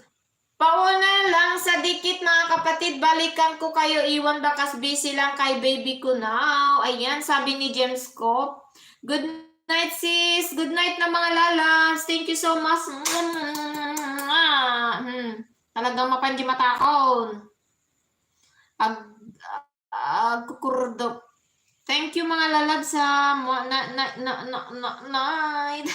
Pauna lang sa dikit mga kapatid, balikan ko kayo, iwan bakas busy lang kay baby ko now. Ayan, sabi ni James Scope. Good night, sis. Good night na mga lalabs. Thank you so much. Talagang mapanji matakon. Kukurdop. Thank you mga lalab sa night.